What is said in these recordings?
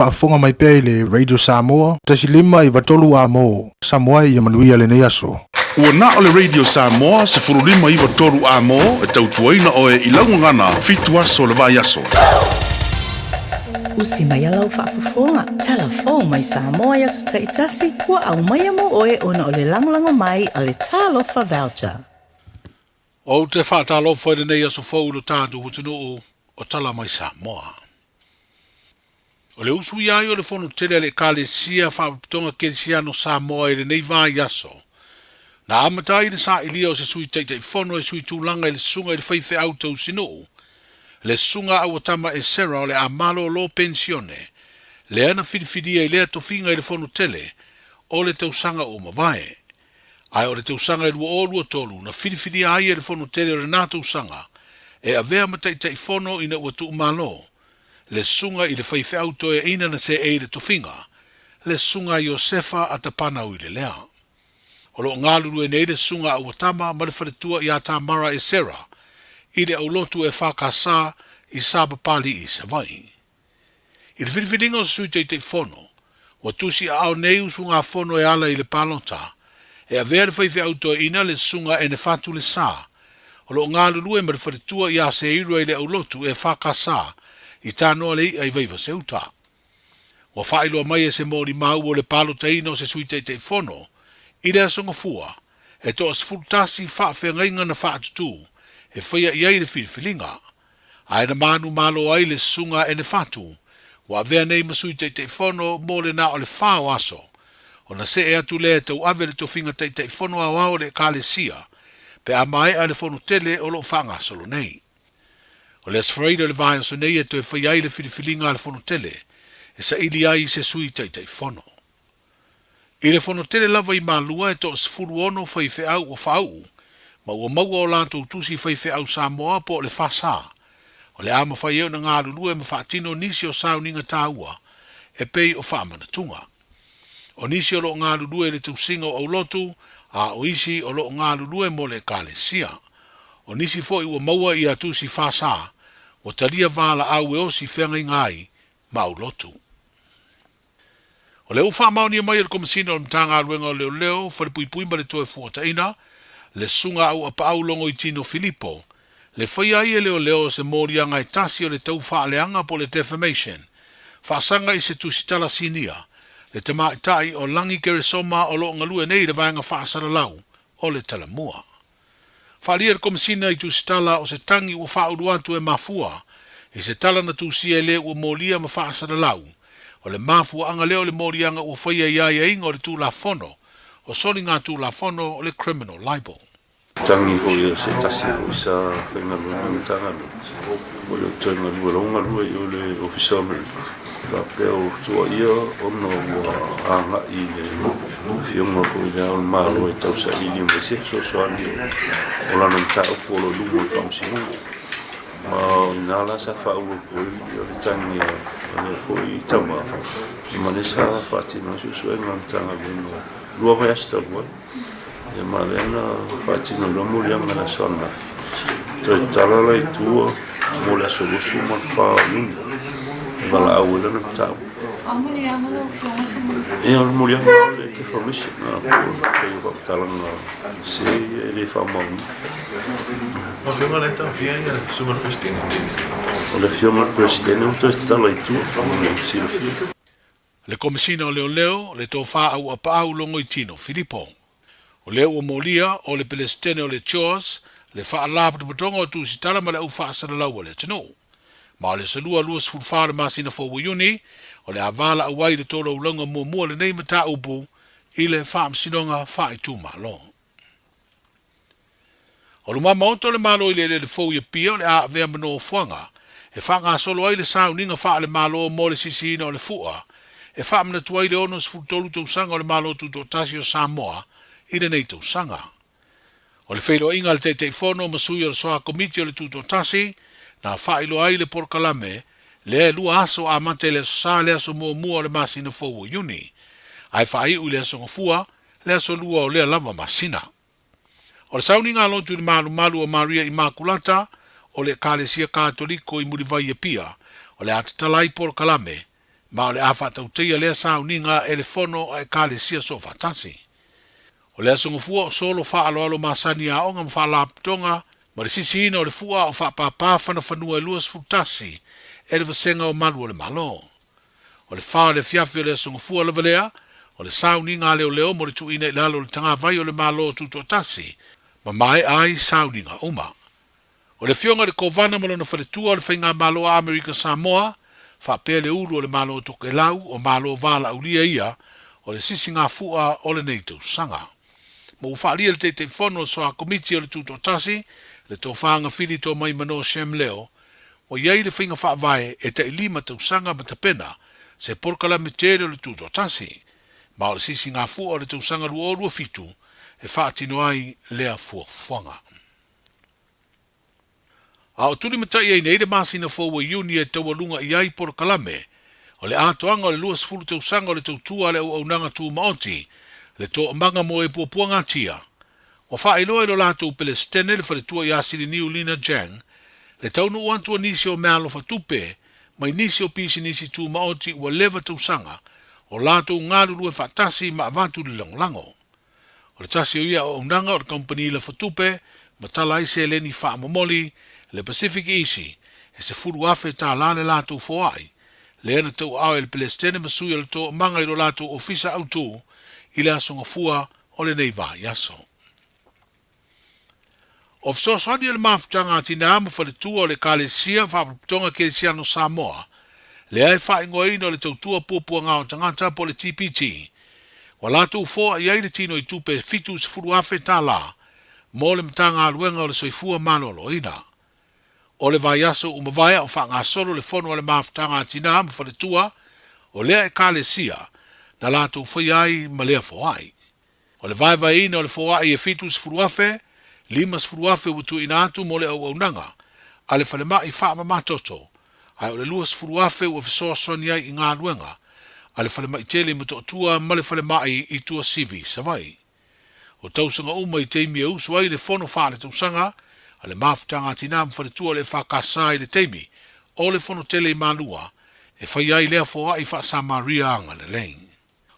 Faafofoga mai pea i le Radio Samoa 1 5 3 Amo Samoa ia manuia lenei aso. Ua na o le Radio Samoa 15 93 Amo e tautuaina oe i lau gagana 7 aso o le vaiaso. Usi mai a lau faafofoga, talafou mai Samoa i aso taitasi, ua aumaia mo oe ona o le lagolago mai a le Talofa Voucher. Ou te faatalofa i lenei aso fou i lo tatou atunuu o tala mai Samoa. O le usu ia ai o le fono tele a le Ekalesia Faapotopotoga Kerisiano Samoa i lenei vaiaso, na amata ai le sailia o se sui Taitaifono e sui tulaga i le susuga i le faifeau tausinuu, le susuga Auatama Esera o le a malolo penisione, lea na filifilia i lea tofiga i le fono tele o le tausaga ua mavae. Ae o le tausaga e 2023 na filifilia ai e le fono tele o lena tausaga e avea ma Taitaifono ina ua tuumalo le susuga i le faifeau toeaina na seei i le tofiga, le susuga a Iosefa Atapanau i le lea. O lo o galulue nei le susuga a Uatama ma le faletua ia Tamara Esera i le aulotu EFKS i Sapapalii, Savaii. I le filifiliga o se Sui Taitaifono, ua tusi aao nei usugafono e ala i le palota, e avea le faifeau toeaina le susuga Enefatu Lesa, o lo o galulue ma le faletua ia Seirua i le aulotu EFKS i Tanoa le I'a i Vaivaseuta. Ua faailoa mai e se molimau o le palotaina o se Sui Taitaifono i le Aso Gafua, e toa 11 faafeagaiga na faatutū e faia i ai le filifiliga, ae na manumalo ai le susuga Enefatu, ua avea nei ma Sui Taitaifono mo le na o le fa o aso, ona see atu lea e tauave le tofiga Taitaifono aoao o le Ekalesia, pe a maea le fono tele o lo o faagasolo nei. O le Aso Faraile o le vaiaso nei e toe faia ai le filifiliga a le fono tele e saili ai i se Sui Taitaifono. I le fono tele lava i Malua e toa 16 faifeau ua faauu ma ua maua o latou tusi faifeau Samoa po o le FASA. O le a mafai ai ona galulue ma faatino nisi o sauniga taua e pei o faamanatuga. O nisi o lo o galulue i le tausiga o aulotu, a o isi o lo o galulue mo le Ekalesia. O nisi foi ua maua ia tusi FASA ua talia valaau e osi feagaiga ai ma aulotu. O lea ua faamaonia mai e le Komesina o le Matagaluega o Leoleo, Falepuipui ma le Toefuataiga, le Susuga Auapaau Logoitino Filipo, le faia ai e leoleo o se moliaga e tasi o le tau faaleaga po o le defamation, faasaga i se tusitala sinia, le tamaitai o Lagi Keresoma o lo o galue nei i le vaega faasalalau o le Talamua. Faaalia le Komesina i tusitala o se tagi ua faaulu atu e mafua i se tala na tusia e le ua molia ma faasalalau, o le mafuaaga lea o le moliaga ua faia i aiaiga o le Tulafono o Soligatulafono o le Criminal Libel. Tagi foi o se tasi foi sa faigaluega i Matagaluega, ua le o toe galue, la ua galue i o le Ofisa o Amerika. Faapea o tuuaia ona ua agai i le Afioga foi i Le Ao o le Malo e tausaili mai se fesoasoani o lana mataupu o lo o i luma o le Faamasinoga. Ma o i ina la sa faaulu atu ai le tagi a lea foi tama, ma lea sa faatino ai suesuega a le Matagaluega 2 vaiaso talu ai. Ia ma lea na faatino ai loa moliaga i le aso ananafi. Toe tatala la i tua mo le aso 24 o Iuni e valaau ai lana mataupu. Ia o le moliaga o le defamation po o le pei o faamatalaga se e le faamaonia. O le Afioga i le Peresetene ua toe tatala i tua mo le silafia. Le Komesina o Leoleo, le Tofa Auapaau Logoitino Filipo. O lea ua molia o le Pelesitene o le CHOS le Faalapotopotoga o Tusitala ma le Au Faasalalau a le Atunuu. Ma o le aso Lua 24 o le masina fou o Iuni, o le a valaau ai le tolaulauga muamua o lenei mataupu i le Faamasinoga Faaitumalo. O luma maota o le Malo i le eleele fou i Apia o le a avea ma nofoaga e faagasolo ai le sauniga faale-Malo mo le sisiina o le fua e faamanatu ai le 63 tausaga o le Malo Tutoatasi o Samoa i lenei tausaga. O le feiloaiga a le Taitaifono ma sui o le Soa Komiti o le Tutoatasi na faailoa ai le polokalame lea e 2 aso amata i le Aso Sa le aso muamua o le masina fou o Iuni ae faaiu i le Aso Gafua le aso Lua o lea lava masina. O le sauniga a lotu i le malumalu o Maria Imakulata o le Ekalesia Katoliko i Mulivai i Apia, o le a tatala ai polokalame Ma o le a faatautaia lea sauniga e le Fono a Ekalesia Soofaatasi. O le Aso Gafua o solo faaaloalo masani aoga ma faalapotopotoga ma le sisiina o le fua o faapāpā fanafanua e 21 e le Vasega o Malu o le Malo. O le fa o le afiafi o le Aso Gafua lava lea, o le sauniga a leoleo mo le tuuina i lalo o le tagavai o le Malo Tutoatasi ma maea ai sauniga uma. O le Afioga i le Kovana ma lona faletua o le Faigamalo a Amerika Samoa, faapea le ulu o le Malo o Tokelau o Malo Valaaulia ia o le sisigafua o lenei tausaga. Ma ua faaalia le Taitaifono o le Soa Komiti o le Tutoatasi, le Tofa Gafili Tomaimano Shem Leo, ua i ai le faiga faavae e tai 5 tausaga ma tapena se polokalame tele o le Tutoatasi, ma o le sisigafua o le tausaga 2027 e faatino ai lea fuafuaga. A o tulimatai ai nei le masina fou o Iuni e taualuga i ai polokalame o le atoaga o le 20 tausaga o le tautua a le auaunaga tumaoti, le toamaga mo e puapuagatia. Ua faailoa i lo latou Pelesitene le faletua ia Siliniu Lina Jang le taunuu atu o nisi o meaalofa tupe mai nisi o pisinisi tumaoti ua leva tausaga o latou galulue faatasi ma avatu le lagolago. O le tasi o ia auaunaga o le kamupani lafo tupe ma tala ai seleni faamomoli le Pacific Easy e $10,000 le latou foai, lea na tauaao e le Pelesitene ma sui o le Toamaga i lo latou ofisa autu i le Aso Gafua o lenei vaiaso. O fesoasoani o le mafutaga a tinā ma faletua o le Ekalesia Faalapotopotoga Kerisiano Samoa, lea e faaigoaina o le Tautua Puapuaga o Tagata po o le TPT, ua latou foa i ai le tino i tupe $70,000 mo le Matagaluega o le Soifua Maloloina. O le vaiaso ua mavae a o faagasolo le fono a le mafutaga a tinā ma faletua o lea Ekalesia na latou faia ai ma lea foai. O le vaevaeina o le foai e 70,000, 50,000 ua tuuina atu mo le auaunaga a le falemai faamamatoto, ae o le 20,000 ua fesoasoani ai i galuega a le falemai tele i Motootua ma le falemai i Tuasivi, Savaii. O tausaga uma i taimi e usu ai le fono faaletausaga a le mafutaga a Tinā ma Faletua o le EFKS i le taimi o le fono tele i Malua e faia ai lea foai faa-Samaria agalelei.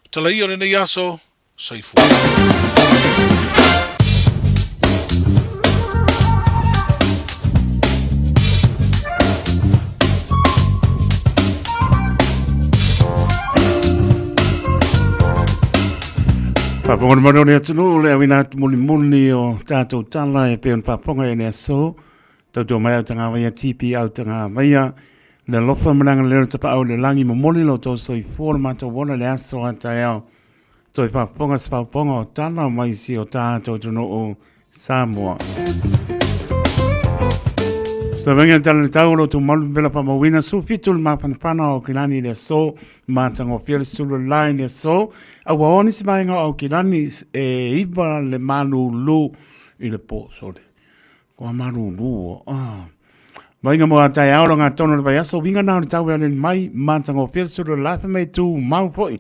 O tala ia o lenei aso, soifua. Faafofoga mai o le atunuu le auina atu mulimuli o tatou tala e pei ona faafofoga i le aso. Tautua mai au tagavaia TP au tagavaia. Le alofa ma le agalelei o le Tapaau i le lagi momoli lo outou soifua lo matou ola i le aso a taeao. Toe faafofoga se faafofoga o tala mai si o tatou atunuu Samoa. Savenga tala le tau o lo tumalu pela whamauina su fitu le mapanapana o kilani le aso matagofie le sulu lai le aso a ua oni si vaenga o kilani e iwa le malulu i le po sole. Kua malulu ah. Vainga mo a taeao lo ngā tono le vaiaso winga nā o le tau e aleni mai matagofie le sulu le lai mai tu mau foi.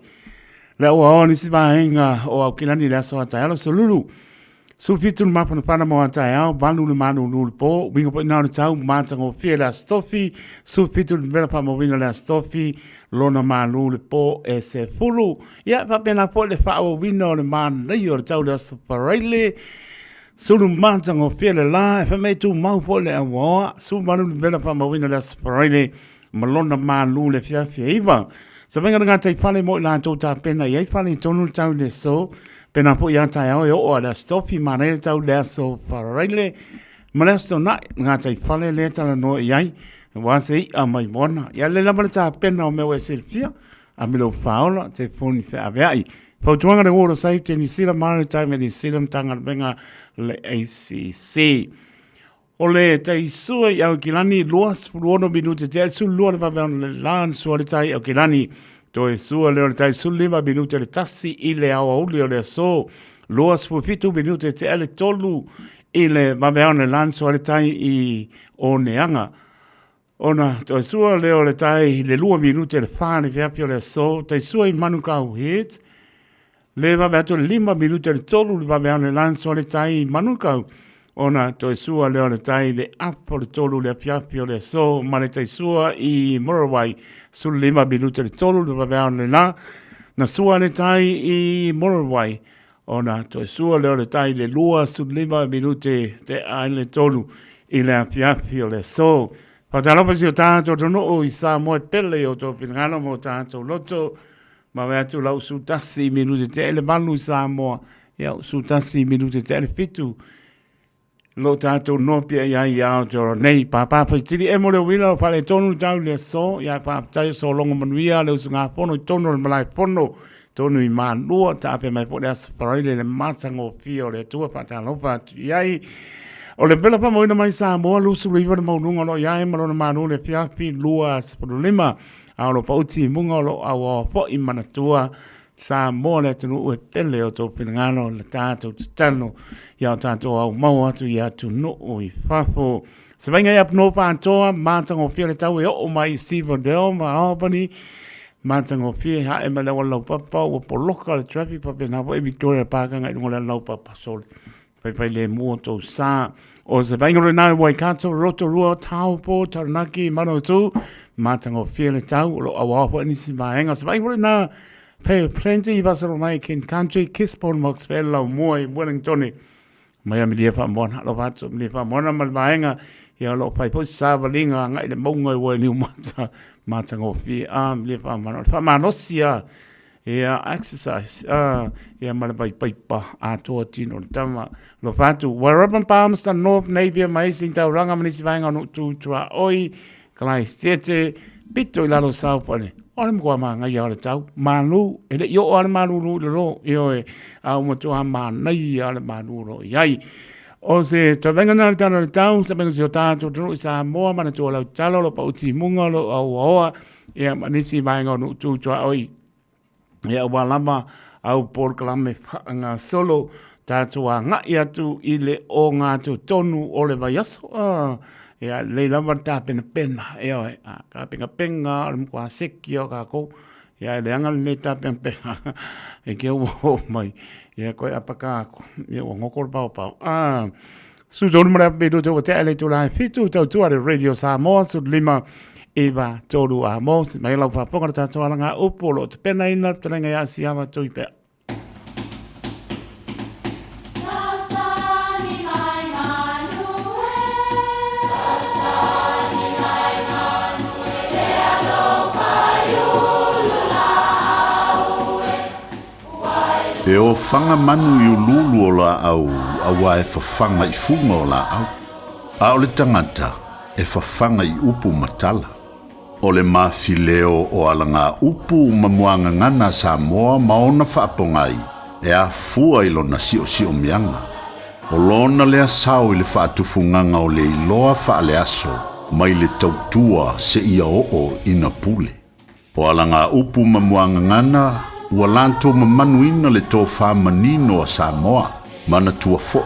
Le ua oni si vaenga o au kilani le aso a taeao solulu. Sufitu le mafanafana mo a taeao, valu le malulu le po, winga po ina o le tau, matagofie le aso tofi, sufitu le mela faamauina le aso tofi, lona malu le po e se fulu. Ia, faapena foi le faaauauina o le manaia o le tau le aso Faraile, sulu matagofie le la, e fai mai tumau foi le auaoa, suvalu le mela faamauina le aso Faraile, ma lona malu le afiafi e 9. Savaiga le gatai fale mo i latou tapena i ai fale i tonu le tau i le aso. Pena foi ia taeao e oo a le aso tofi, manaia le tau i le aso Faraile ma le aso Tona'i, le gatai fale lea talanoa i ai, aua se i'a mai moana. Ia lelei lava le tapena o mea ua e silafia, a me lou faaola, telefoni feavea'i. Fautuaga le World of Safety New Zealand Maritime New Zealand Matagaluega le ACC. O le taisua i Aukilani, 26 minute te 12 le vave ona le la na sua le tai Aukilani. Toe sua lea o le tai 15 minute le tasi i le aoauli o le aso. 27 minute te le tolu i le vave ona le la na sua le tai i Oneaga. Ona toe sua lea o le tai i le 2 minute le 4 le fiafi o le aso. Tai sua i Manukau Heads. Le vave atu le 5 minute le 3 le vave ana le la na sua le tai i Manukau. Ona toe sua lea o le tai i le apo le tolu le afiafi o le aso ma le tai sua i Murrawai, 15 minute le tolu le vaveao le la. Na sua le tai i Murrawai, ona toe sua lea o le tai i le 25 minute te ai le tolu i le afiafi o le aso. Faatalofa si o tātou atunuu i Samoa e pele i o outou finagalo ma o tātou loto. Mawe atu lau su tasi minute te ele malu i Samoa. Ia, su tasi minute te ele fitu. Lo tātou noa pia i ai Aotearoa nei. Pāpā whaitiri e mo le uila o whare tonu tau le aso. Ia whaapatai o so longo manuia le usu ngā fono i tonu o le malae fono. Tonu i mālua, ta ape mai po le aso wharaile le mātanga o whia o le atua whaatalofa atu i ai. O le pela whamoina mai Samoa, lusu le iwa le maununga lo iai ma lona mānu le fiafi lua lima. A o lo pauti i muga o lo auaoa foʻi manatua Samoa le atunuu e pele o tou finagalo le tatou tatalo ia o tatou aumau atu i atunuu i fafo. Se vainga i Up North atoa, matagofie le tau e oo mai i Silverdale ma Albany, matagofie hae mai le auala laupapa ua poloka le traffic faapena foi Victoria Park agai i luga o le ala laupapa sole. Whaiwhai le mua tō sā. O se vainga roe nā Waikato, Rotorua, Taupo, Taranaki, Manawatu, Mātangofia le tau, o lo auao foʻi nisi vaega. Se vainga roe nā Bay of Plenty, Vasaro mai King Country, Gisborne, Hawke's Bay, Laumua i Wellington. Mai a milia whaamoana, alofa atu, milia whaamoana ma le vaega, ia o lo o fai foi savaliga agai le mauga i Wainiumata, matagofie, a milia whaamoana. O le whaamalosi a, Ia exercise, ah, ia ma le vai paipa atoa tino le tama. Alofa atu, Wairarapa Palmerston North, Napier, ma isi tauranga ma nisi vaega o Nu'u Tuaoi, Kalaisiete, pito i lalo Southland. O le matua māngaia o le tau, mālū, e le i oo lava le malūlū i lalo, ioe, a ua matua mānaia le malū o lo o i ai. O se tauvaga na le tala o le tau, sa mea si o tātou atunuu i Samoa, manatua lau tatalo, o lo pau timuga, o lo auaoa, ia ma nisi vaega o Nu'u Tu Tuaoi. Ia ua lava au polokalame faagasolo tatou agai atu i le ogatotonu o le vaiaso. Ia lelei lava le tapenapena, ioe, a tapenapena o le matua seki o tatou. Ia e leaga le lē tapenapena e ke ua oo mai. Ia koe apaka aku, ia ua goko le paopao. Su tolu ma le ape pei ua tea le itula e fitu tautua le Radio Samoa su lima iwa tolu a mo si mai lau faafofoga le tatou alanga upu o lo o tapenaina le fetalaiga ia Siava Tuipea. E ofaga manu i uluulu o laau auā e fafaga i fuga o laau, a o le tagata e fafaga i upu ma tala. O le mafileo o alagaupu ma muagagana a Samoa ma ona faapogai e afua i lona siosiomyaga. O lona lea sao i le faatufugaga o le iloa faaleaso mai le tautua seia oo ina pule. O alagaupu ma muagagana ua latou mamanuina le tofa manino a Samoa, manatua foi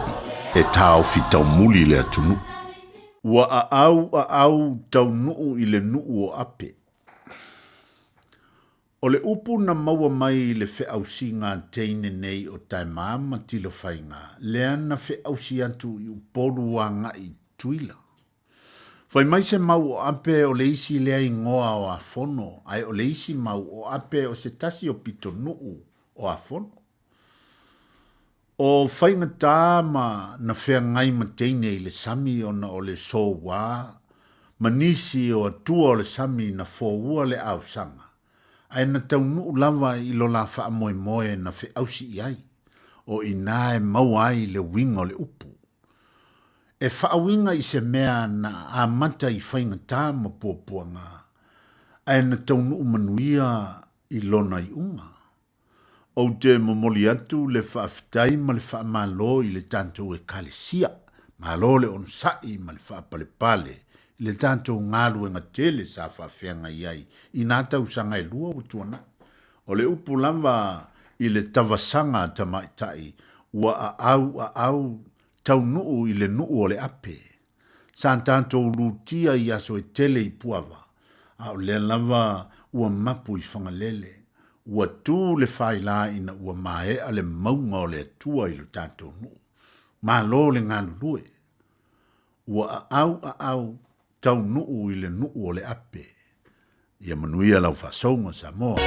e taofi taumuli le atunuu. Ua aau aau taunuu i le nuu o Ape. O le upu na maua mai i le feausiga a teine nei o Taemaa ma Tilofaiga, lea na feausi atu i Upolu agai i Tutuila. Fai mai se mau o Ape o le isi lea igoa o Afono, ae o le isi mau o Ape o se tasi o pitonuu o Afono. O faigata ma na feagai ma teine i le sami ona o le souā ma nisi o atua o le sami na foua le aosaga, ae na taunuu lava i lo la faamoemoe na feausi i ai, o inā e maua ai le uiga o le upu. E faauiga i se mea na amata i faigata ma puapuaga, ae na taunuu manuia i lona iuga. Ou te momoli atu le faafetai ma le faamalo i le tatou Ekalesia. Malo le onosai ma le faapalepale i le tatou galuega tele sa faafeagai ai i nā tausaga e lua ua tuanai. O le upu lava i le tavasaga a tamaitai ua aau aau taunuu i le nuu o le ape. Sa tatou lutia i aso e tele i Puava, a o lea lava ua mapu i Fagalele. Ua tu le faila ina ua maea le mauga o le Atua i lo tatou nuu. Malo le galulue! Ua aau aau taunuu i le nuu o le ape. Ia manuia lau faasouga Samoa.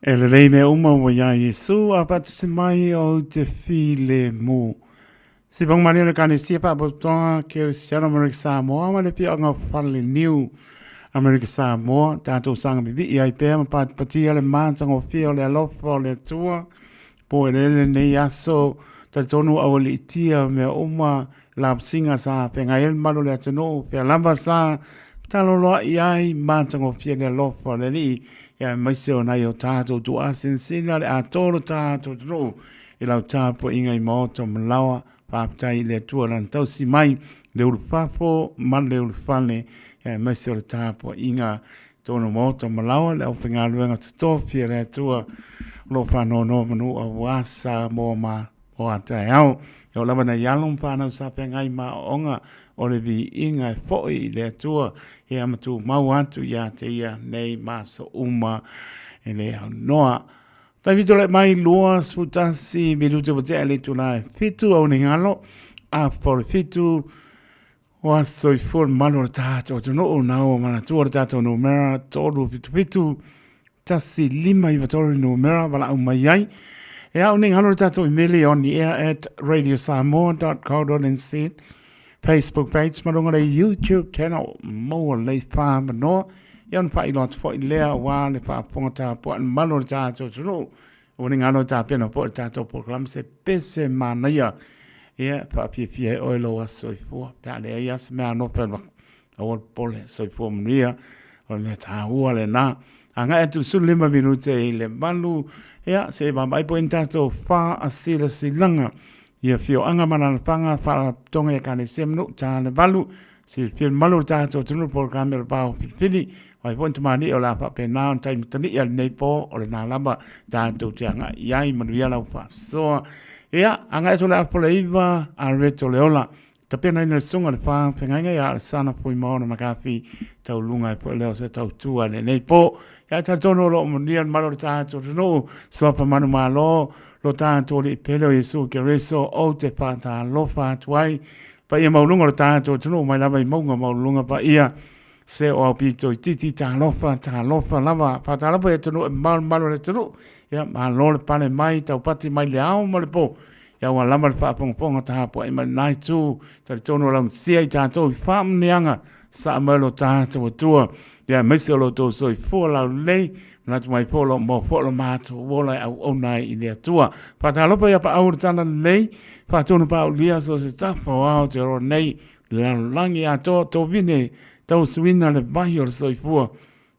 E lelei mea uma ua iā Iesu a faatasi mai o te filemu. Si pang mani o le Kanesia Faapotopotoga Kerisiano Amerika Samoa ma le Afioaga o Faleniu Amerika Samoa, tatou saga pipii ai pea ma patipatia le matagofie o le alofa o le Atua po eleele lenei aso. Talitonu aualiitia mea uma lausiga sa feagai ai le mamalu o le atunuu, pea lava sa taloloai ai matagofie le alofa o le Alii, aemaise o nai o tatou tuaa sinasina le atoa lo tatou atunuu i lau tapuaiga i maota ma laoa. Faafetai i le Atua lana tausi mai le ulufafo ma le ulufale, aemaise o le tapuaiga tonu maota ma laoa le aufaigaluega totofi a le Atua o lo o faanonoa manu aua Samoa ma o a taeao. E oo lava nai alo ma fanau sa feagai ma aoaoga o le viiga e foi i le Atua ia ma tumau atu ia te ia nei ma aso uma e le aunoa. Tai fitu le mai 21 minute ua tea le itula e 7 au nei galo a po le 7 o aso soifua le mamalu o le tatou atunuu na ua manatua le tatou numera 377 1593 le numera valaau mai ai. E au nei galo le tatou imeli on the air at radiosamoa.co.nz Facebook page ma luga le YouTube channel maua lelei whaamanoa. Ia ona faailoa atu foi lea aua le faafofoga tapuai le mamalu o le tatou atunuu. Ua ni galo tapena foi le tatou polokalame se pese manaia. Ia faafiafia ai oe lou aso soifua. Pe a leai lava se mea anofe aua le popole, soifua manuia. O le mea taua lena. Agai atu i le 15 minute i le 8, ia se i vaavaai po o i ai ni tatou faasilasilaga i afioaga ma alaalafaga, faalapotopotoga i Ekalesia ma nuu ta le 8. Silafia le mamalu o le tatou atunuu le polokalame o le Va o Filifili. O ai foi ni tamalii o le a faapena ona taimatali'i a lenei po, o lena lava tatou te agai i ai. Manuia lau faasoa. Ia, agai atu le apo le 9, a Reto Leola. Tapenaina le susuga i le faafeagaiga ia Alesana Fuimaono McCarthy, tauluga ai foi lea o se tautua i lenei po. Ia talitonu o lo o manuia le mamalu o le tatou atunuu, suafa manumalo, lo tatou Alii pele o Iesu Keriso, ou te faatalofa atu ai. Paia maualuga o le tatou atunuu mai lava i mauga maualuluga paia se o aupito itiiti talofa, talofa lava. Faatalofa i atunuu e mamao le mamalu o le atunuu. Ia malo le pale mai, taupati mai le ao ma le po. Ia ua lava le faafogafoga tapuai mai lena itu, talitonu o laugasia i tatou i faamanuiaga saa mai lo tatou Atua. Ia aemaise o lo outou soifua laulelei, manatu mai foi o lo o maua foi lo matou ola e auauna ai i le Atua. Faatalofa ia paau o le tala lelei, faatonu paaulia so o se tafa o Aotearoa nei, le lalolagi atoa, tovine tausuina le vai o le soifua.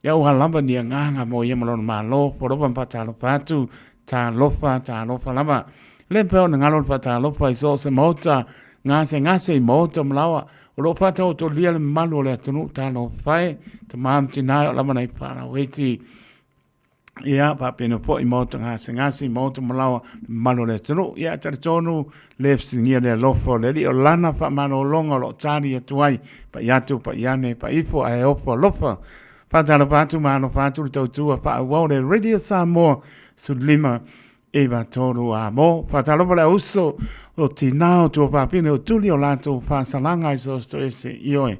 Ia ua lava ni agaga mo ia ma lona Malo, polofa ma faatalofa atu, talofa, talofa lava. Le mafai ona galo le faatalofa i so o se maota, gasegase i maota ma laoa, o lo o faataotolia le mamalu o le atunuu, talofa e, tama ma tina e o lava nai fanau iti. Ia, faapena foi i maota gasegase i maota ma laoa, le mamalu o le atunuu. Ia, talitonu le fesiligia le alofa o le Alii, o lana faamalologa o lo o tali atu ai, pai atu, pai ane, pai ifo, ae ofo alofa. Faatalofa atu ma alofa atu le tautua faaauau le Radio Samoa 15 93 a mo. Faatalofa le auso o tinā o tuafafine o tuli o latou faasalaga i so o se toese ioe.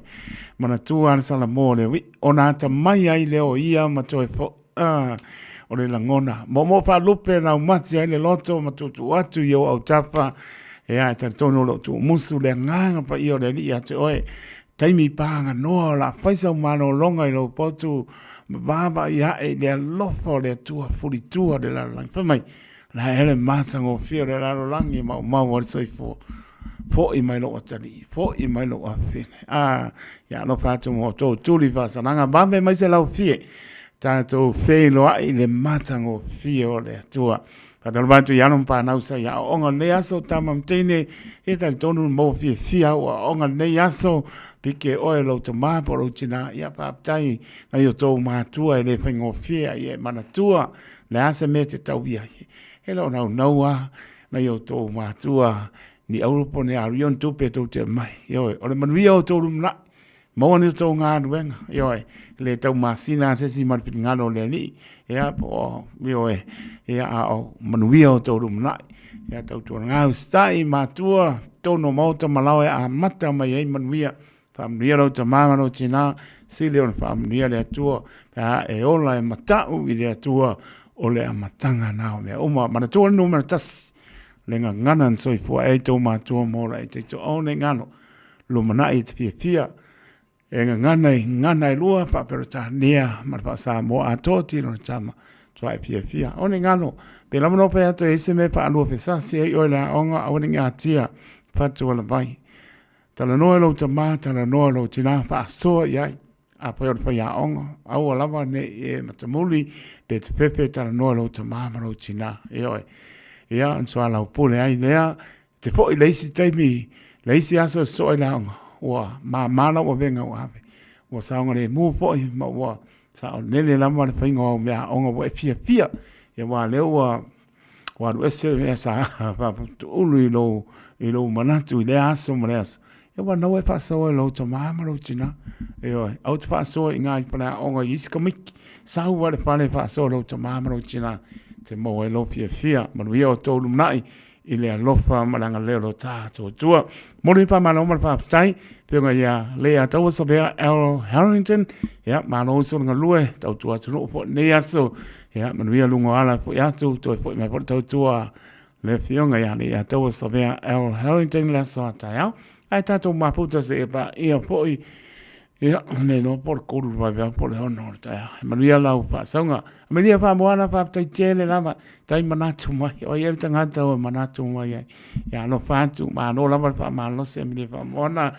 Manatua le Salamo le ui ona atamai ai lea o ia ma toe fo a o le lagona. Moomoo faalupe laumati ai le loto ma tuutuu atu i ou autafa. Ea e talitonu o lo o tuumusu le agaga paia o le Alii ia te oe. Taimi paganoa o le a fai sau malologa i lou potu ma vaavaai ae i le alofa o le Atua fulitua o le lalolagi. Fai mai, la ea le matagofie o le lalolagi e maumau ai le soifua. Foi mai lou atalii, foi mai lou afafine. A, ia alofa atu ma outou tuli faasalaga, vave mai se laufie, tatou feiloai i le matagofie o le Atua. Faatalofa atu i alo ma fanau sa i aoaoga o lenei aso, tama ma teine, ia talitonu le maua fiafia au aoaoga lenei aso, pike oe lou tama po o lou tina, ia faafetai nai o tou matua e le faigofie a ia e manatua le a se mea e te tau i ai. E le o naunau a nai o tou matua ni auro po o ni ario ni tupe tou te aumai. Ioe, o le manuia o outou lumanai, maua ni outou galuega, ioe, le taumasina lava se isi ma le finagalo o le Alii, ia, po o, ioe, ia, a o manuia o outou lumanai. Ia, tautuana usitai matua, totonu o maota ma laoa e amata mai ai manuia. Faamanuia lou tama ma lou tina, sili ona faamanuia le Atua, pe a e ola e matau i le Atua, o le amataga na o mea uma. Manatua le numera 1, le gagana na soifua ai tou matua mo la e taitoau nei galo, lumanai e te fiafia, e gagana i gagana e lua, faa-Peretania ma le faa-Samoa atoa tino le tama, tua e fiafia. O nei galo, pe lava no pe atu e se mea faalua fesasi ai oe le aoga, aua ne i atia, fatu o le vai. Talanoa i lou tama, talanoa i lou tina, faasoa i ai. Afai o le faiaoga, aua lava ne i e matamuli pe te fefe, talanoa i lou tama ma lou tina. Ioe. Ia, ona soalaupule ai lea, te foi le isi taimi, le isi aso e sosoo ai le aoga, ua māmā lau avega ua ave. Ua saogalemu foi ma ua saolele lava le faiga o au meaaoga ua e fiafia. Ia aua o lea ua. Ua alu ese le mea sa faaputuulu i lou, i lou manatu i lea aso ma lea aso. Ia ua naua e faasoa i lou tamā ma lou tinā. Ioe, aua te faasoa i ngā i faleaoga i isi komiti. Sau lava i le fale e faasoa i lou tamā ma lou tinā te maua ai lou fiafia. Manuia outou lumanai i le alofa ma le agalelei o lo tatou Atua. Momoli le faamalo ma le faafetai, Afioga ia Lea Taua Savea L. Harrington, ia, malo uso le galue, tautua atunuu foi lenei aso, ia, manuia luga o ala foi atu, toe foi mai foi le tautua le Afioga ia Lea Taua Savea L. Harrington le aso a taeao. Ae tatou mafuta seia paia foi Ia, nei loa po o le 3 i le vaveao po o le 6 o le taeao. E manuia lau faasauga. Amelia Faamoana, faafetai tele lava. Tai manatu mai. O ai le tagata ua manatu mai ai. Ia alofa atu, malo lava le faamalosi Amelia Faamoana.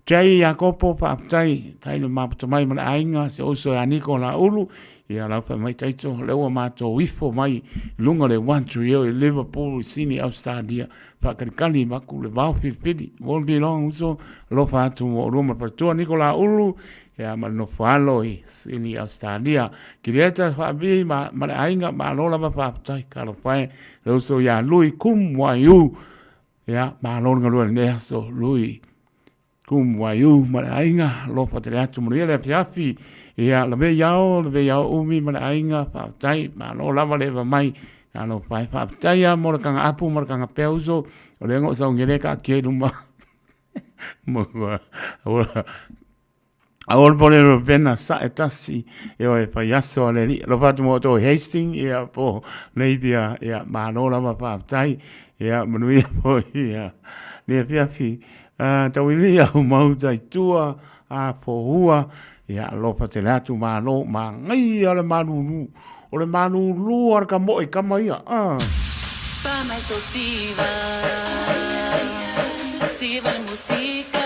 Jay Iakopo, faafetai. Tai le maputa mai ma le aiga, se uso ia Niko Laulu. Ia lau fai mai taito, lea ua matou ifo mai luga o le 1 i Liverpool i Sydney, Australia. Faakalikali vaku le vao filifili. Won't be long uso, alofa atu mo olua ma le faletua Nikola Ulu, ia ma le nofo alo i Sydney, Australia. Kilieta Faavi ma, ma le aiga, malo lava faafetai, talofa e, le uso ia Lui Kum Waiu. Ia, malo le galue i lenei aso, Lui. Kum Waiu ma le aiga, alofa tele atu manuia le afiafi. Ia, lave iao, lave iao umi ma le aiga, faafetai, malo lava le eva mai. Alofa e, faafetai lava mo le kaga apu ma le kaga pea uso, o lea na ou sauni ai lea taatia i luma. Aua le pole le pena sae tasi e oe fai aso a le alii. Alofa atu mo outou i Hastings ia po Napier ia malo lava faafetai ia manuia foi ia le afiafi. Tauili au mauta i tua a foua ia alofa tele atu malo manaia le malulu. O le malulu a le kamoe i kama ia. Pa mai so siva, siva le musika,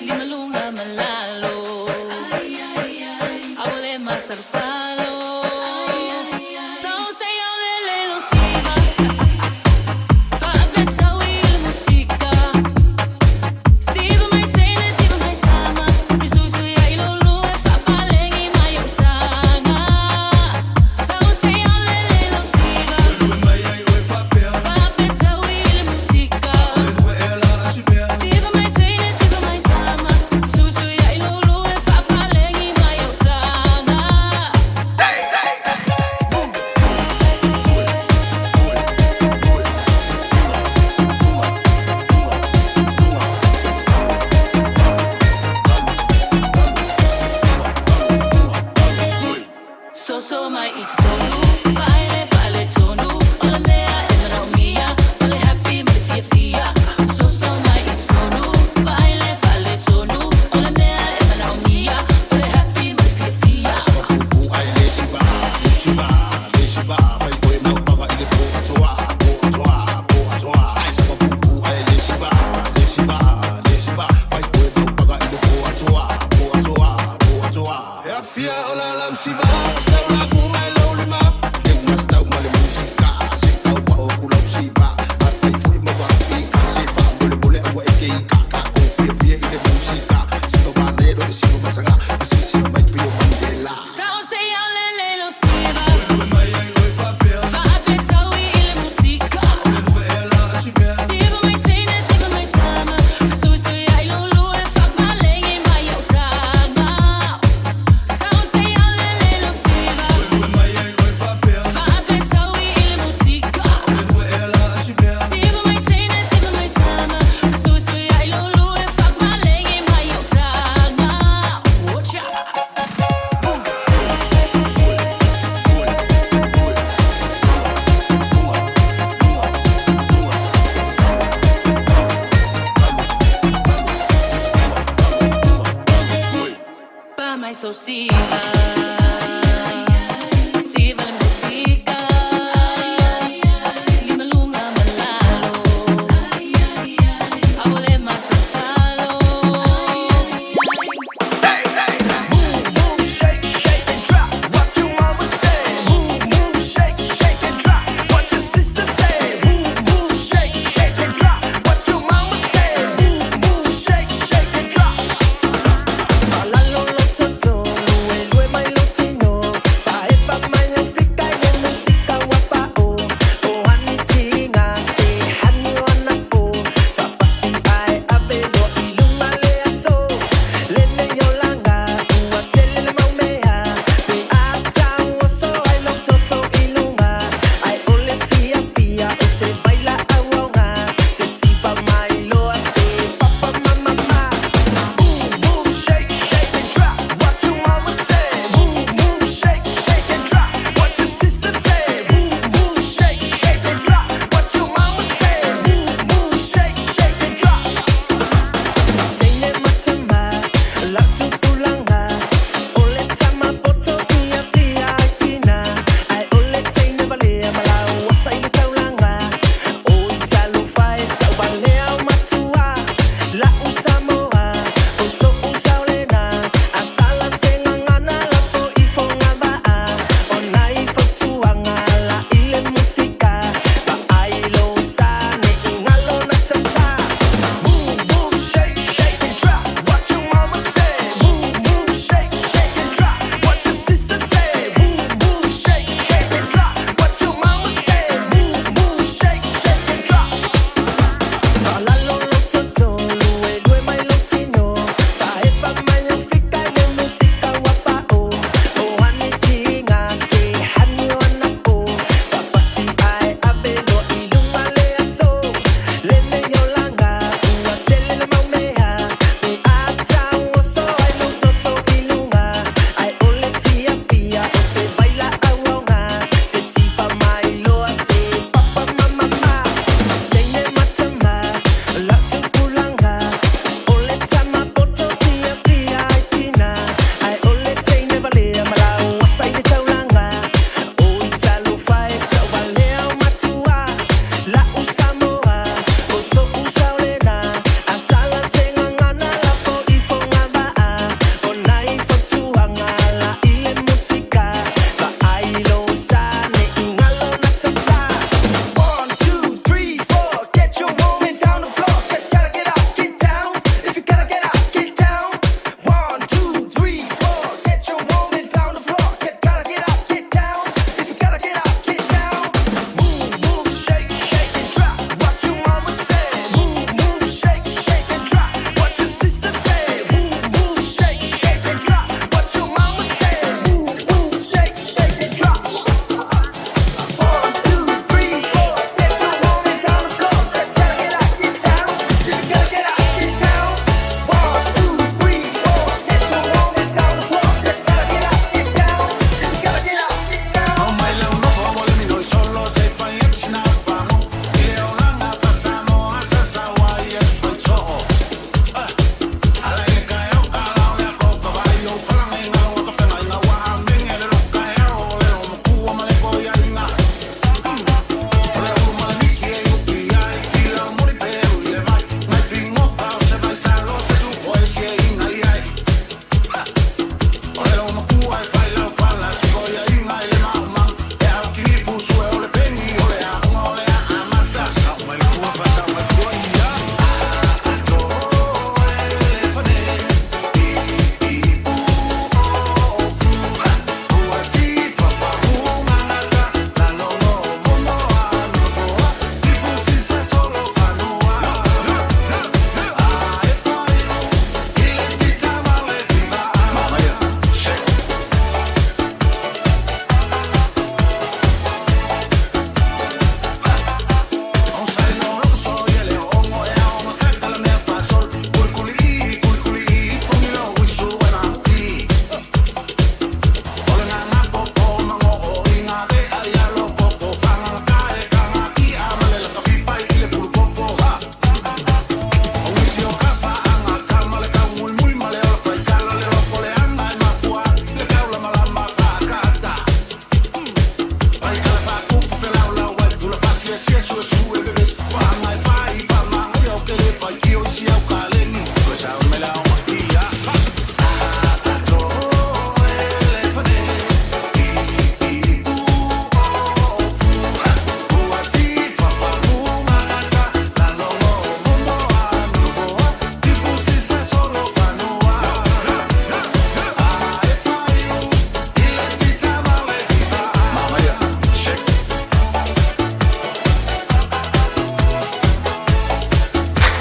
lima lunga ma lalo, aole masalosalo. So say aole lo siva, faafetaui le musika, siva mai teine, siva mai tama, isuisui ai lo lua e faapalegi mai o saga. So say aole lo siva, faafetaui le musika.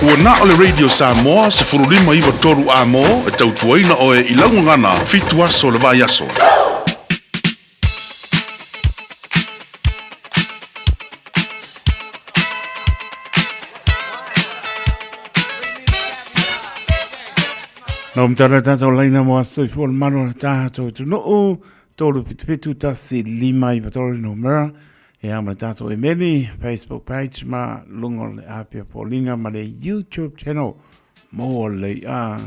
Ua na o le Radio Samoa 1593 amo e tautuaina oe i lau gagana fitu aso le vaiaso. Nau matara tātou laina mo aso i fua le mano le tātou tunuu, 377 1 5 9 3 numera, e a ma le tātou emeli, Facebook page ma lunga o le Apia Pōlinga ma le YouTube channel mo le a.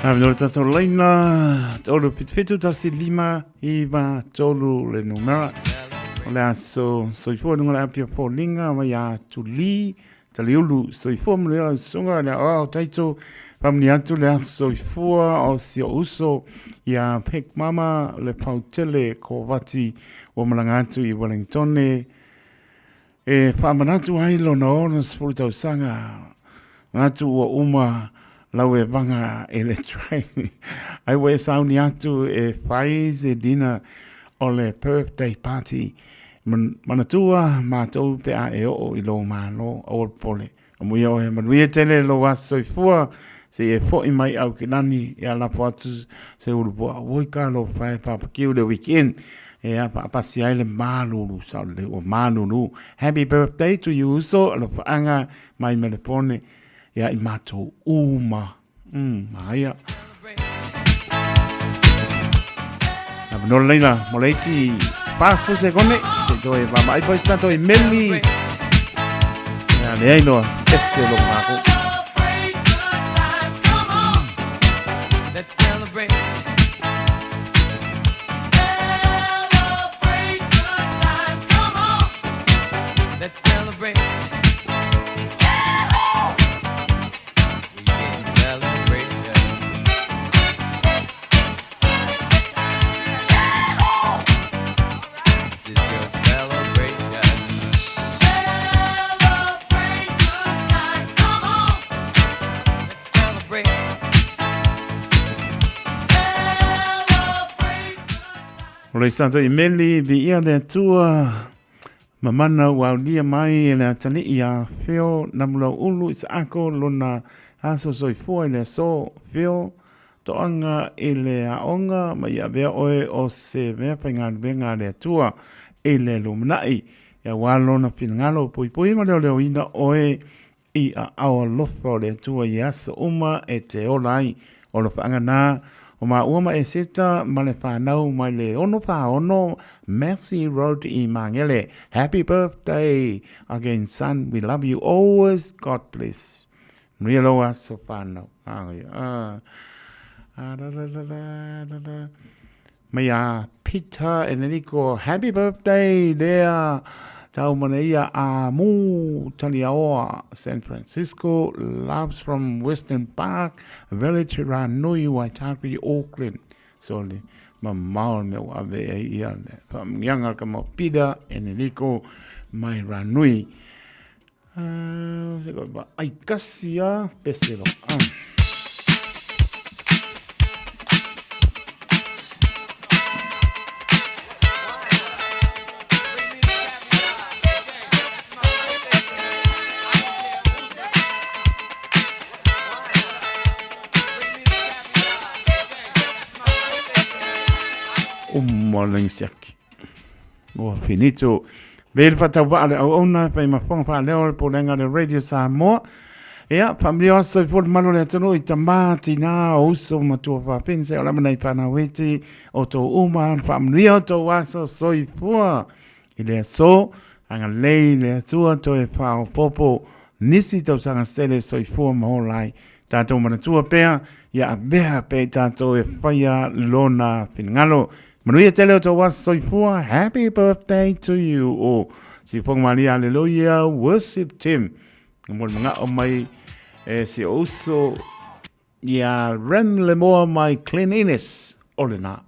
Avanoa le tatou laina, 377 1 5 3 le numera. O le aso soifua nunga le apia foliga mai a Tuli Taliulu soifua manuia lau susuga le aoao taito faamanuia atu le aso soifua o si ou uso ia Pek Mama le Pautele Kovati ua malaga atu i Wellingtone e faamanatu ai lona 60 tausaga manatu ua uma lau evaga e le train ai ua e sauni atu e fai se dinner o le birthday party Manatua matou pe a e oo i lou Malo, aua le popole. Amuia oe, manuia tele lou aso soifua, se i e foi mai Aukilani, ia lafo atu se ulu pua, oi ka lou fae barbecue le weekend, ia faapasi ai le malulu, sao lelei ua malulu. Happy birthday to you uso, alofaaga mai Melepone, ia i matou uma. Maia. Avanoa leina mo le isi 40 sekone, se i toe vaavaai foi se tatou i meli. Ia, leai loa, ese lo mākou. O le santo i meli vi ia le Atua Mamana ua aulia mai e le atalii ia Feo Namulau'ulu Isaako lona aso soifua i le aso Feo Toaga i le aoga ma ia avea oe o se mea faigaluega a le Atua i le lumanai aua lona finagalo puipui ma leoleoina oe i aao alofa o le Atua i aso uma e te ola ai. O alofaaga na o maua ma Eseta ma le whanau mai le 646 Massey Road i Mangere. Happy birthday again son, we love you always, God bless. Manuia lou aso whanau. Ah, ah, ah, la, la, la, la, la, la. Mai a Peter Enerico, happy birthday lea tau mana ia a mu Taliaoa, San Francisco, loves from Western Park, Village, Ranui, Waitakere, Auckland. So le mamao le mea ua ave ai ia le faamanuiaga ka mau Peter Enerico mai Ranui. Uh, ai kasi a pese lo. Ah. Uma lengi siaki. Ua finito. Vei le faatauvaa le auauna e fai ma fofoga faaleo o le Pulega a le Radio Samoa. Ia, faamanuia aso soifua le mamalu o le atunuu i tamā, tinā, o uso, matua fafine, seia o lava nai fanau iti o tou uma, faamanuia o tou aso soifua. I le aso, agalelei le Atua toe faaopoopo nisi tausaga sele soifua ma ola ai. Tatou manatua pea, ia avea pea i tatou e faia lona finagalo. Manuia tele o tou aso soifua. Happy birthday to you o Siufoga Malia Hallelujah Worship Team. Mo le mangao mai e si o uso ia Rem Lemoa mai Glen Innes o lena.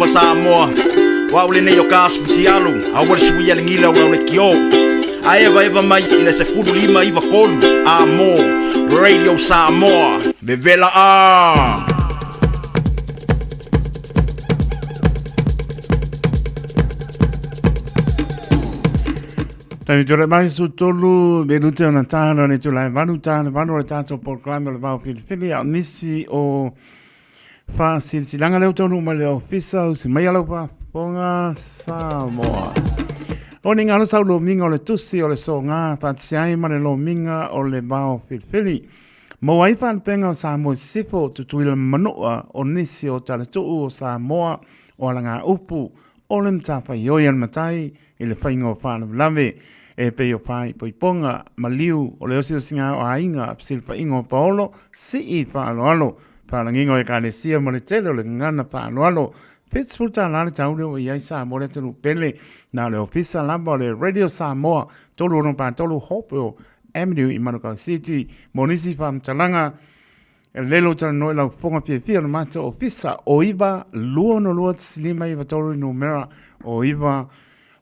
Talofa Samoa, o au lenei o ka Asfutialo, aua le suia le gila o lau leitio. Ae evaeva mai i le 1593 a mo Radio Samoa. Vevela a! Taimi tole mai su tolu me rute ona tāna ne tula e valu tāna valu o le tātou polokalame o le vao filifili a o nisi o Faasilasilaga lea ua taunuu mai le Ofisa o si mai alau faafofoga Samoa. O ni galo sau lomiga o le tusi o le soga faatasi ai ma le lomiga o le vao filifili. Maua ai faalupega o Samoa i Sisifo, Tutuila ma Manua, o nisi o talatuu o Samoa o alagaupu o le matafaioi a le matai i le faiga o faalavelave e pei o faaipoipoga, maliu, o le osiosiga o aiga, fesilafaiga o paolo, sii faaaloalo, faalagiga o ekalesia ma le tele o le gagana faaaloalo. $70 le tau lea ua i ai Samoa le atunuu pele, na o le ofisa lava o le Radio Samoa, 363 Hopewell Avenue i Manukau City. Mo nisi faamatalaga, E lelo talanoa i lau fofoga fiafia o le matou ofisa o 9 2 6 5 9 3 le numera o 9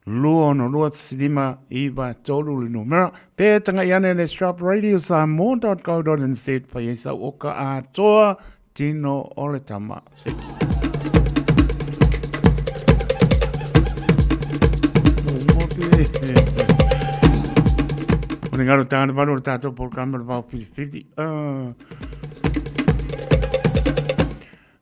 2 6 5 9 3 le numera pe tangai ane le shopradiosamoa.co.nz fai ai sau oka atoa tino o le tama. O le ngaro tāna valu o le tātou polokalame o le vao filifili.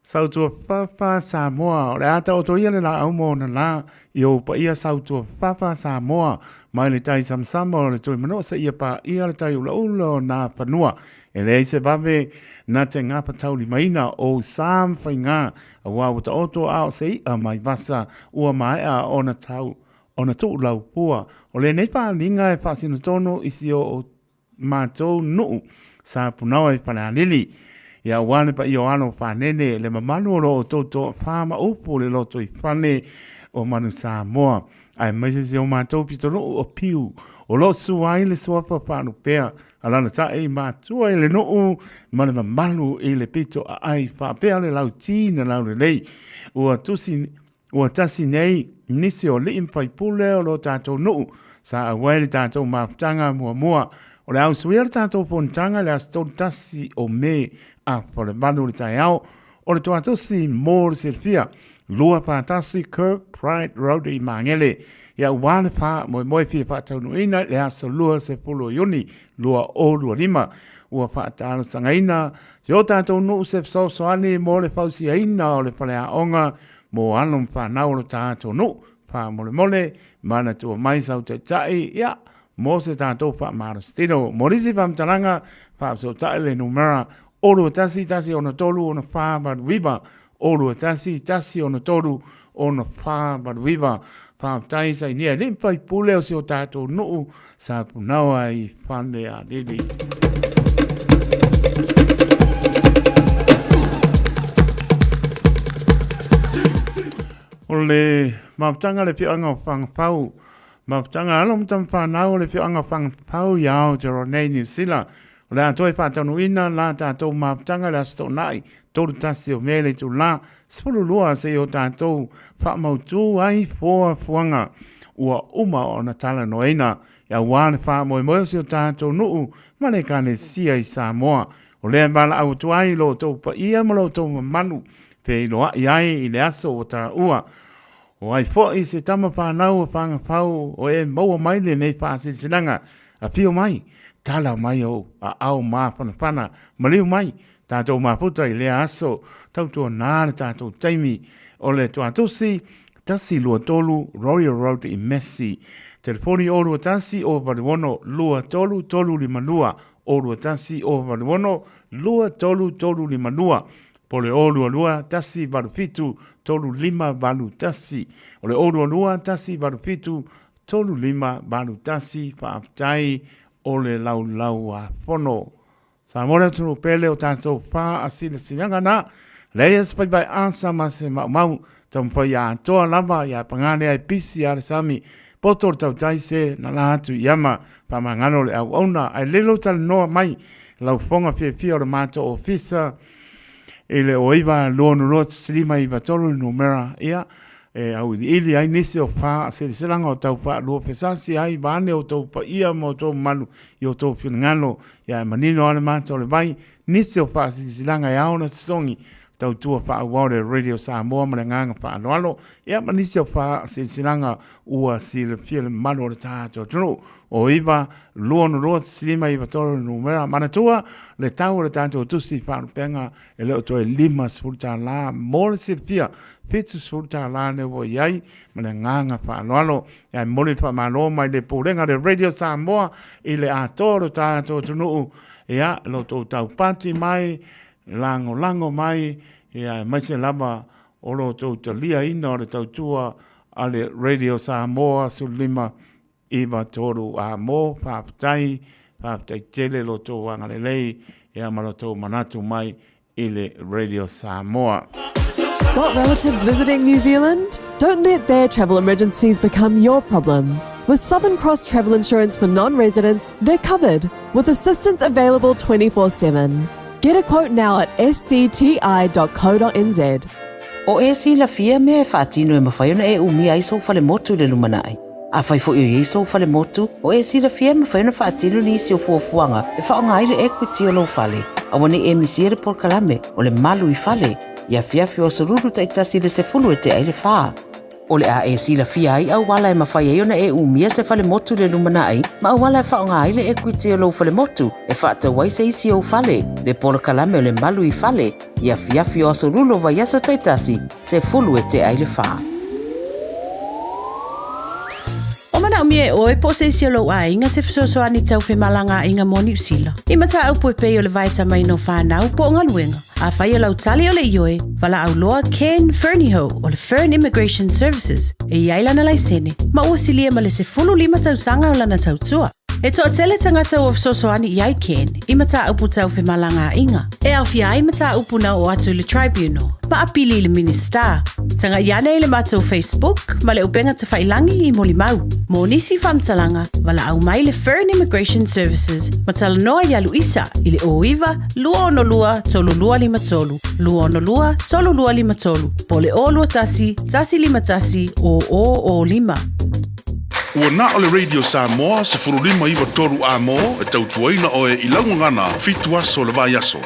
Sautuafafa Samoa, o le a taoto ia le laau mo ona lā i ou paia Sautuafafa Samoa, mai le tai samasama o le Tuimanoa seia paia le tai ulaula o nā fanua. E leai se vave na te gafataulimaina ou sa ma faigā, aua ua taoto a o se iʻa mai vasa ua maea ona tau ona tuu laupua. O lenei paaliga e faasino tonu i si o matou nuu sa punaoa i Falealili. Ia aua le paia o alo fanene, le mamalu o lo outou toafa ma upu le loto i fale o Manu Samoa, aemaise si o matou pitonuu o Piu, o lo o sua ai le suafa faalupea, alalatai matua i le nuu ma le mamalu i le pito aai faapea le lauti na laulelei. Ua tusi Ua tasi nei nisi o alii ma faipule o lo tatou nuu sa auai le tatou mafutaga muamua. O le a usuia le tatou fonotaga i le aso 31 o Me afa o le 8 i le taeao. O le toatusi mo le silafia, 241 Kirkbride Road i Magele. Ia aua le faamoemoe fia faataunuuina i le aso 20 o Iuni 2025. Ua faatalosagaina si o tatou nuu se fesoasoani mo le fausiaina o le faleaoga mo alo ma fanau o lo tatou nuu. Faamolemole, manatua mai sau taitai, ia, mo se tatou faamalositino. Mo nisi faamatalaga, faafesootai le numera 0 21 1 3 6 4 8 9, 0 21 1 3 6 4 8 9. Faafetai sainia e le faipule o si o tatou nuu sa punaoa i Falealili. O le mafutaga le afioaga o Fagafau, mafutaga alo ma tama fanau o le afioaga o Fagafau i Aotearoa nei Niu Sila. O le a toe faataunuuina la tatou mafutaga i le Aso Toonai 31 o Me le itula 12 seia o tatou faamautu ai fuafuaga ua uma ona talanoaina aua le faamoemoe o si o tatou nuu ma le Ekalesia i Samoa. O lea e valaau atu ai i lo outou paia ma lo outou mamalu feiloai ai i le aso ua taua. O ai foi se tama fanau o Fagafau o e maua mai lenei faasilasilaga, afio mai, tala mai ou aao mafanafana, maliu mai, tatou mafuta i lea aso, tautuana le tatou taimi o le Tuatusi 123 Royal Road i Massey. Telefoni 021 086 23352, 021 086 23352, po le 022 187 3581. O le 022 187 3581, faafetai o le laulau a fono. Samoa le atunuu pele o tatou faasilasilaga na, leai se paipai asa ma se maumau, taumafai atoa lava ia paga lea e pisi a le sami, poto le tautai se na la atu i ama, faamagalo le auauna, ae lelo talanoa mai lau fofoga fiafia o le matou ofisa. i le 09 2 2 5 9 3 le numera, ia, e auiliili ai nisi o faaseleselaga o tau faaluafesasi ai vaeane outou paia ma outou mamalu i outou finagalo, ia e manino lava le mata o le vai, nisi o faasilasilaga e ao ona totogi, tautua faaauau le Radio Samoa ma le agaga faaaloalo, ia ma nisi o faasilasilaga ua silafia le mamalu o le tatou atunuu. O 9 2 2 5 9 3 le numera. Manatua le tau o le tatou tusi faalupega e le o toe $50 mo le silafia, $70 lea ua i ai ma le agaga faaaloalo. Ae momoli le faamalo mai le Pulega a le Radio Samoa i le atoa o le tatou atunuu, ia lo outou taupati mai, lagolago mai, ia aemaise lava o lo outou taliaina o le tautua a le Radio Samoa 15 93 a mo, faafetai, faafetai tele lo outou agalelei ia ma lo outou manatu mai i le Radio Samoa. Got relatives visiting New Zealand? Don't let their travel emergencies become your problem. With Southern Cross Travel Insurance for non residents, they're covered with assistance available 24 7. Get a quote now at scti.co.nz. O e silafia mea e faatino e mafai ona e umia ai sou falemotu i le lumanai. Afai foi o i ai sou falemotu, o e silafia e mafai ona faatino nisi o fuafuaga e faaaoga ai le equity o lou fale. Aua ne i e misia le polokalame o le Malu i Fale i afiafi o aso Lulu taitasi i le 10 e tea ai le fa. O le a e silafia ai auala e mafai ai ona e umia se falemotu i le lumanai ma auala e faaaoga ai le equity o lou falemotu e faatau ai se isi ou fale, le polokalame o le Malu i Fale i afiafi o aso Lulu o vaiaso taitasi, 10 e tea ai le fa. O manaomia e oe po o se isi o lou aiga se fesoasoani tau femalagaaiga mo Niu Sila. I mataupu e pei o le vaetamaina o fanau po o galuega. Afai o lau tali o le ioe, valaau loa Ken Fernihough o le Fern Immigration Services e i ai lana laisene ma ua silia ma le 15 tausaga o lana tautua. E toatele tagata ua fesoasoani i ai Ken i mataupu tau femalagaaiga, e aofia ai mataupu na oo atu i le Tribunal ma apili i le Minisita. Tagai ane i le matou Facebook ma le upega tafailangi i molimau. Mo nisi faamatalaga, valaau mai le Fern Immigration Services ma talanoa iā Luisa i le 09 262 3253, 262 3253, po o le 021 151 0005. Ua na o le Radio Samoa 1593 amo e tautuaina oe i lau gagana fitu aso o le vaiaso.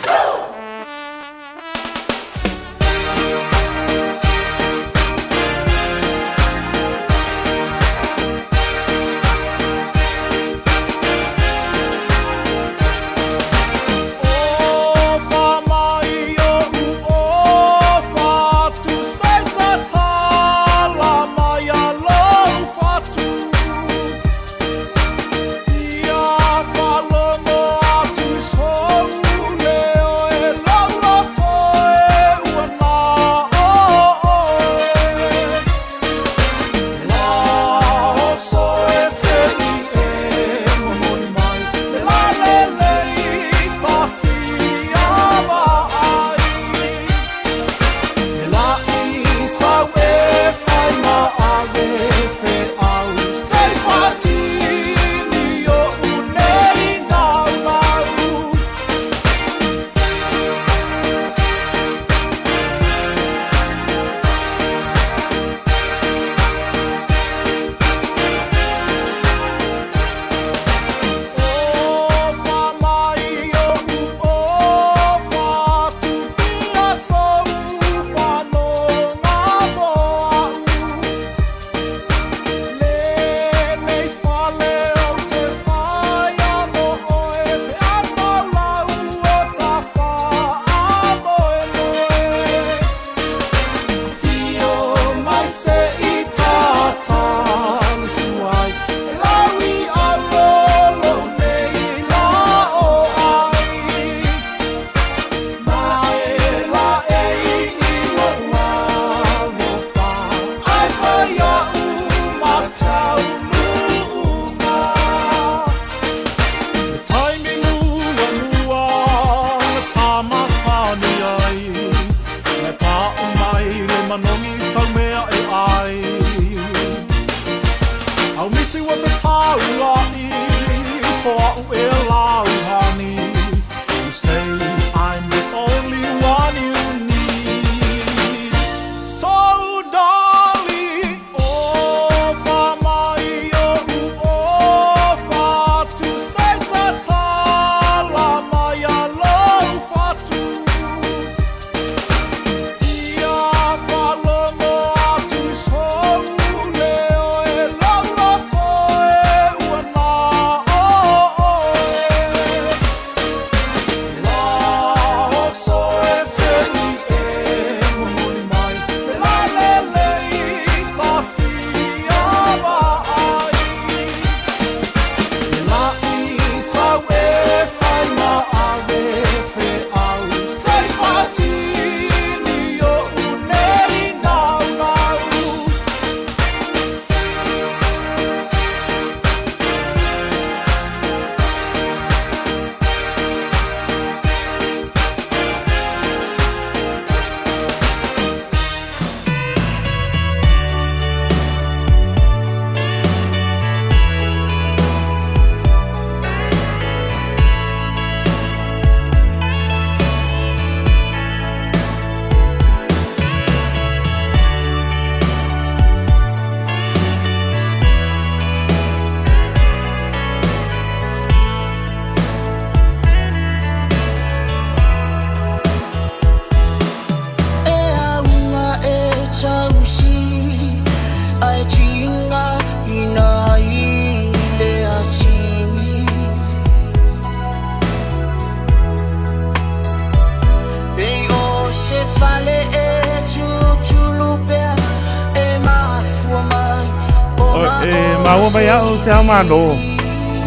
Maua mai au se ao malo.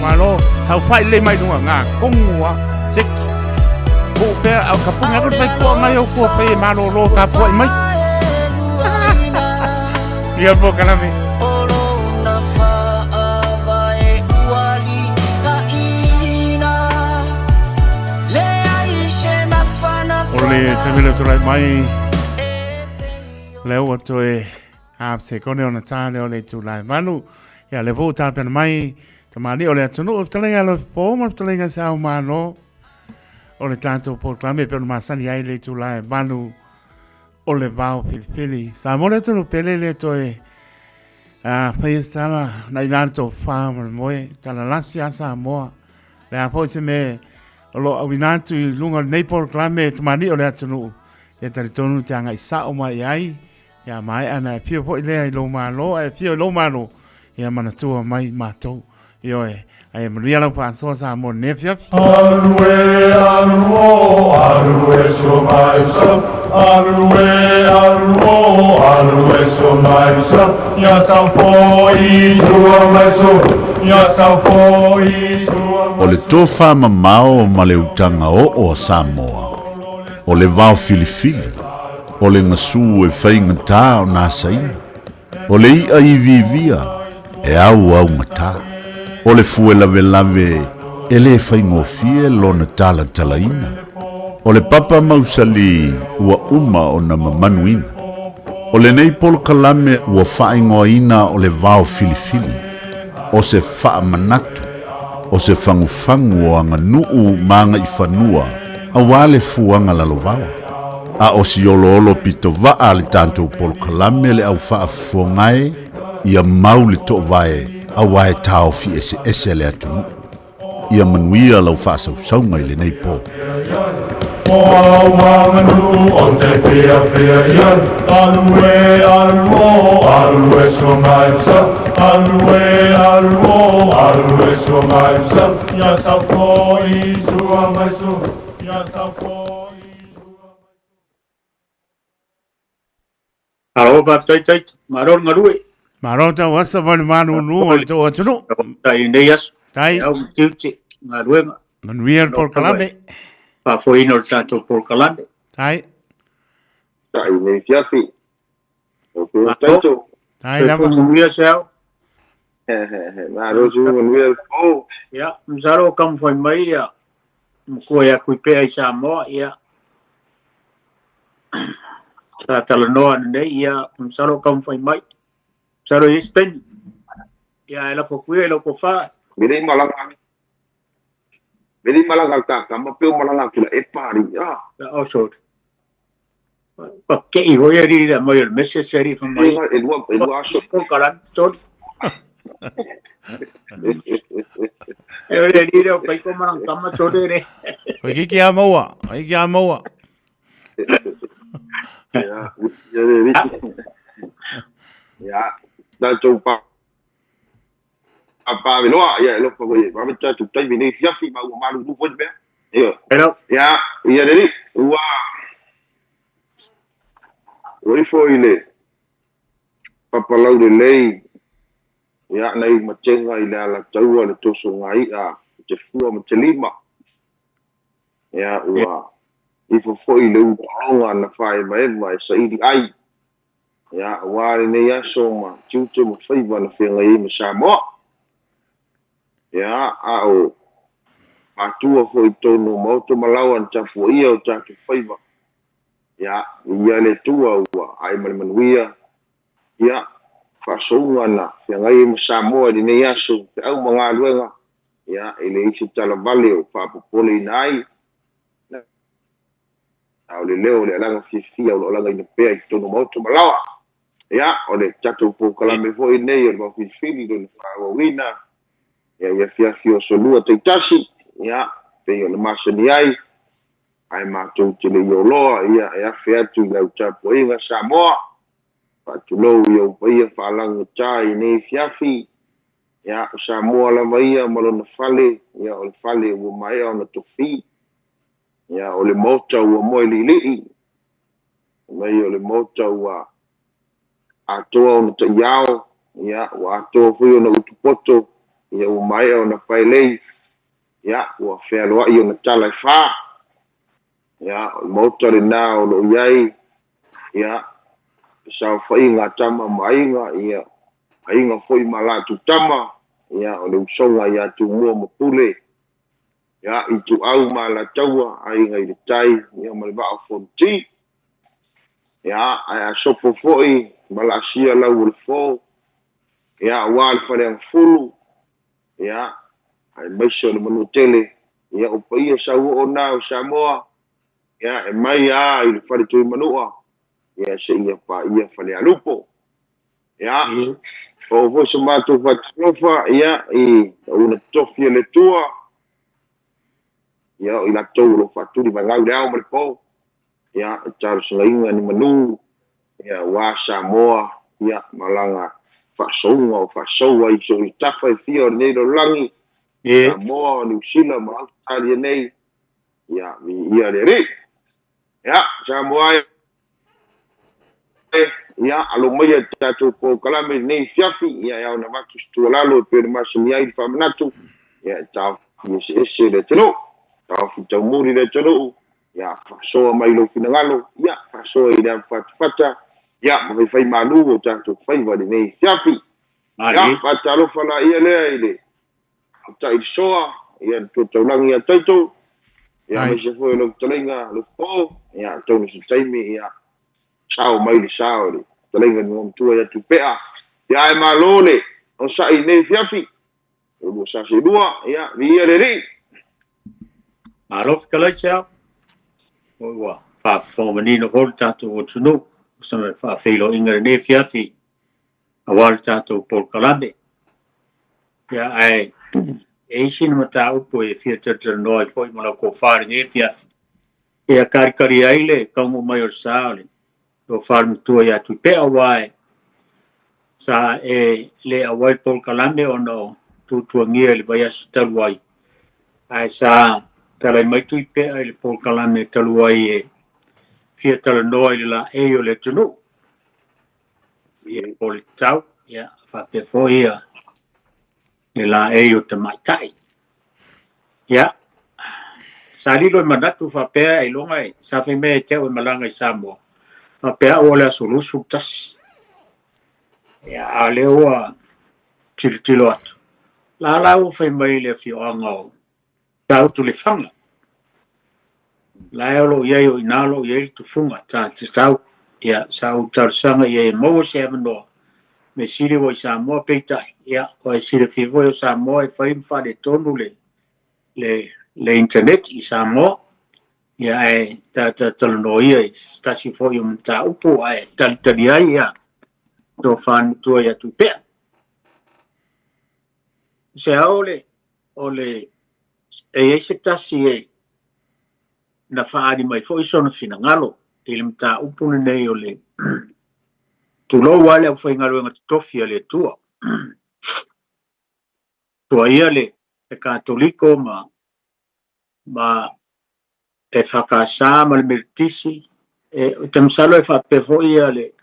Malo, saufai lelei mai luga ngā kongu a seki. Puu pea, au ka punga aku le whaikua ngai au kua pei e malōlō ka puai mai. Ia po kalame. O le taimi lea tulai mai lea ua toe a sekone ona tā lea o le itula e 8. Ia le foi ua tapena mai tamalii o le atunuu le fetalaiga a Lofipo ma le fetalaiga a Seau Malo o le tatou polokalame e pei ona masani ai le itula e 8 o le vao filifili. Samoa le atunuu pele le toe a faia se tala na i la le tofa ma le moe tala lasi a Samoa. Le a foi se mea o lo o auina atu i luga o lenei polokalame tamalii o le atunuu ia talitonu te agai sao mai i ai. Ia maea na e afio foi lea i lou Malo, ae afio i lou Malo, ia manatua mai matou. Ioe, ae manuia lau faasoa Samoa i lenei afiafi. Alu e alu o alu e so mai so alu e alu o alu e so mai so ia sau foi sua mai so ia sau foi sua O le tofa mamao ma le utaga oo a Samoa, o le vao filifili, o le gasu e faigata ona asaina, o le i'a iviivia e auaugata, o le fue lavelave e lē faigofie lona talatalaina, o le papa mausali ua uma ona mamanuina. O lenei polokalame ua faaigoaina o le vao filifili, o se faamanatu, o se fagufagu o aganuu ma agaifanua auā le fuaga lalovaoa. A o si oloolo pitovaa a le tatou polokalame le au faafofoga e, ia mau le toovae auā e taofi eseese le atunuu. Ia manuia lau faasausauga i lenei po. O au aganuu o te fiafia i ai Alu e alu o alu e sua mai sa Alu e alu o alu e sua mai sa Ia sau foi sua mai su Ia sau foi Malo faafetai Taito, malo le galue. Malo tau asa mai le malūlū o le tou atunuu. Tai i lenei aso. Tai. Au ma tiute, galuega. Manuia le polokalame. Faafoeina o le tatou polokalame. Tai. Tai nei fiafi. O pe Taito. Tai lava. Manuia se ao. Malo su manuia le po. Ia, masalo o taumafai mai ia matua ia Kuipea i Samoa, ia sa talanoa ananei, ia masalo o taumafai mai. Masalo e i ai se taimi. Ia, e lafo atu ia i lau tofa. Mele i malaga Mele i malaga al tata ma pe o malaga atu la e pari ah. Oh, sorry. Pa ke i hoi ari la mai o le message ari fa mai. E lua aso. Ko karan, sorry. E ore ari reo kai ko marang kama sorry re. Koe ki ki a maua, koe ki a maua. Ya, ya re. Ya, tatou pa pa veloa ia e lofa foi ma me tatou taimi nei fiafi ma ua malulu foi le mea. Ia. Hello. Ia, ia le alii, ua ua ifo i le papalau lelei ia nai matega i le alataua le tosoga i'a te fua ma te lima. Ia ua ifo foi i le utologa na faaemaema e saili ai. Ia aua lenei aso ma tiute ma faiva na feagai ai ma Samoa. Ia a o matua foi i totonu o maota ma laoa na tapuaia o tatou faiva. Ia, viia le Atua ua ae ma le manuia, ia, faasouga na feagai ai ma Samoa i lenei aso, feau ma galuega, ia, e leai se tala vale o faapopoleina ai, na o le leo o le alaga fiafia o lo o lagaina pea i totonu o maota ma laoa. Ia, o le tatou polokalame foi lenei o le Vaofilifili lona faaauauina, ia, i afiafi o aso lua taitasi, ia, pei ona masani ai, Ae matou te le i oloa, ia, e afe atu i lau tapuaiga Samoa. Faatulou i ou paia faalagogata i nei afiafi. Ia, o Samoa lava ia ma lona fale, ia, o le fale ua maea ona tofi. Ia, o le Maota ua moe li'ili'i, fai mai o le Maota ua atoa ona ta'iao. Ia, ua atoa foi ona utupoto, ia ua maea ona paelei, ia, ua fealoai ona tala e fa. Ia, o le maota lena o lo o i ai, ia, le saofaiga a tama ma aiga, ia, aiga foi ma latou tama, ia, o le usoga ia Tumua ma Pule, ia, Ituau ma Alataua, Aiga i le Tai, ia, ma le Vaa o Fonoti. Ia, ae a sopo foi ma laasia lau o le fo, ia, aua le Faleagafulu, ia, aemaise o le Manuatele, ia, o paia sauoo na o Samoa, ia, e mai lava i le fale Tuimanua, ia, seia paia Falealupo. Ia, oo foi se matou faatalofa, ia, i tauna totofi a le Atua, ia, o i latou o lo o faatuli vaegau i le ao ma le po, ia, e talosagaina ni manu, ia, aua Samoa, ia, ma lana faasouga o faasou ai i so o se tafa e fia o lenei lalolagi, Samoa, o Niu Sila ma Ausetalia nei, ia, viia le Alii. Ia, Samoa e, ia, alo maia i le tatou polokalame i lenei afiafi, ia, e ao ona avatu se tuualalo e pei ona masani ai le faamanatu, ia, e taofi eseese le atunuu, taofi taumuli le atunuu, ia, faasoa mai lou finagalo, ia, faasoa i le avafatafata, ia, ma faifai malu o tatou faiva i lenei afiafi. Ia, faatalofa laia lea i le Tailisoa, ia, le Tua Taulagi ia Taito, ia, aemaise foi o lau fetalaiga Lofo, ia, atonu se taimi, ia, sao mai le sa o le fetalaiga i le Igoamatua ia Tupea, ia, ae malo le onosai i lenei afiafi, lua sa seelua, ia, viia le Alii. Malo fetalai Seau. Oi ua faafofoga manino foi le tatou atunuu i le faafeiloaiga i lenei afiafi aua le tatou polokalame. Ia, ae e i ai sina mataupu e fia talatalanoa ai foi ma lau tofa i lenei afiafi. Ia kalikali ai le taunuu mai o le sa o le tofa le matua ia Tuipea, aua e sa e le auai le polokalame ona o tuatuagia i le vaiaso talu ai, ae sa talai mai Tuipea i le polokalame talu ai e fia talanoa i le laei o le atunuu, ia po o le tatau, ia faapea foi ia le laei o tamaitai. Ia, sa lilo i manatu faapea ailoga e sa fai mea e te au e malaga i Samoa, faapea au o le aso 21. Ia, a o lea ua tilotilo atu, la la ua fai mai le afioaga o Tautulefaga. La e o lo o i ai o i ina o lo o i ai le tufuga ta te tau. Ia, sa ou talosaga i ai e maua se avanoa, mea sili ua i Samoa, peitai, ia, ua e silafia foi o Samoa e fai ma faaletonu le, le, le internet i Samoa. Ia, ae ta ta talanoa ia i se tasi foi o mataupu ae talitali ai ia tofa matua ia Tupea. Se ao le, o le, e i ai se tasi e na faaali mai foi sona finagalo i le mataupu lenei o le tulou lava le aufaigaluega totofi a le Atua. Tuaia le Katoliko ma ma EFKS ma le Metotisi, e, ou te masalo e faapea foi ia le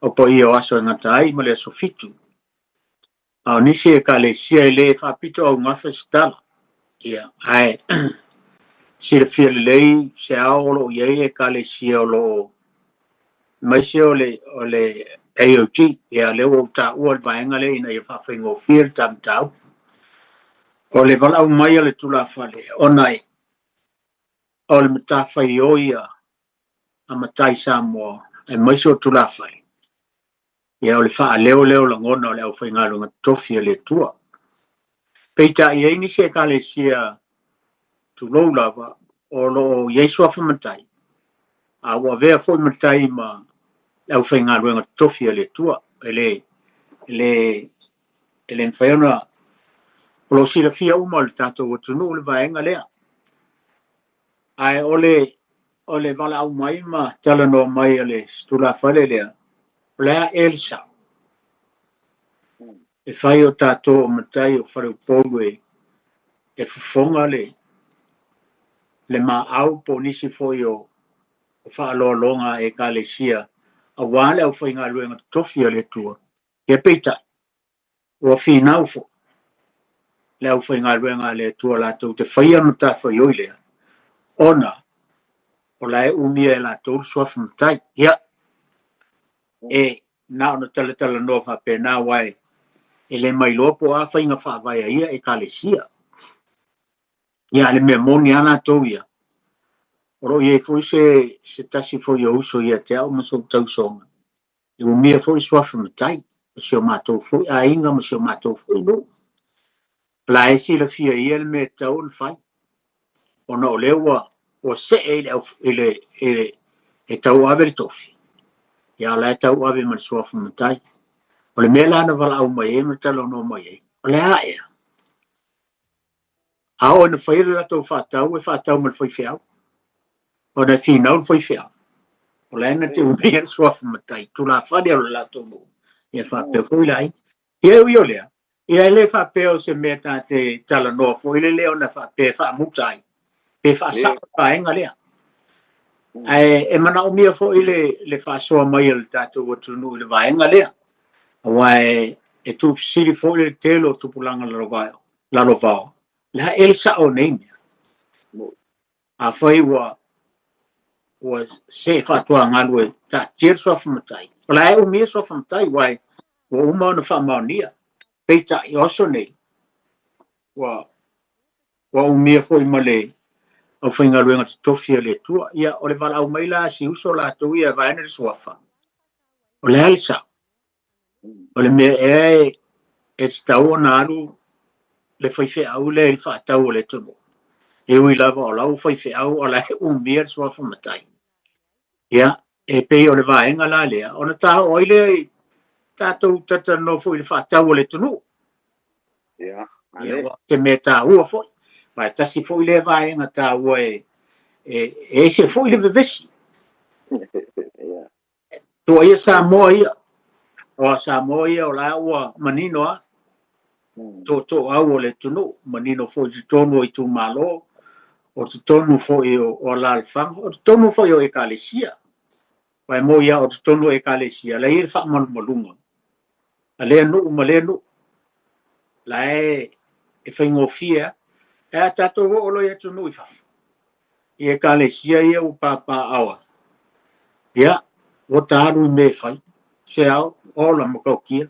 au paia o aso e gata ai ma le aso 7. A o nisi ekalesia e le faapito augafa se tala. Ia, ae silafia lelei se ao o lo o i ai ekalesia o lo o aemaise o le, o le AOG, ia lea ua ou taua le vaega lea ina ia faafaigofie le ta mataupu. O le valaau mai a le tulafale ona e o le matafaioi a a matai Samoa aemaise o tulafale, ia o le faaleo lea o lagona o le aufaigaluega totofi a le Atua. Peitai e i ai nisi ekalesia tulou lava o lo o i ai suafa matai, a ua avea foi matai ma le aufaigaluega totofi a le Atua. E le, e le, e le mafai ona, o lo o silafia uma e le tatou atunuu le vaega lea. Ae o le, o le valaau mai ma talanoa mai a le tulafale lea, o le a ea le sao? E fai o tatou o matai o faleupolu e, e fofoga le, le maau po o nisi foi o, o faaaloaloga a ekalesia aua le aufaigaluega totofi a le Atua. Ia peitai, Ua finau foi le aufaigaluega a le Atua latou te faia le matafaioi lea, ona o la e umia e latou le suafa matai. Ia, e na ona talatalanoa faapena, aua e le mailoa po o a faiga faavae a ia ekalesia. Ia, a le mea moni lava latou ia, o lo o i ai foi se, se tasi foi o uso ia te au ma sou tausoga, e umia foi suafa matai o si o matou foi aiga ma si o matou foi nuu. O la e silafia ia le mea e tatau ona fai, ona o lea ua ua see i le, i le, i le e tauave le tofi, ia o la e tauave ma le suafa matai. O le mea la na valaau mai ai ma talanoa mai ai, o le a ea? A oo ina fai le latou faatau, e faatau ma le faifeau. Ona e finau le faifeau. O la e na te umia le suafa matai, tulafale o le latou nuu. Ia faapea foi le aiga. Ia e ui o lea, ia e le faapea o se mea ta te talanoa foi lele ona faapea e faamuta ai, pe faasao le vaega lea. Ae e manaomia foi le, le faasoa mai a le tatou atunuu i le vaega lea. Aua e, e tuufesili foi le tele o tupulaga lalovaoa, lalovaoa, le a ea le sao o nei mea? Afai ua ua see faatuagalu e taatia le suafa matai, o le a e umia suafa matai, aua ua uma ona faamaonia. Peitai, o aso nei, ua ua umia foi ma le aufaigaluega totofi a le Atua. Ia, o le valaau mai la a si uso latou ia vaeane le suafa, o le a le sao? O le mea ea e, e tatau ona alu le faifeau lea i le faatau o le atunuu. E ui lava o lau faifeau o la e umia le suafa matai. Ia, e pei o le vaega la lea, ona ta oo ai lea i tatou talatalanoa foi i le faatau o le atunuu. Ia, Ia, ua se mea taua foi. Aua e tasi foi lea vaega taua e, e, e ese foi le vevesi. Ia. Tuaia Samoa ia. O Samoa ia o la ua manino a. Tootooau o le atunuu, manino foi i totonu o itumalo, o totonu foi o, o alaalafaga, o totonu foi o ekalesia. Aua e moni lava o totonu o ekalesia, la e i ai le faamalumaluga a lea nuu ma lea nuu. La e, e faigofie lava. Ae a tatou oo loa i atunuu i fafo, i ekalesia ia ua papaaao ai, ia, ua ta alu i mea e fai, se ao, ola matautia.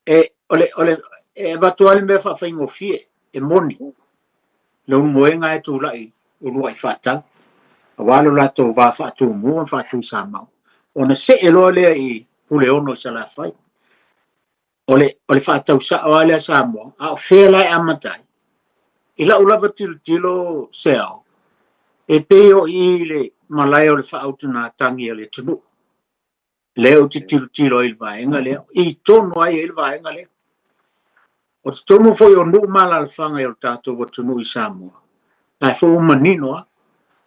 E, o le, o le, e avatu lava le mea faafaigofie, e moni, le ulumoega e tulai uluai faatau, aua lo latou va faatumua ma faatuisamau, ona see loa lea i Puleono i Salafai. O le, o le faatau sao lava lea a Samoa, a o fea la e amata ai? I lau lava tilotilo Seao, e pei o i i le malae o le faautugatagi a le atunuu. Lea ou te tilotilo ai i le vaega lea, i tonu ai i le vaega lea. O totonu foi o nuu ma alaalafaga o le tatou atunuu i Samoa, la e foi ua manino lava.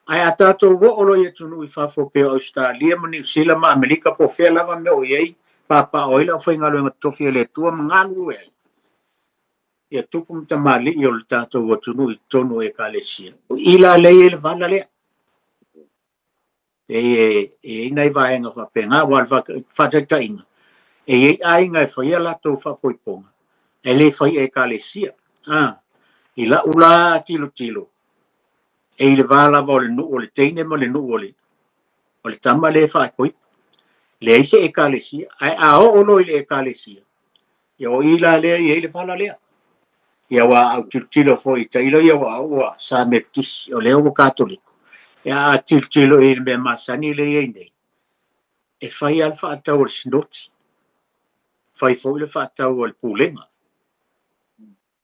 Ae a tatou oo loa i atunuu i fafo pei o Ausetalia ma Niu Sila ma Amerika po o fea lava mea o i ai, papaaao ai le aufaigaluega totofi a le Atua ma galulue ai, ia tupu ma tamalii o le tatou atunuu i totonu o ekalesia. O i la lea e i ai le vala lea. E i ai nai vaega faapena, aua o le faataitaiga, e i ai aiga e faia latou faapoipoga, ae le fai i ekalesia. I lau la tilotilo, e i le va lava o le nuu o le teine ma le nuu o le, o le tama lea e faaipoipo. Leai se ekalesia, ae a oo loa i le ekalesia, ia o i la lea e i ai le vala lea. Ia aua a ou tilotilo foi i tailo ia ua ua sa Metotisi, o lea ua Katoliko. Ia a tilotilo i le mea masani lea e i ai nei, e fai lava le faatau a le sinoti, fai foi le faatau a le pulega.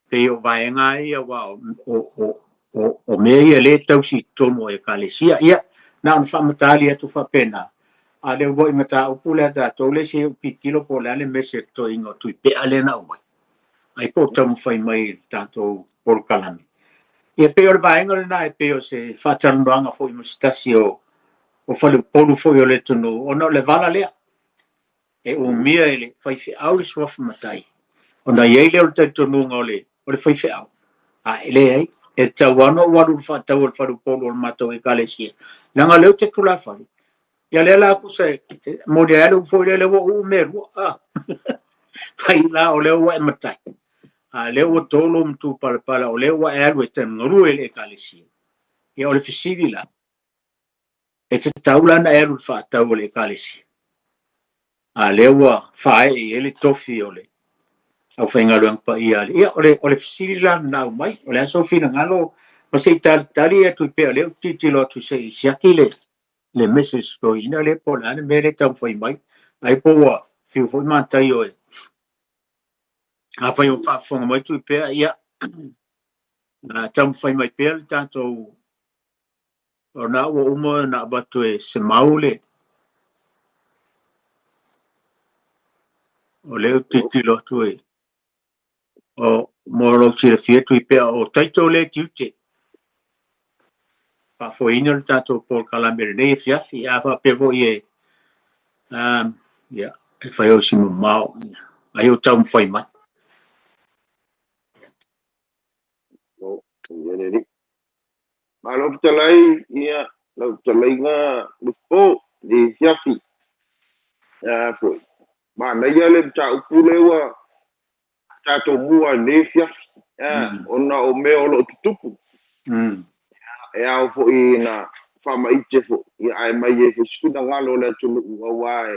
Pei o vaega ia aua o, o, o, o, o mea ia lea e tausi i totonu o ekalesia. Ia, na ona faamatali atu faapena, a le uluai mataupu lea a tatou lea se i ou tilotilo po o le a le mea se totoina o Tuipea lea na aumai. Ai po o taumafai mai i le tatou polokalame. Ia pei o le vaega lena e pei o se faatalanoaga foi ma se tasi o o faleupolu foi o le atunuu ona o le vala lea e umia e le faifeau le suafa matai ona i ai lea o le talitonuga o le o le faifeau a e leai e tatau lava ona ou alu i le faatau o le faleupolu o le matou ekalesia leaga o lea ou te tulafale. Ia lea la tusa e moni ai le upu foi lea, lea ua uu mea e lua. Ah. Afai la o lea ua e matai, a o lea ua to lou matupalapala, o lea ua e alu e galue i le ekalesia, ia o le fesili la, e tatau la ona e alu i le faatau a le ekalesia, a o lea ua faaee i ai le tofi o le aufaigaluega paia a le. Ia, o le fesili la lena aumai, o le a sou finagalo ma se i talitali atu pea, o lea ou te tilotilo atu se i siaki le message toeaina lea po o le a le mea lea e taumafai mai, ai po ua fiu foi mataio e. Afai o faafofoga mai Tuipea, ia, taumafai mai pea le tatou, o na ua uma ona avatu e Semau le, o lea ou te tilotilo atu e, o mo lou silafia Tuipea, o Taito lea e tiute, faafoeina le tatou polokalame i lenei afiafi, a faapea foi e, ia, e fai o si mamao, ai o taumafai mai. O, ia le alii. Malo fetalai, ia, lau fetalaiga Lefo, le afiafi. Ia foi. Manaia le mataupu lea ua tatou mua i lenei afiafi. Ia, ona o mea o lo o tutupu. E ao foi na faamaite foi, ia, ae mai ai foi se finagalo o le atunuu, aua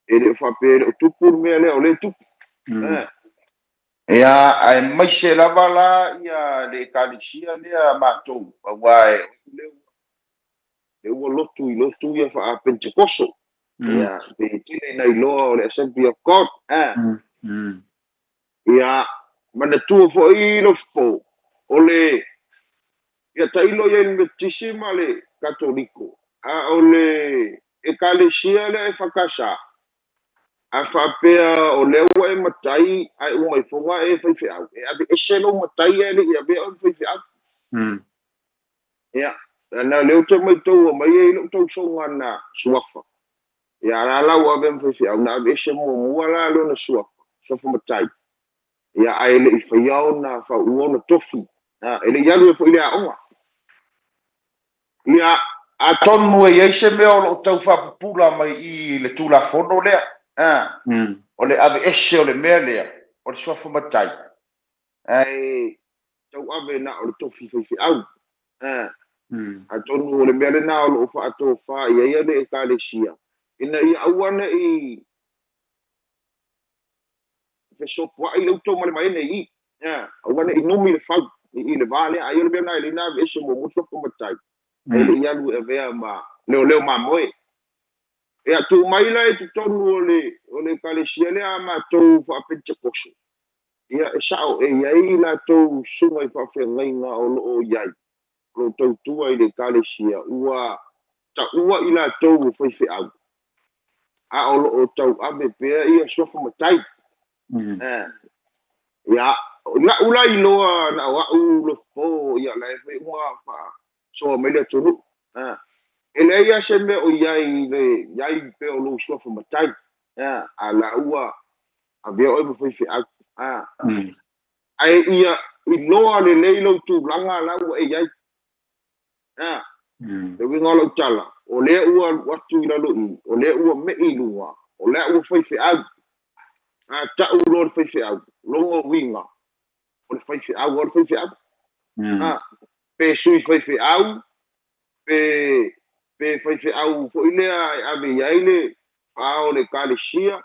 e le o faapea e le o tupu le mea lea, o lea e tupu. Ia, aemaise lava la ia le ekalesia lea a matou, aua e lea ua lotu i lotu ia faa-Pentekoso. Ia, pe tele ina iloa o le Assembly of God. Ia, manatua foi Lofo, o le, ia tailo i ai le Metotisi ma le Katoliko, a o le ekalesia lea e whakasa, a faapea o lea ua e matai ae uma ifoga e faifeau, e aveese lou matai ae le i avea oe ma faifeau. Ia, na lea ou te maitaua mai ai lou tausoga na suafa. Ia, la la ua avea ma faifeau, na aveese muamua la lona suafa, suafa matai. Ia, ae le i faia ona faaua ona tofi. E le i alu ai foi i le aoga. Ia, atonu e i ai se mea o lo o tau faapupula mai i le Tulafono lea, o le aveese o le mea lea, o le suafa matai, ae tauave na o le tofi faifeau. Atonu o le mea lena o lo o faatofa i ai le ekalesia, ina ia aua ne i fesopoai le uto ma le maene i i. Aua ne i numi le fau i le va lea, ai o le mea lena e le na aveese muamua suafa matai, ae le i alu e avea ma leoleo mamoe. Ia, tuu mai la i totonu o le ekalesia lea a matou faa-Pentekoso. Ia, e sao, e i ai latou susuga i faafeagaiga o lo o i ai, o lo o tautua i le ekalesia, ua taua i latou o faifeau, a o lo o tauave pea ia suafa matai. Ia, la'u la iloa na o a'u Lofo, ia la e fai uma faasoa mai le atunuu. E leai lava se mea o i ai le i ai pea o lou suafa matai, a la ua avea oe ma faifeau. Ae ia iloa lelei lou tulaga la ua e i ai. Le uiga o lau tala, o lea ua alu atu i lalo i, o lea ua mei i luga, o lea ua faifeau. A ta'u loa le faifeau, lona uiga, o le faifeau o le faifeau. Pe sui faifeau, pe faifeau foi lea e ave i ai le faaao o le ekalesia,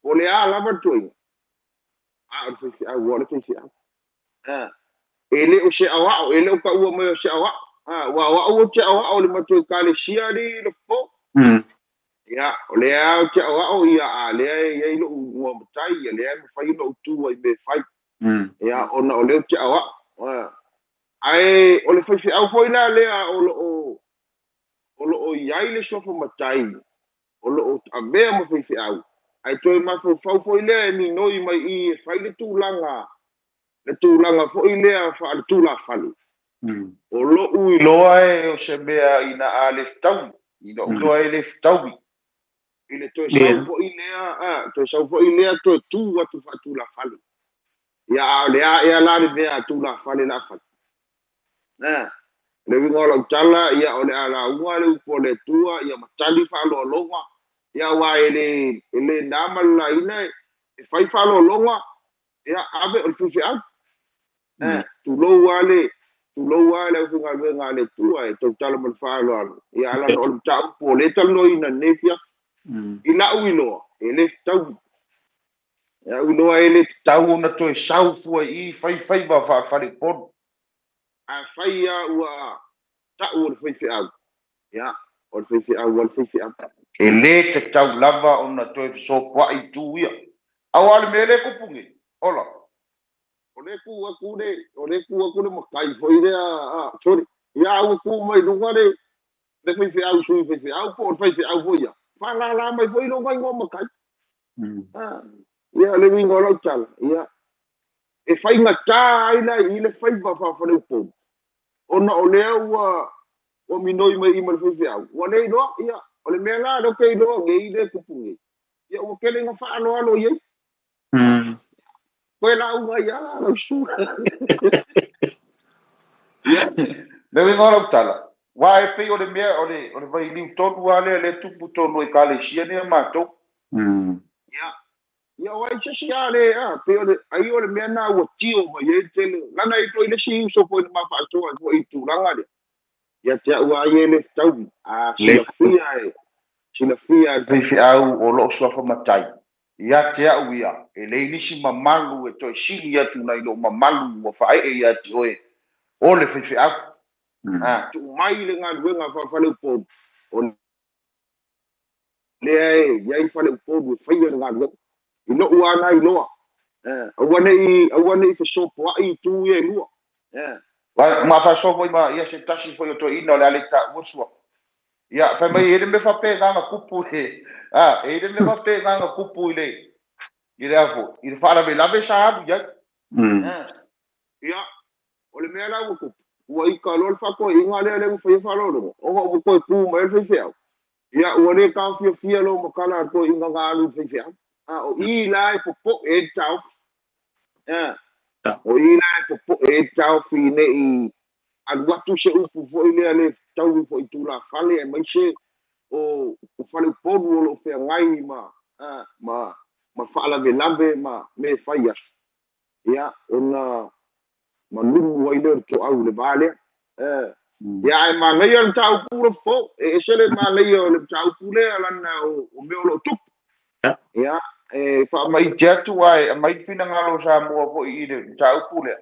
o le a lava le tuuaiga, a o le faifeau o le faifeau. E le o se aoao, e le o taua mai o se aoao. Ua o a'u ou te aoao i le matou ekalesia alii Lofo. Ia, o lea ou te aoao, ia, a lea e i ai lou igoa matai, ia lea e mafai ona ou tu ai i mea e fai. Ia, ona o lea ou te aoao. Ae o le faifeau foi la lea o lo o i ai le suafa matai, o lo o avea ma faifeau, ae toe mafaufau foi lea e minoi mai i e fai le tulaga foi lea faaletulafale. O lou iloa e o se mea ina a le fetaui, i lou iloa e le fetaui. I le toe sau foi lea, toe sau foi lea toe tu atu faatulafale. Ia, a o le a ea la le mea a tulafale la fai. Le uiga o lau tala, ia, o le a lauga le upu o le Atua, ia matali faaloaloga, ia, aua e le na ma le laina E fai faaaloaloga, ia, ave o le faifeau. Tulou lava le, tulou lava le aufaigaluega a le Atua e tautala ma le faaaloalo, ia, ae leaga o le mataupu o lea e talanoaina i lenei afiafi. I la'u iloa, e le fetaui. I la'u iloa e le tatau ona toe sau fua i i fai faiva faa-faleupolu. Afai lava ua ta'u o le faifeau, ia, o le faifeau lava le faifeau. E lē tatau lava ona toe fesopoa'i itu ia. Auā o le mea lea e kupu nei, ola. O lea e tu atu le, o lea e tu atu le matai foi lea, a, sorry, ia a ua tu mai luga le, le faifeau sui faifeau po o le faifeau foi ia, faalala mai foi lona igoa matai. A, ia, le uiga o lau tala, ia, e faigata ai la i le faiva faa-faleupolu, ona o lea ua ua minoi mai i ma le faifeau, ua le iloa, ia, o le mea la lea ou te iloa nei lea e tupu nei, ia ua tele ina faaaloalo i ai. Koe lauga ai lava lau susuga. Ia, le uiga o lau tala, aua e pei o le mea, o le, o le vailiu tonu lava lea, lea e tupu tonu i Ekalesia nei a matou. Ia, ia o ai se isi a le, a, pei o le, ai o le mea lena ua tio mai ai le tele. Lana e foi le isi uso foi na ma faasoa ai foi i le tulaga lea. Ia te au lava ia e le fetaui. A silafia e, silafia e le faifeau o loo suafa matai, ia te au ia, e leai nisi mamalu e toe sili atu nai lou mamalu ua faaee ia te oe o le faifeau. A tuu mai le galuega faa-faleupolu, o lea e i ai faleupolu e faia le galuega. I lou lava na iloa, aua ne i, aua ne i fesopoai itu ia e lua. Ma faasoa foi ma ia se tasi foi o toeaina o le a le taua suafa. Ia, fai mai e i ai le mea faapena na tupu i le, a, e i ai le mea faapena na tupu i le, i le a foi, i le faalavelave sa alu i ai. Ia, o le mea la ua tupu, ua ita loa le faatoeaiina lea lea na faia faaaloaloga, ona ua toe tu mai ai le faifeau. Ia, ua le taofiofia lou matala a le toeaina na alu i le faifeau. A o i la e popoe ai le taofi. O i la e popoe ai le taofi ne i alu atu se upu foi lea le fetaui foi i tulafale aemaise o faleupolu o lo o feagai ma, ma, ma faalavelave ma mea e fai aso. Ia, ona malumu ai lea o le toau i le va lea. Ia, ae manaia le mataupu Lofo, e ese le manaia o le mataupu lea lana o mea o lo o tupu. Ia, e faamaite atu ae aumai le finagalo o Samoa foi i le mataupu lea.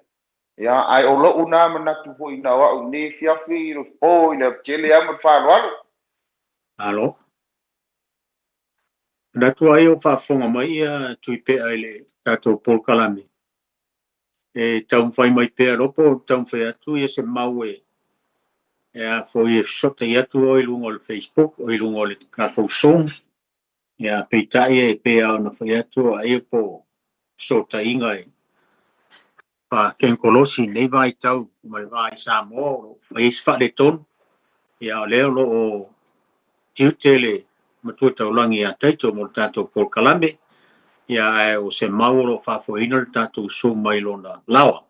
Ia, ae o lou na manatu foi na o au i lenei afiafi Lofo i le tele lava ma le faaaloalo. Malo. Manatu ai o faafofoga mai ia Tuipea i le tatou polokalame. E taumafai mai pea loa po o taumafai atu ia se mau e e a foi e fesotai atu o i luga o le Facebook o i luga o le tatou Zoom. Ia peitai e pei lava ona fai atu ai po o fesootaiga e faatekonolosi i lenei vaitau ma le va i Samoa o lo o fai ai se faaletonu. Ia o lea o lo o tiute le Matua Taulagi ia Taito mo le tatou polokalame, ia ae o se mau o lo o faafoeina le tatou Zoom mai lona laoa.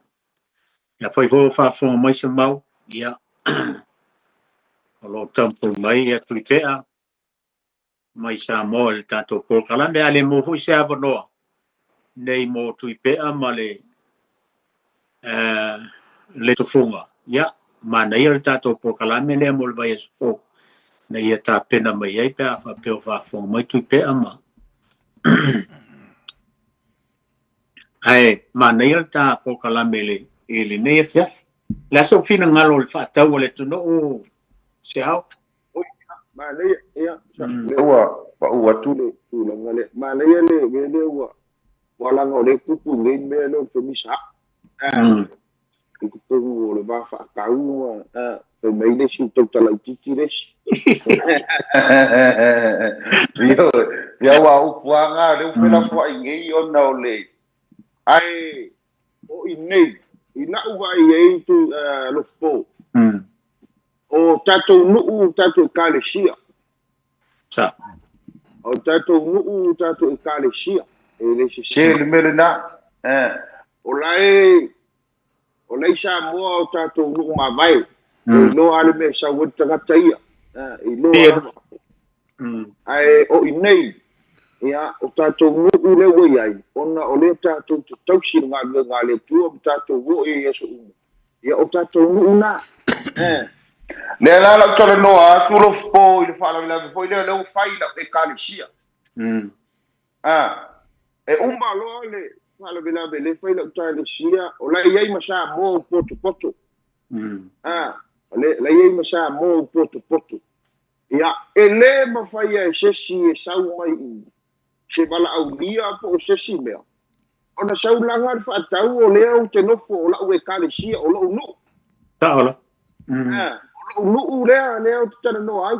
Ia afai foi o faafofoga mai se mau, ia o lo o taumafai mai ia Tuipea mai Samoa i le tatou polokalame, a le maua foi se avanoa nei mo Tuipea ma le le tufuga, ia, manaia le tatou polokalame lea mo le vaiaso fou, ina ia tapena mai ai pe a faapea o faafofoga mai Tuipea ma Ae manaia le ta polokalame i le, i lenei afiafi. Le a sou finagalo i le faatau a le atunuu, Seao? Manaia, ia, lea ua pau atu le tulaga lea. Manaia le mea lea ua, ua laga o lea e tupu i nei mea lea o le femisa. I totonu o le va faatau ma fai mai le isi tautala itiiti le isi. Ioe, ia aua o upu lava na lea ua felafoai nei ona o le. Ae o i nei, i la'u vaai i ai tu Lofo, o tatou nuu, tatou ekalesia. Sa. O tatou nuu, tatou ekalesia. E le sese. Se le mea lena. O la e, o la i Samoa o tatou nuu mavae. E iloa lava le mea e sau ai le tagata ia. E iloa lava. Ae o i nei, Ia, o tatou nuu lea ua i ai, ona o lea tatou te tausi i le galuega a le Atua ma tatou oo i ai i aso uma, ia o tatou nuu na. Eh. Lea la lau talanoa atu Lofipo i le faalavelave foi lea lea ua fai i lau ekalesia. Ah, e uma loa le faalavelave lea fai i lau ekalesia, o la e i ai ma Samoa ua potopoto. Ah, o la e i ai ma Samoa ua potopoto. Ia, e lē mafaia e sesi e sau mai i se valaaulia po o sesi mea, ona sau laga le faatau o lea ou te nofo o la'u ekalesia, o lo'u nu'u. Sao la. O lo'u nu'u lea, lea ou te talanoa ai.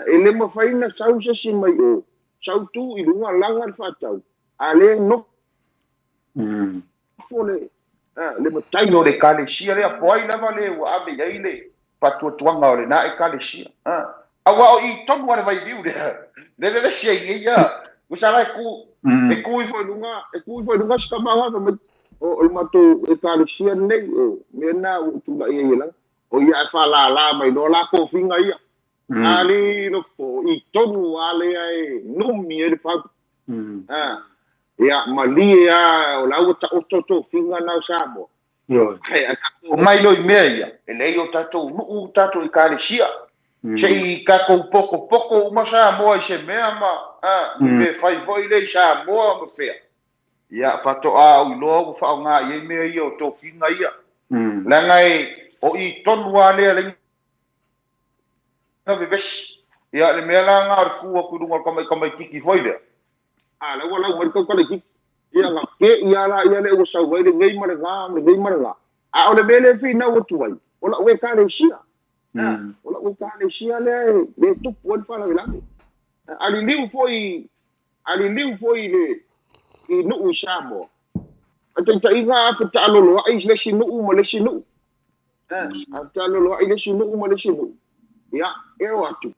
E lē mafai ona sau sesi mai o, sau tu i luga laga le faatau, a lea nofo le le matai o le ekalesia lea, po ai lava le ua ave i ai le faatuatuaga o lena ekalesia. Aua o i tonu lava le vailiu lea, le vevesi ai nei ia, tusa la e ku, e ku ifo i luga, e ku ifo i luga si tama fai mai, o le matou ekalesia lenei, o mea na ua ou tulai ai e laga. O ia e faalala mai loa la tofiga ia. Ali lofo, i tonu lava lea e numi ai le fau. Ia, malie lava, o la ua taoto tofiga na o Samoa. Ae a tatou omai loa i mea ia, e leai o tatou nuu, tatou ekalesia. Se i tatou potopoto uma Samoa i se mea ma ni mea fai foi lea i Samoa ma fea. Ia, faatoa ou iloa ua faaaoga i ai mea ia o tofiga ia. Leaga e, o i tonu lava lea leai na vevesi. Ia, le mea la lena o le tu atu i luga o le tamaitamaititi foi lea. A la ua lau mai le tautalaititi. Ia na te i a la ia lea ua sau ai lenei ma lena, lenei ma lena. A o le mea lea e finau atu ai, o la'u ekalesia. O la'u ekalesia lea e le tupu ai le faalavelave. A liliu foi, a liliu foi i le i nuu i Samoa, a taitaiga a fetaaloloai le isi nuu ma le isi nuu. A fetaaloloai le isi nuu ma le isi nuu. Ia, e o atu.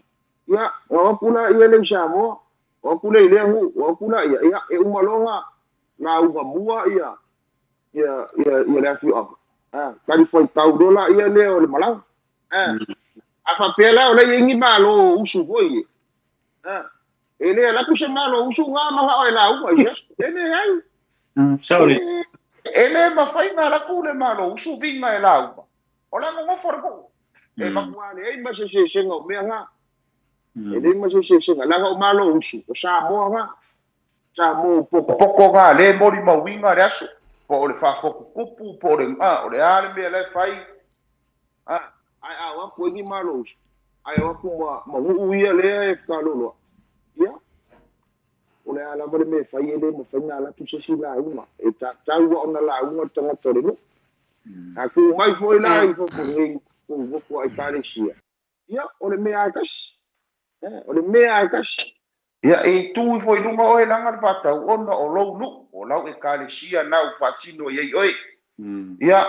Ia, na o atu la ia lea i Samoa, o atu lea i lea nuu, o atu la ia, ia, e uma loa lauga mua ia, ia, ia, ia le afioaga. Talifuaitau loa la ia lea o le malaga. A faapea la o la e i ai ni malo usu foi e. E le alu atu se malo usu na mana'o e lauga i se aso. E leai. Sao le. E le mafai ona alu atu le malo usu viga e lauga. O le a nonofo le nuu. E matua leai ma se sesega o mea na. E leai ma se sesega. Leaga o malo usu, o Samoa na. Samoa ua Potopoto na le molimauina le aso. Po o le faafotutupu, po o le, o le a le mea la e fai. Ae a o atu ai ni malo usu, ae o atu ma, ma nuu ia lea e fetaloloai, ia, o le a lava le mea e fai e le mafai ona alu atu se isi lauga. E tatau lava ona lauga le tagata o le nuu. A tuu mai foi la i fafo nei kou nofo a Ekalesia, ia, o le mea lava e tasi. O le mea lava e tasi. Ia, e tu ifo i luga oe laga le faatau ona o lou nuu, o lau ekalesia na ua faasino i ai oe. Ia,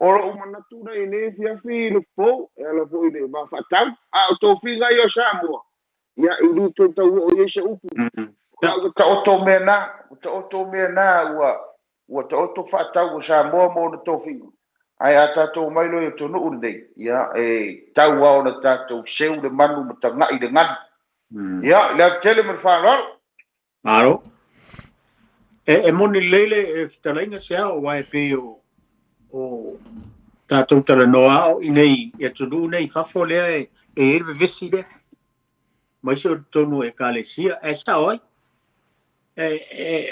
O lou manatu la i lenei afiafi i le po, e ala foi i le va faatau, a o tofiga ia o Samoa, ia, i le toe tau oo i ai se upu. O lau. Ua taoto mea na, ua taoto mea na, ua, ua taoto faatau o Samoa ma ona tofiga. Ae a tatou omai loa i atunuu lenei, ia, e tau lava ona tatou seu le manu ma taga'i le galu. Ia, i le ava tele ma le faaaloalo. Malo. E moni lelei le fetalaiga se ao, aua e pei o tatou talanoa ao i nei i atunuu nei i fafo lea e i ai le vevesi lea. Aemaise o totonu o ekalesia, ae sao ai.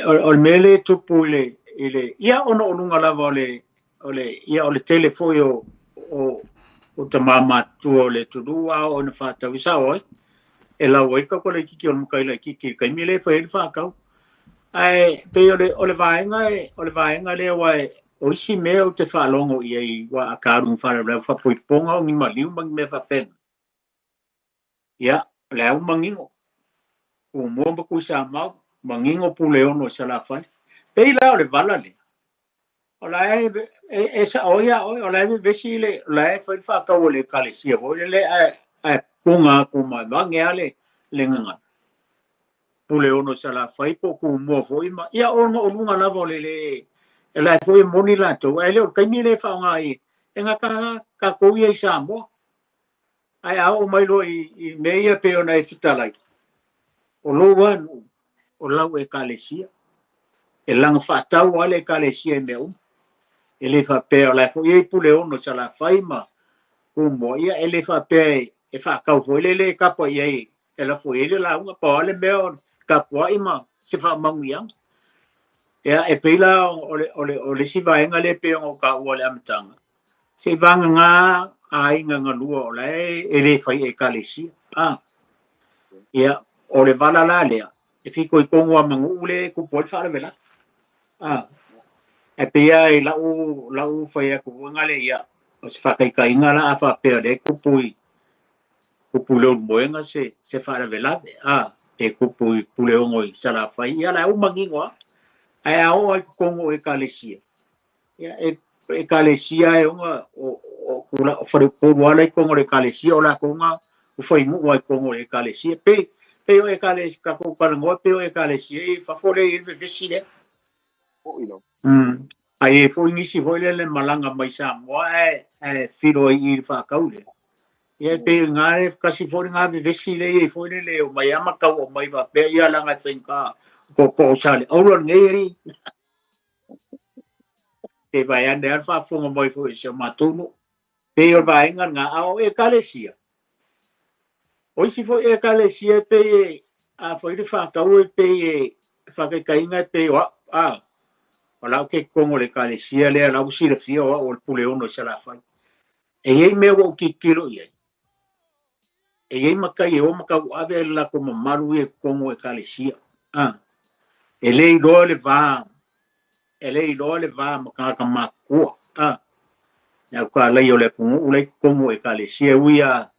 O le mea lea e tupu i le, ia ona o luga lava o le, o le, ia o le tele foi o, o tama matutua o le atunuu a oo ina faatau, e sao ai. E lau ai le taukala laitiiti o le matai laitiiti i le taimi lea e fai ai le faatau. Ae pei o le, o le vaega e, o le vaega lea aua e, o isi mea ou te faalogo i ai ua a talu ma faalavelave faapoipoga o ni maliu ma ni mea faapena. Ia, o le au manino. Tumua ma Tuisamau, manino Puleono i Salafai. Pei la o le vala lea, o la e, e, e sao ai a oe, o la e vevesi le, o la e fai le faatau a le ekalesia foi lele, ae puga atu ma vage lava le gagana. Puleono i Salafai po o Tumua foi ma, ia ona o luga lava o le le, e la e foi e moni latou, ae le o le taimi lea e faaaoga ai e gata tatou ia i Samoa. Ae a oo mai loa i mea ia pei ona e fetalai, O lou anu o lau ekalesia. E laga faatau ale ekalesia i mea uma. E le faapea o la e foi i ai Puleono i Salafai ma Tumua, ia e le faapea e faatau foi lele e kapa i ai e lafo i ai le lauga. Pau lava le mea o le tapuai ma se faamanuiaga. Ia e pei la o le, o le, o le isi vaega lea e pei ona ou taua i le amataga, se i vagagā aiga galua o la e le fai ekalesia. A, ia, o le vala la lea, e fitoitonu lava ma nuu lea e tupu ai le faalavelave. A, ae pei lava i lau, lau fai atu foi lea, ia, o se faataitaiga la a faapea o lea e tupu i, tupu i Leulumoega se, se faalavelave, a, e tupu i Puleono i Salafai, ia la e ua manino lava. Ae a oo lava i totonu o ekalesia, ia, e ekalesia e ona o, o, o faleupolu lava la i totonu o le ekalesia, o latou na o fainuu lava i totonu o le ekalesia. Pei, pei o ekalesia, tatou talanoa pei o ekalesia i fafo lea e i ai le vevesi lea. Ae i ai foi nisi foi lele malaga mai Samoa ae, ae filo ai i le faatau lea. Ia e pei o lena e tasi foi lena vevesi lea e i ai foi lele e omai lava ma tau aumai faapea ia leaga e faigata tootoo o Saleaula lenei alii. Se i vaeane lava le faafofoga mai foi a si o matou nuu. Pei o le vaega lena, a o ekalesia, o isi foi ekalesia e pei e, a fai le faatau e pei e faataitaiga e pei o au, a, o la ou te i totonu o le ekalesia lea, la ua silafia o au o le Puleono i Salafai. E i ai mea ua ou tilotilo i ai, e i ai matai e o ma tauave le latou mamalu ia i totonu o ekalesia. A, e le iloa le va, e le iloa le va ma tagata matutua. A, le aukalaia o le atunuu la i totonu o ekalesia, e ui lava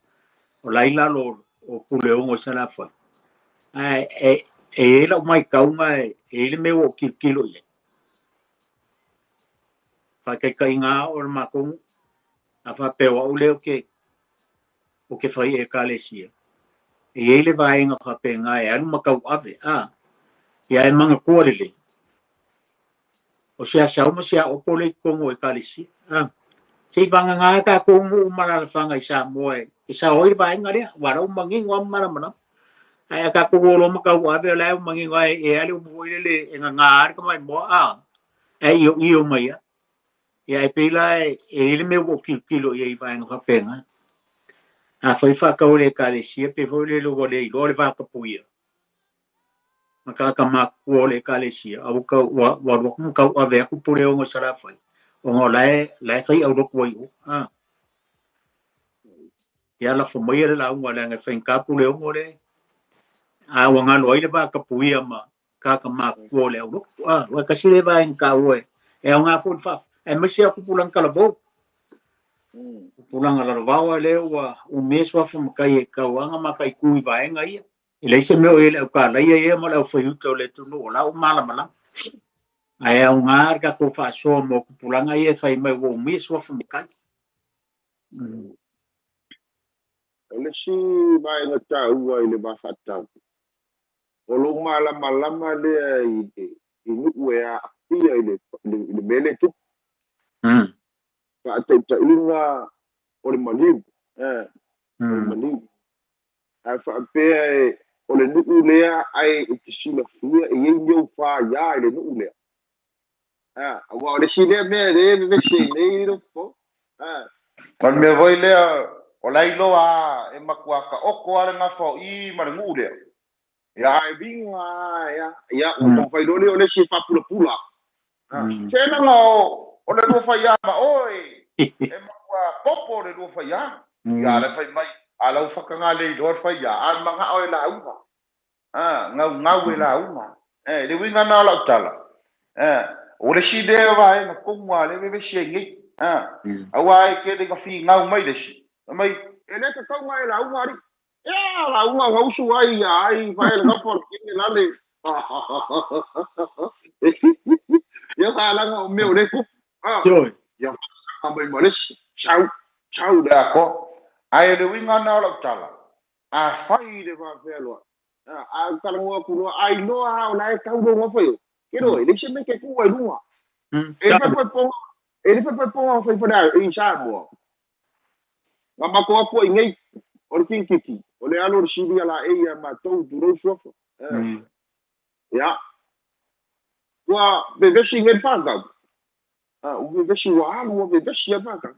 o la i lalo o Puleono i Salafai, ae e, e i ai lau matauga e, e i ai le mea ua ou tilotilo i ai. Faataitaiga lava o le matou nuu, a faapea o au lea ou te, ou te fai ekalesia, e i ai le vaega faapena e alu ma tauave, a, ia e manatua lelei, o se asau ma se aopo lea i totonu o ekalesia. A, se i vagagā tatou nuu ma alaalafaga i Samoa e, e sao ai le vaega lea, aua o la ua manino lava ma malamalama. Ae a tatou o loa ma tauave, o la e ua manino lava e, e a le upu foi lele e gagā lava le tamaimoa, a, ae ioio mai lava. Ia e pei la e, e i ai le mea ua ou tilotilo i ai i vaega faapena. Afai faatau e le ekalesia, pei foi lele ua le iloa le vatapuia ma tagata matutua o le ekalesia, a ua tau, ua, ua alu atu ma tauave atu Puleono i Salafai, ona o la e, la e fai aulotu ai i o. A. Ia lafo maia le lauga leaga e faigata Puleono le, a ua galo ai le vatapuia ma tagata matutua o le aulotu. A, ua tasi lea vaega taua e, e aoga foi le faa, aemaise lava tupulaga talavou. Tupulaga lalovaoa lea ua umia suafa matai e tauaga mataitu i vaega ia. E leai se mea o i ai le aukalaia ia ma le aufaiuta o le atunuu o la ua malamalama. Ae aoga le tatou faasoa mo tupulaga ia e fai mai ua umia suafa matai. O le isi vaega taua i le va faatatau, o lou malamalama lea i i nuu e aafia i le i le mea lea e tupu. Faataitaiga o le maliu, o le maliu. A faapea e o le nuu lea ae e te silafia e i ai ni ou faia i le nuu lea. Aua o le isi lea mea lea e vevesi ai nei Lofo. O le mea foi lea, o la e iloa lava e matua taoto lava le gafa o i ma le nuu lea. Ia ae viga lava ia, ia ua taumafai loa lea o le isi e faapulapula. Se leaga o le lua faia ma oe, e matua popo le lua faia. Ia a la e fai mai, a la ua fakagalei loa le faia, a le manao e lauga. Gaugau e lauga. Le uiga lena o lau tala, o le isi lea vaega tonu lava lea e vevesi ai nei. Aua e tele ina finau mai le isi, fai mai, e le tatau ona e lauga alii. Ea lauga ua usu ai ia ai vae le gafa o le kene lale. Ia sa langa o mea o le tupu. Ia faasanga mai ma le isi, sau, sau le atoa. Ae o le uiga lena o lau tala, afai le va fealoai, a talanoa atu loa, a iloa lava o la e tau lou gafa i o, ke loa, e leai se mea e te tuu ai i luga. E le faipaipoga, e le faipaipoga o fai fale i Samoa. Na matou atu ai nei, o le kirikiti, O le alo o le silia laei ia matou, tulou suafa. Ia. Ua vevesi nei le fanau. Ua vevesi ua alu ua vevesi a le fanau.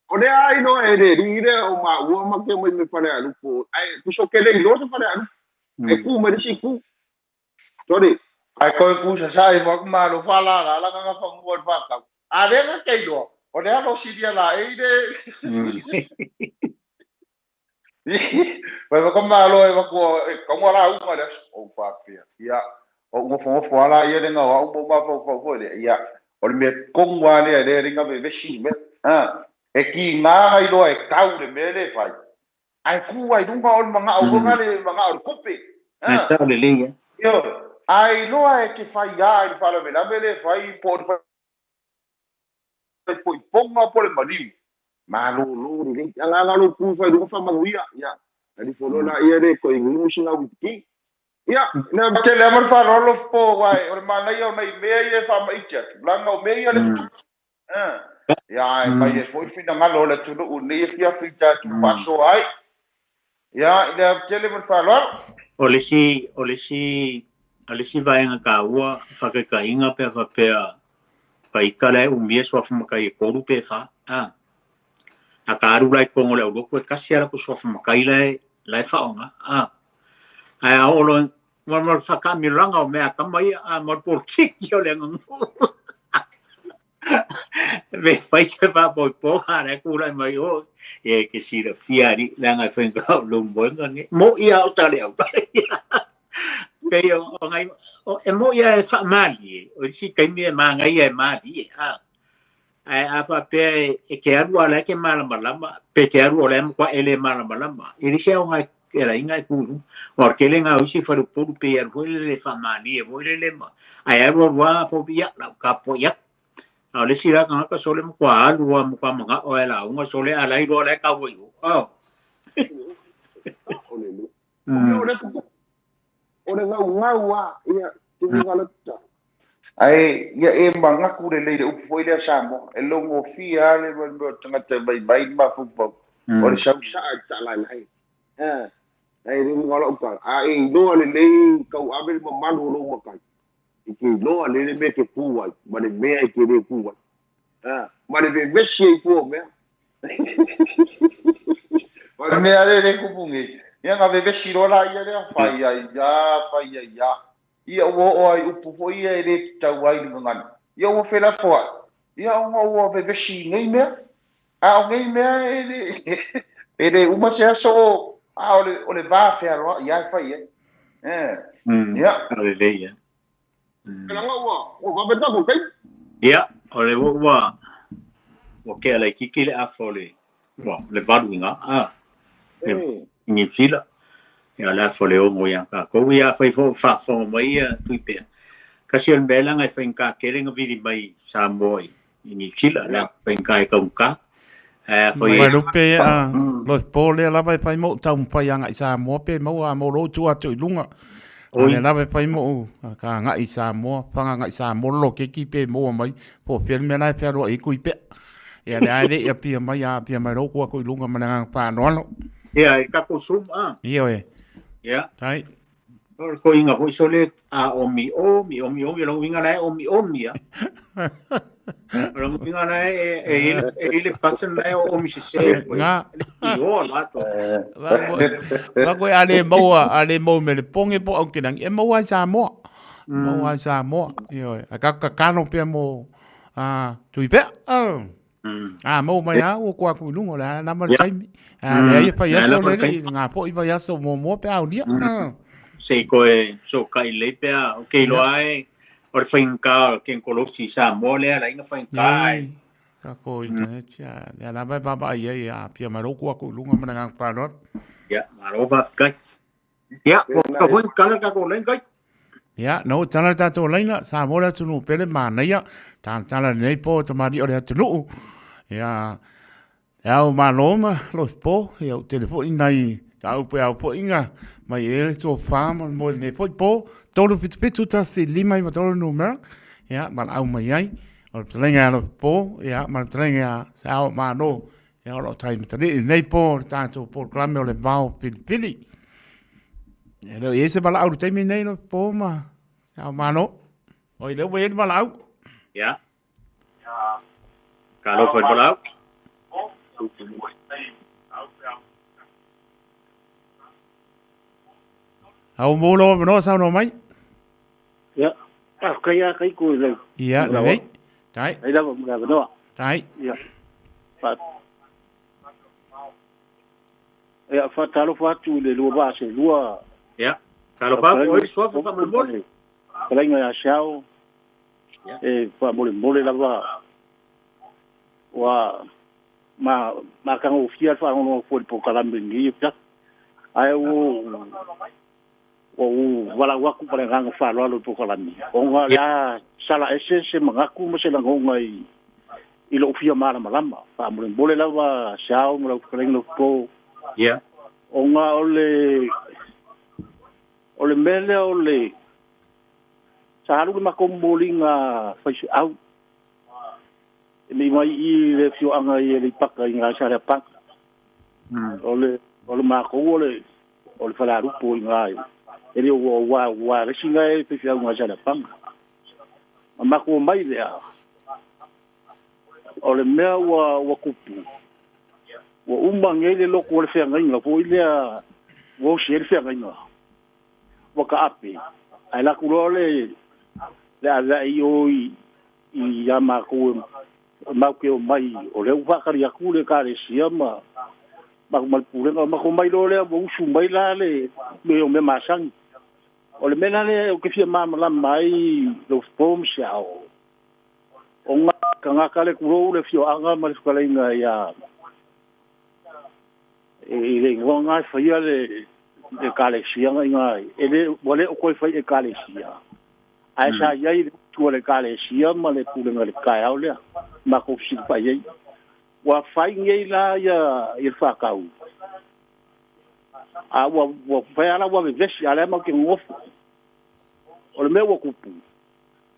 O lea a iloa e le alii lea o maua ma te omai mai Falealupo, ae tusa ou te le iloa se Falealupo. E tu mai le isi itu. Sorry. Ae toe ku sasae mo aku malo faalala la nga fanua le whakau. A lea nga te iloa, o lea lo silia la e le. Vai waka malo e waku e kaunga la unga le aso. O whapea. Ia, o ngofo ngofo ala ia le ngau au mo mafau fau foi le. Ia, o le mea kongu a lea le ringa vevesi mea. Ha, e ki ngā ngai loa e kau le mea le whai. Ai ku ai lunga o le manga o lunga le manga o le kupe. Ai sa le le ia. Io, ai loa e te whai a i le whalavelave le whai po le whai po i ponga po le mariu. Malolo lelei. Agaga lou ku fai luga faamanuia. Ia. Alifolo la ia le ko ingu sina wiki. Ia, na tele ama le faaaloalo po uae o le manaia o nai mea ia e faamaite atu laga o mea ia le tutupu. Ia ae mai ai foi le finagalo o le atunuu i lenei afiafi i tatou faasoa ai. Ia, i le tele ma le faaaloalo. O le isi, o le isi, o le isi vaega taua, faataitaiga pe a faapea ka ika la e umia suafa matai e tolu pe fa, a. A ka alu la i totonu o le aulotu e tasi lava latou suafa matai la e, la e faaaoga, a. Ae a oo loa ma le faataamiloga o mea a tama ia, a, ma le polokiki o le aganuu. Me fai se faapoipoga a la e tulai mai o, ia e te silafia alii, leaga e faigata o lou moega nei. Mo'i lava o ta le aulai. Pei o nai, e mo'i lava e faamalie, o isi taimi e manaia e malie, a. Ae a faapea e te alu a o la e te malamalama, pe te alu o la e matua e le malamalama, e leai se aoga e laiga e tu i luga. Aua o le tele o isi faleupolu pei e alu foi lele faamalie foi lele ma, ae alu alu lava fou, ia, o le a ou tapuai atu. A o le isi la tagata sole matua alu lava matua manao lava e lauga sole a la e iloa o la e tau ai i o. Oh. O le gaugau a, ia, tuuga le ta. Ae ia e manatu lelei i le upu foi lea Samoa, e logofia lava le mea o le tagata e vaivai le mafaufau, o le sausaa i le taalaelae. Ae le luga o lau tala, a e iloa lelei tau ave le mamalu o lou matai, e te iloa lelei le mea e te tu ai, ma le mea e te le tu ai. Ma le vevesi ai fua o mea. O le mea lea e tupu nei, ia na vevesi loa laia lea, fai ai a, fai ai a. Ia ua oo lava i upu foi ia e le tatau ai le gagana. Ia ua felafoai, ia ona ua vevesi i nei mea. A o nei mea e le, e le uma se aso o, a o le, o le va fealoai lava e fai ai. Eh, ia. Lelei, eh. Leaga ua, ua vave tatou taimi. Ia, o le ua, ua tea laitiiti le afa o le, ua, le 8 i ina, a, i Niu Sila. Ia, o le afa o le 6 ia tatou. Ia, afai foi o faafofoga mai ia Tuipea, tasi o le mea leaga e faigata tele ona vili mai Samoa i Niu Sila, leaga e faigata e taugata. Ae afai e... Vaelupe ia, loe po lea lava e fai mo taumafai agai i Samoa pe maua a mo lou tu atu i luga. A lea lava e fai mo ka agai i Samoa, whanga agai i Samoa lolo keki pe maua mai, po o fea le mea la e fealoai ai Tuipea. Ia lea e le i apia mai, a apia mai lou tu atu i luga ma le agaga faaaloalo. Ia, e tatou Zoom, a. Ia oe. Ia. Tai. O le toeaina foi sole a omi omi omi omi o lona uiga la e omi omi a. O lona uiga la e e i e i le button la e o omi sese koe. Nga. I o la to. Va koe a le maua, a le maua me le ponge po au ke rangi. E maua ai Samoa. Maua ai Samoa. Ioe. A ka kakano pea mo a Tuipea. Oh. A mau mai a ua kua ku i lunga o le a lama le taimi. A le ai e fai aso le le ngā po i fai aso mua mua pe au nia. Se koe so kai lei pea o ke iloa e o le faigata o le kenkolosi i Samoa lea la inga faigata e. Ka ko internet ia lea lava e vaavaai ai a pia mai lou kua ku i lunga ma le agaga faaaloalo. Ia, malo faafetai. Ia, ua ka foi kala tatou laina kai. Ia, no tala le tatou laina, Samoa le atunuu pele, manaia, talatala lenei po tamalii o le atunuu. Ia, e ao malo ma lohi po, ia u tele foi nai tau pe au foi nga mai e le tofa ma mo lenei foi po, 377 1 5 9 3 numera, ia, ma au mai ai, o le talenga a lohi po, ia, ma le talenga sa ao malo. Ia o lo o tai matalii lenei po le tatou polokalame o le vao filifili. E le o i ai se valaau i le taimi nei lo po ma se ao malo. Oi lea ua i ai le valaau. Ia. Talofa i le valaau. Au mo lo avanoa saunoa mai. Ia, faafetai lava Taiko i lau. Ia, lelei. Tai. Ai lava mo le avanoa. Tai. Ia. Fa Ia, faatalofa atu i le lua vaa selua. Ia, talofa atu, oi le suafa faamolemole. Fetalaiga ia Seao, e faamolemole lava ua ma matagofie le faalogologo foi i le polokalame i lenei afiafi. Ae ua ou valaau atu ma le agaga faaaloalo i le polokalame, ona o le a sala ese se manatu ma se lagona i lou fia malamalama. Faamolemole lava Seao ma lau fetalaiga Lotopo, ona o le O le mea lea o le sa alu le matou momoliga faifeau e le i mai i le afioaga i Aleipata i ina i Saleapaga. O le o le matou o le o le Falealupo i ina e le o ua ua le isi na e faifeau i ina i Saleapaga. Na matou omai lea o le mea ua ua tupu ua uma nei le lotu o le feagaiga foi lea ua osi ai le feagaiga ua taape ae alu atu loa le le ave ae i o i ia matou e matou te omai o lea ua faatali atu le ekalesia ma ma le pulega. Matou omai loa lea ua usu mai la le mea o mea masani. O le mea la lea ou te fia malamalama ai lau po ma se ao, ona tagata le tulou le afioaga ma le fetalaiga ia i le igoa na e faia le ekalesia na ina e le ua le o toe fai ekalesia ae sa i ai le utu a le ekalesia ma le pulega i le taeao lea matou fesilafai ai. Ua fai nei la ia le faatau a ua ua fai lava la ua vevesi a o lea matou te nonofo. O le mea ua tupu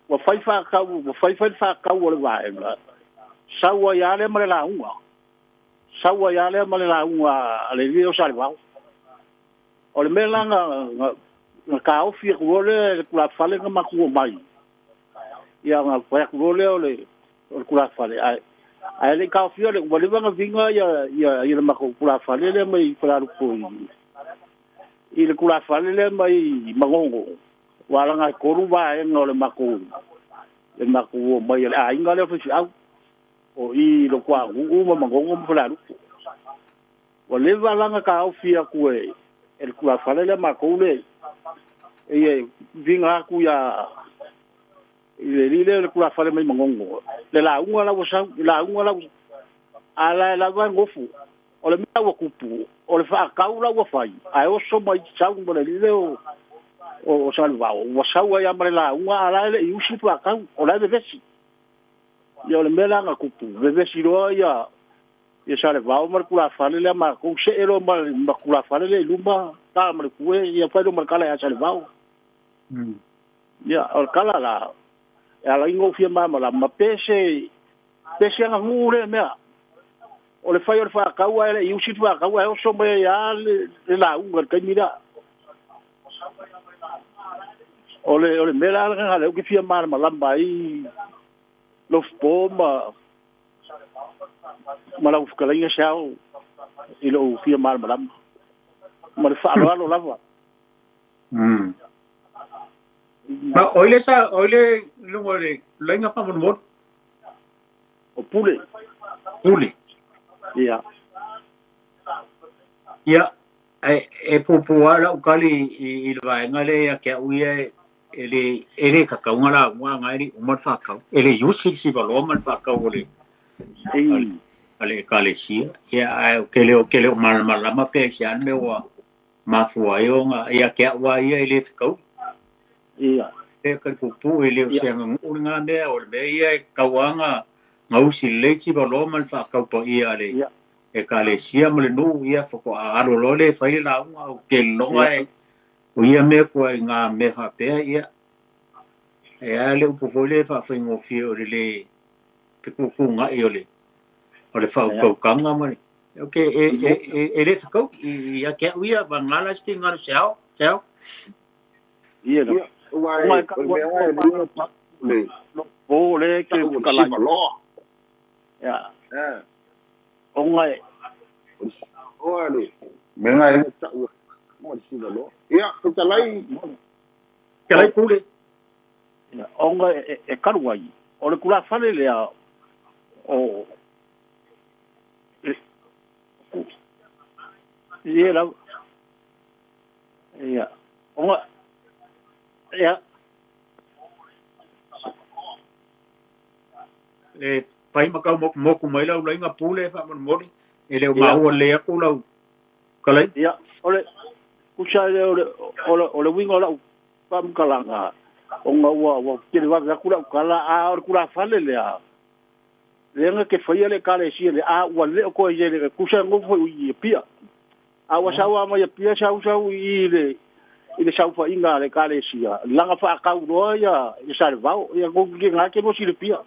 ua fai faatau ua fai fai le faatau o le vaega sau ai lava lea ma le lauga sau ai lava lea ma le lauga a le alii o Salevao. O le mea la na taofi atu loa lea e le tulafale na matou omai, ia na fai atu loa lea o le tulafale, ae le i taofia le, ua leva ona viga ia le matou tulafale lea mai Falealupo i le tulafale lea mai Manono, ua alaga e 3 vaega o le matou omai a le aiga lea o faifeau, o i Lotoanuu ma Manono ma Falealupo. Ua leva la ona taofi atu e le tulafale lea matou le e viga atu ia i le alii lea o le tulafale mai Manono, le lauga la ua sau, le lauga la ua a la e lava e nofo. O le mea ua tupu, o le faatau la ua fai, ae oso mai sau ma le alii lea o Salevao, ua sau ai lava ma le lauga, a la e le i usi le faatau, o la e vevesi. Ia o le mea la na tupu, vevesi loa ia Salevao ma le tulafale lea matou, see loa ma tulafale lea i luma, ta ma le pue, ia fai loa ma le tala ia Salevao. Ia, o le tala la, e ala ai ona ou fia malamalama, pe se aganuu lea mea. O le fai o le faatau ae le i usi le faatau, ae oso mai ai lava le lauga i le taimi lea. O le mea la lena lea ou te fia malamalama ai Lofopo ma lau fetalaiga Seao i lou fia malamalama ma le faaaloalo lava. Ma oile sa oile lunga le lainga faamolemole. O Pule. Pule. Ia. Ia, e puupuu lava lau tali i le vaega lea ia te au ia e le tatauga lauga aga e le i uma le faatau. E le i usi le sivaloa ma le faatau o le a le ekalesia. Ia, ae ou te le o malamalama pe aisea le mea ua mafua ai ona ia te au lava ia e le fetaui. Ia. E ka puupuu e le o se aganuu lena mea, o le mea ia e tatau lava ona usi lelei sivaloa ma le faatau paia a le ekalesia ma le nuu, ia faatoa alo loa le fai le lauga. Ou te lologa e o ia mea kua i ngā mea faapea, ia e a le upu foi le faafaigofie o le le fekukuga'i o le O le faautautaga ma le okay e e e e le fekau i ia te au ia vagala se finagalo se ao se ao. Ia Ia, ua e, o le mea lena e luga le po le ke tau o le fetalai. siva loa. Ia. Eh, Ona e o le siva loa le mea lena e tau ma le siva loa. Ia, fetalai, Fetalai Pule. Ia, ona e, e kalu ai. O le tulafale lea o e, ia lava. Ia. Ona ia Le fai ma kau moku moku mai lau lainga Pule faamolemole e le o ia maua lelei atu lau fetalai. Ia o le kusa le o le o le o le uiga o lau faamatalaga ona ua ua tele vave atu lau tala a o le tulafale lea lea na ke faia le ekalesia le a ua le o toe i ai le kusa e nofo i Apia. A ua sau lava mai Apia sau sau i le i le saofaiga a le ekalesia laga faatau loa ia ia Salevao ia kou ke ga ke lua silafia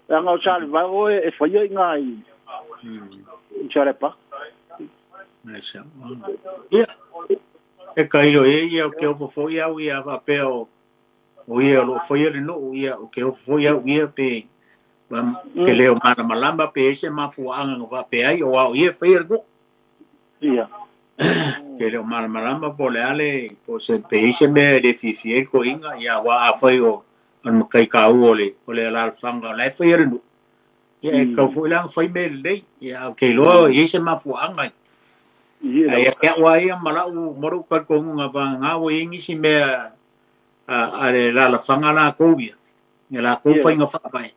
leaga o Salevao e faia iga i Saleapaga. Ia, e kailo e ia o ke ofo foi au ia faapea o o ia o loo faia le nuu ia o ke ofo foi au ia pe ke leo malamalama pe ai se mafuaaga na faapea ai o ao ia e faia le nuu. Ia. Ke leo malamalama po o le a le po o se pe i ai se mea e le fiafia ai le toeaina ia aua afai o o le matai taua o le o le alaalafaga o la e faia le nuu ia e tatau foi la ona fai mea lelei ia ae ou te iloa e i ai se mafuaaga ae ia te au lava ia ma lau ma lou talitonuga vagana ua i ai nisi mea a le alaalafaga latou ia ia latou faiga faavae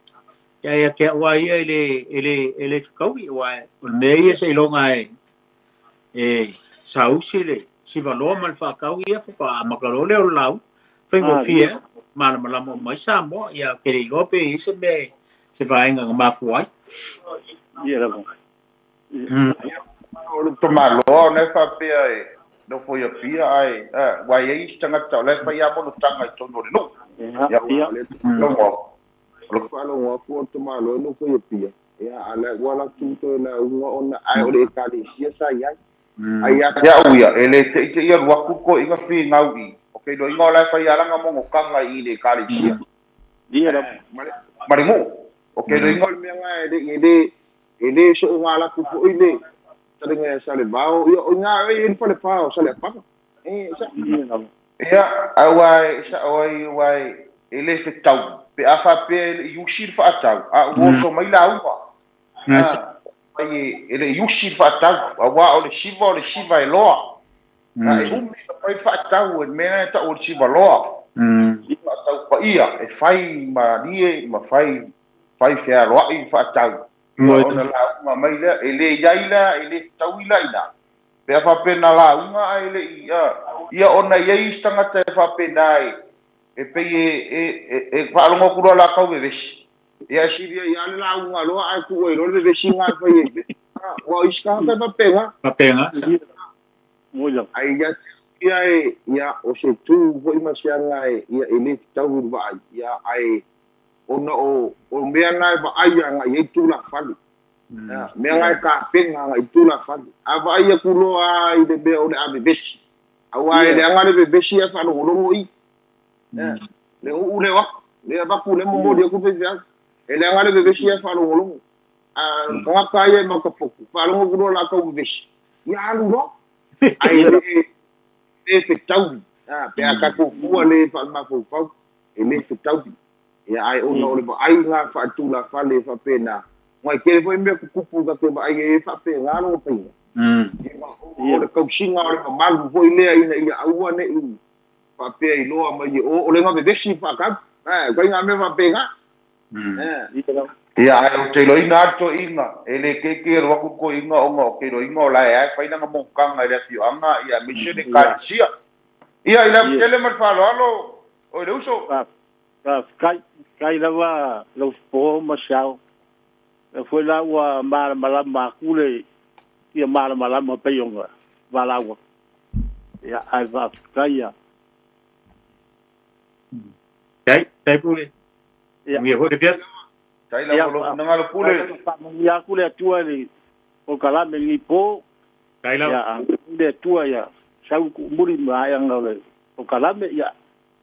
ia ia te au lava ia e le e le e le fetaui aua o le mea ia seiloga e e sausi le sivaloa ma le faatau ia faatoa amata loa lea o le lauga. Faigofie lava, malamalama uma ai Samoa. Ia ou te le iloa pe i ai se mea se vaega na mafua ai. Ia lava. O le tamaloa ona e faapea e nofo i Apia ae ua i ai isi tagata o la e fai lava monotaga i totonu o le nuu. Ia, Ia, o le o le faalogo atu o le tamaloa e nofo i Apia, ia, a o la ua alu atu toe lauga ona ae o le ekalesia sa i ai. Ai ia te au ia, e le teitei alu atu le toeaina finau i, o ke iloiga o la e fai lava lana monotaga i le ekalesia. Ma le nuu. O ke iloiga o le mea lena e le e le e le soona alu atu foi le fetalaiga ia Salevao, ia o i ina e i ai le falefa o Saleapaga. E sa. Ia, aua e sao ai aua e le fetau pe a faapea e le i usi le faatau, a ua oso mai lauga. Ai e le i usi le faatau, aua o le siva o le siva e loa. A e umi ona fai le faatau, o le mea lena e tau o le siva loa. Faatau paia, e fai malie ma fai fai fealoai le faatau. Ia ona lauga mai lea, e le i ai la, e le fetaui la i ina. Pe a faapea na lauga ae le i, ia ona e i ai isi tagata e faapena e, e pei e, e, e, e faalogo atu loa latou vevesi. Ia e sili ai lava le lauga loa ae tuu ai loa le vevesi lena e fai ai. Aua o isi tagata e faapena. Faapena. Ai ia te au ia e, ia o se tu foi ma se aga e, ia e le fetaui i le vaai, ia ae ona o, o mea na e vaai agai i ai tulafale. Ia, mea na e tapena agai i tulafale. A vaai atu loa lava i le mea o le a vevesi, aua e leaga le vevesi ae faalogologo i. Ia, le uu lea o atu, lea avatu, lea momoli atu le faifeau. E leaga le vevesi ae faalogologo. A o le tagata ia e matapotu, faalogo atu loa o le a tau vevesi, ia alu loa. Ae le, le fetaui, pe a tatou fua le faalemafaufau, e le fetaui. Ia, ae ona o le vaai na faatulafale faapena, aua e tele foi mea tutupu ta te vaai ai e faapena lona faiga. Ia, o le tausiga o le mamalu foi lea ina ia aua ne i faapea iloa mai e o, o le gavevesi faatau. E ituaiga mea faapena. Ia, ae ou te iloaina lava le toeaina, e le keikei alu atu le toeaina ona ou te iloaina o la e lava e fai lana monotaga i le afioaga, ia, aemaise le ekalesia. Ia, i le ava tele ma le faaaloalo, oi le uso. Faafetai, faafetai lava lau fofo ma se ao. Lea foi la ua malamalama atu le fia malamalama pei ona valaau atu. Ia, ae faafetai ia. Faafetai, faafetai Pule. Ia. Manuia foi le afiafi. Tai lava lou finagalo Pule. Faamanuia atu le Atua i le polokalame i lenei po. Tai lava. Ia, le Atua ia sau kuumuli ma aeaga o le polokalame, ia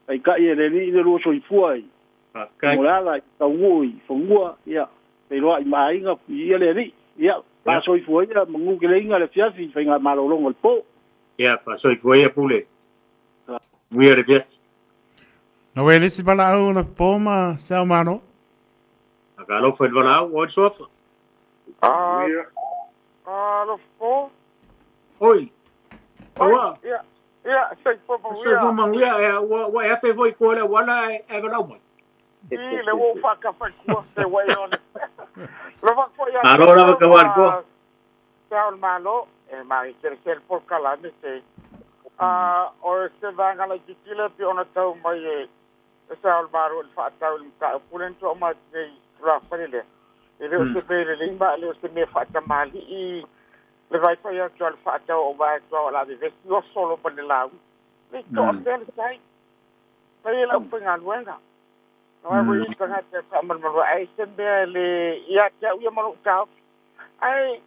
taitai e le Alii le lua soifua i Faafetai. mo le ala i tauguu i fanua, ia feiloai ma aiga, ia le Alii. Ia, faasoifua ia manu keleiga le afiafi i faigamalologa o le po. Ia, faasoifua ia Pule. Manuia le afiafi. Na ue le isi valaau o le po ma se ao malo. Faatalofa i le valaau, o ai le suafa? Alofa. Oi. Aua. Ia, ia, soifua manuia. Soifua manuia, ua e afe foi i tua i le auala e valaau mai. I le ua ou faatafa i tua, se ua e ole. Lova foi ia Malo lava ka ua tua. Se ao le malo, e mai kerekere polokalame se. O se vaega laitiiti lea pei ona tau mai e se ao le malo i le faatau i le mataupu lea na toa mai nei tulafale lea. E le o se mea lelei ma e le o se mea faatamalii le vaifai atu a le faatau o vae atu o le a vevesi oso lo ma le laui. Le toa pea le tai. Mai e lau faigaluega. No ai ua i tagata e faamalumalua ai se mea le ia te au ia ma lou taofi. Ae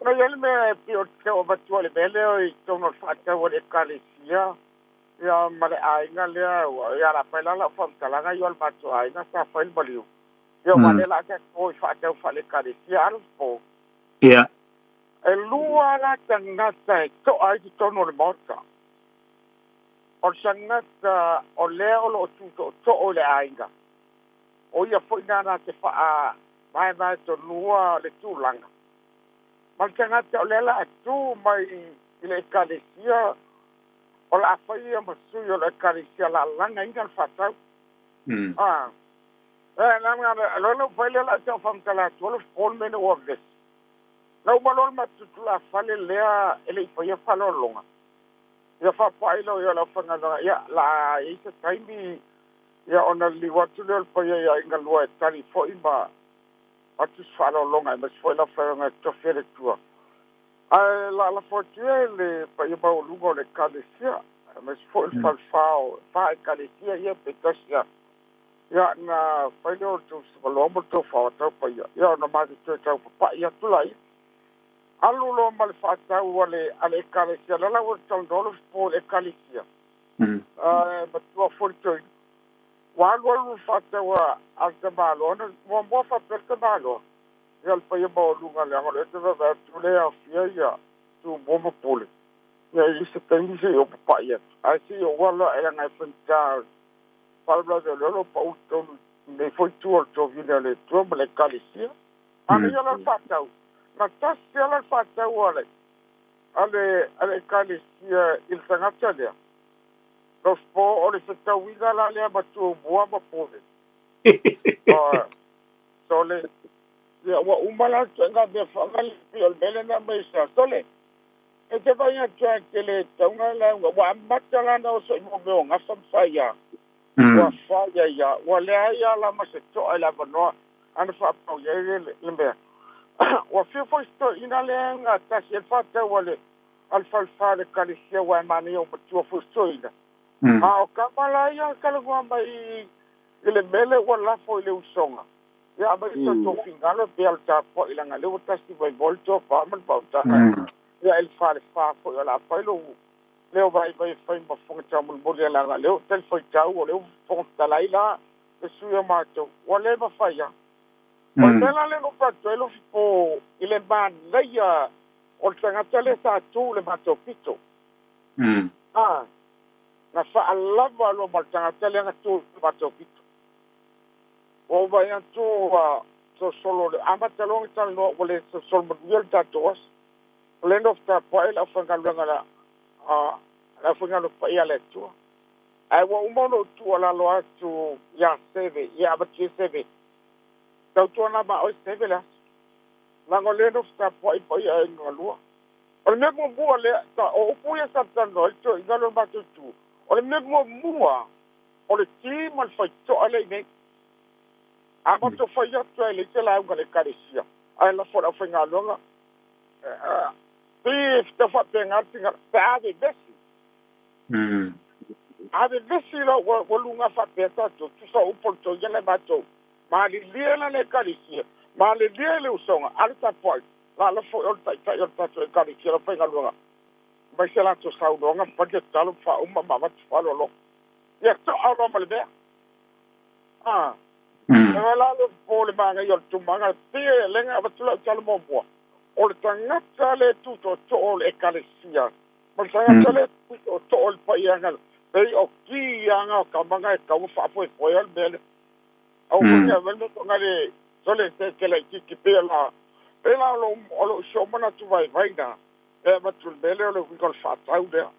na i ai le mea e pei o te tau avatua i le mea lea i totonu o le faatau a le ekalesia ia ma le aiga lea ua ia la fai la lau faamatalaga ia o le matou aiga sa fai le maliu. Ia ua lea la a tatou o i faatau faale-ekalesia alo po. Ia. E lua la tagata e to'a ai totonu o le maota. O le tagata o lea o loo tuto'oto'o i le aiga. O ia foi na te faa vaevae tonua le tulaga. Ma le tagata o lea la a tu mai i le ekalesia o le a fai ia ma sui o le ekalesia laalagaina le faatau. Ah. E na na lo lo fai le la tau faamatala atu o le fofo le mea ua vevesi. Na uma loa le matutulafale lea e le i faia faalologa. Ia faapaai leo ia lau faigaluega ia la i ai se taimi ia ona liliu atu lea o le paia ia aiga lua e tali fo'i ma atu se faalologa aemaise foi lau faigaluega e tofi ai le Atua. Ae laalafo atu ia i le paia maualuga o le ekalesia aemaise foi le falefā o fa ekalesia ia pe tasi a. Ia na fai lea o le tou savaloa ma le tou faaotau paia ia ona matou toe taupapa'i atu laia. Alu loa ma le faatau a le a le ekalesia lea la ua talanoa le fofo i le ekalesia. Ae matua foi le toeaina. Ua alualu le faatau a le tamaloa na muamua faapea le tamaloa. Ia le paia maualuga leaga o lea e te vaavaai atu lea e aofia ia Tumua ma Pule. Ia i se taimi se'i ou papa'i atu. Ae se'i ou ala e leaga e faigata o le faalavelave o lea o lo o pa'u i totonu i lenei foi itu o le tovine a le Atua ma le ekalesia. Manaia la le faatau. Na tasi lava la le faatau a le a le a le ekalesia i le tagata lea. Lofo o le fetauiga la lea ma Tumua ma Pule. Sole. Ia ua uma la le ituaiga mea faagale pei o le mea lea na aumai e sa. Sole. E te vaai atu lava e te le tauga lauga. Ua amata la ona oso i mea o gafa ma faia. Ua fai ai lava. Ua leai lava la ma se to'a i le avanoa ana faapau i ai le mea. Ua fiu foi se toeaina lea na tasi ai le faatau a le a le falefa o le ekalesia aua e manaia ua matua foi se toeaina. A o tama la ia e talanoa mai i le mea lea ua lafo i le usoga. Ia aumai so tatou finagalo pei o le tapuai leaga o lea ua tasi mai moa le tofa ma le faautaga. Ia i le falefa foi o le a fai lou leo vaivai e fai ma fofoga taumolimoli leaga o lea ua talifuaitau o lea ua fofoga fetalai la le sui o matou. Ua le mafai lava. O le mea la lea na ou fai atu ai Lofipo i le manaia o le tagata lea sa tu i le matou pito. Na faalava loa ma le tagata lea na tu i le matou pito. Ua ou vaai atu ua sosolo le amata loa ona talanoa ua le sosolo manuia le tatou aso. O lea na nofo tapuai le aufaigaluega a le aufaigaluega paia a le Atua. Ae ua uma ona ou tuualalo atu ia Seve, ia avatua Seve, tautuana ma oe Seve le aso. Leaga o lea na nofo tapuai paia ai galua. O le mea muamua lea, o upu ia sa talanoa ai le toeaina lea o le matou itu, o le mea muamua o le ti ma le faito'a lea i inei. A matou fai atu ai e leai se lauga a le ekalesia, ae lafo i le aufaigaluega, pei e tau faapena le finagalo, pe a vevesi. A vevesi loa ua luga faapea tatou, tusa o upu o le toeaina lea matou Malilie la le ekalesia, malilie le usoga, a le tapuai, la la fo'i o le ta'ita'i o le tatou ekalesia la faigaluega. Mai se latou saunoaga ma pali tatalo ma faauma ma avatu faaaloaloga. Ia to'a loa ma le mea. A. E la le po le magaia o le tumaga, pei e lega avatu la'u tala muamua. O le tagata le tuto'oto'o o le ekalesia, ma le tagata le tuto'oto'o o le pa'iaga, pei o ki aga o kamaga e kaua faafoefoea le mea lea. Au foi avai le toga le sole te te laitiiti pei la pei la o lou sio manatu vaivai na e avatu le mea lea o le uiga o le faatau lea.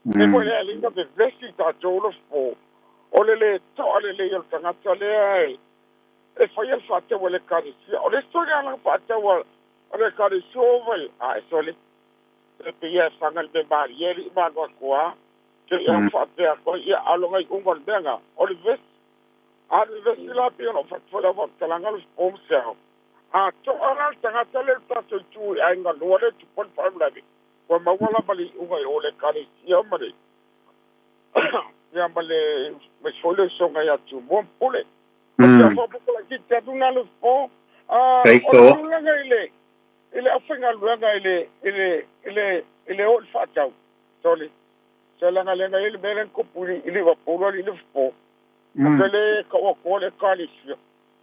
E foi lea alii na vevesi tatou le fofo o le lē to'a lelei o le tagata lea e e faia le faatau a le ekalesia. O le isi foi lea faatau a le ekalesia o vai a e sole e pei e faga le mea malie alii ma alu atu a te i au faapea atu ai ia aloga iuga o le mea na o le vesi. A le vesi la pei ona ou fatu foi lau faamatalaga le fofo ma se ao. A to'a la le tagata lea i le tatou itu i aiga lua lea e tupu ai le faalavelave ua maua la ma le iuga i o le ekalesia ma le ia ma le aemaise foi le usoga ia Tumua ma Pule. O te faaopoopo laitiiti atu lena le fofo. A o le tulaga i le i le aufaigaluega i le i le i le i le o i le faatau, sole, se leaga lea na i ai le mea lea na tupu i Liverpool alii le fofo. Ou te le tau atua le ekalesia.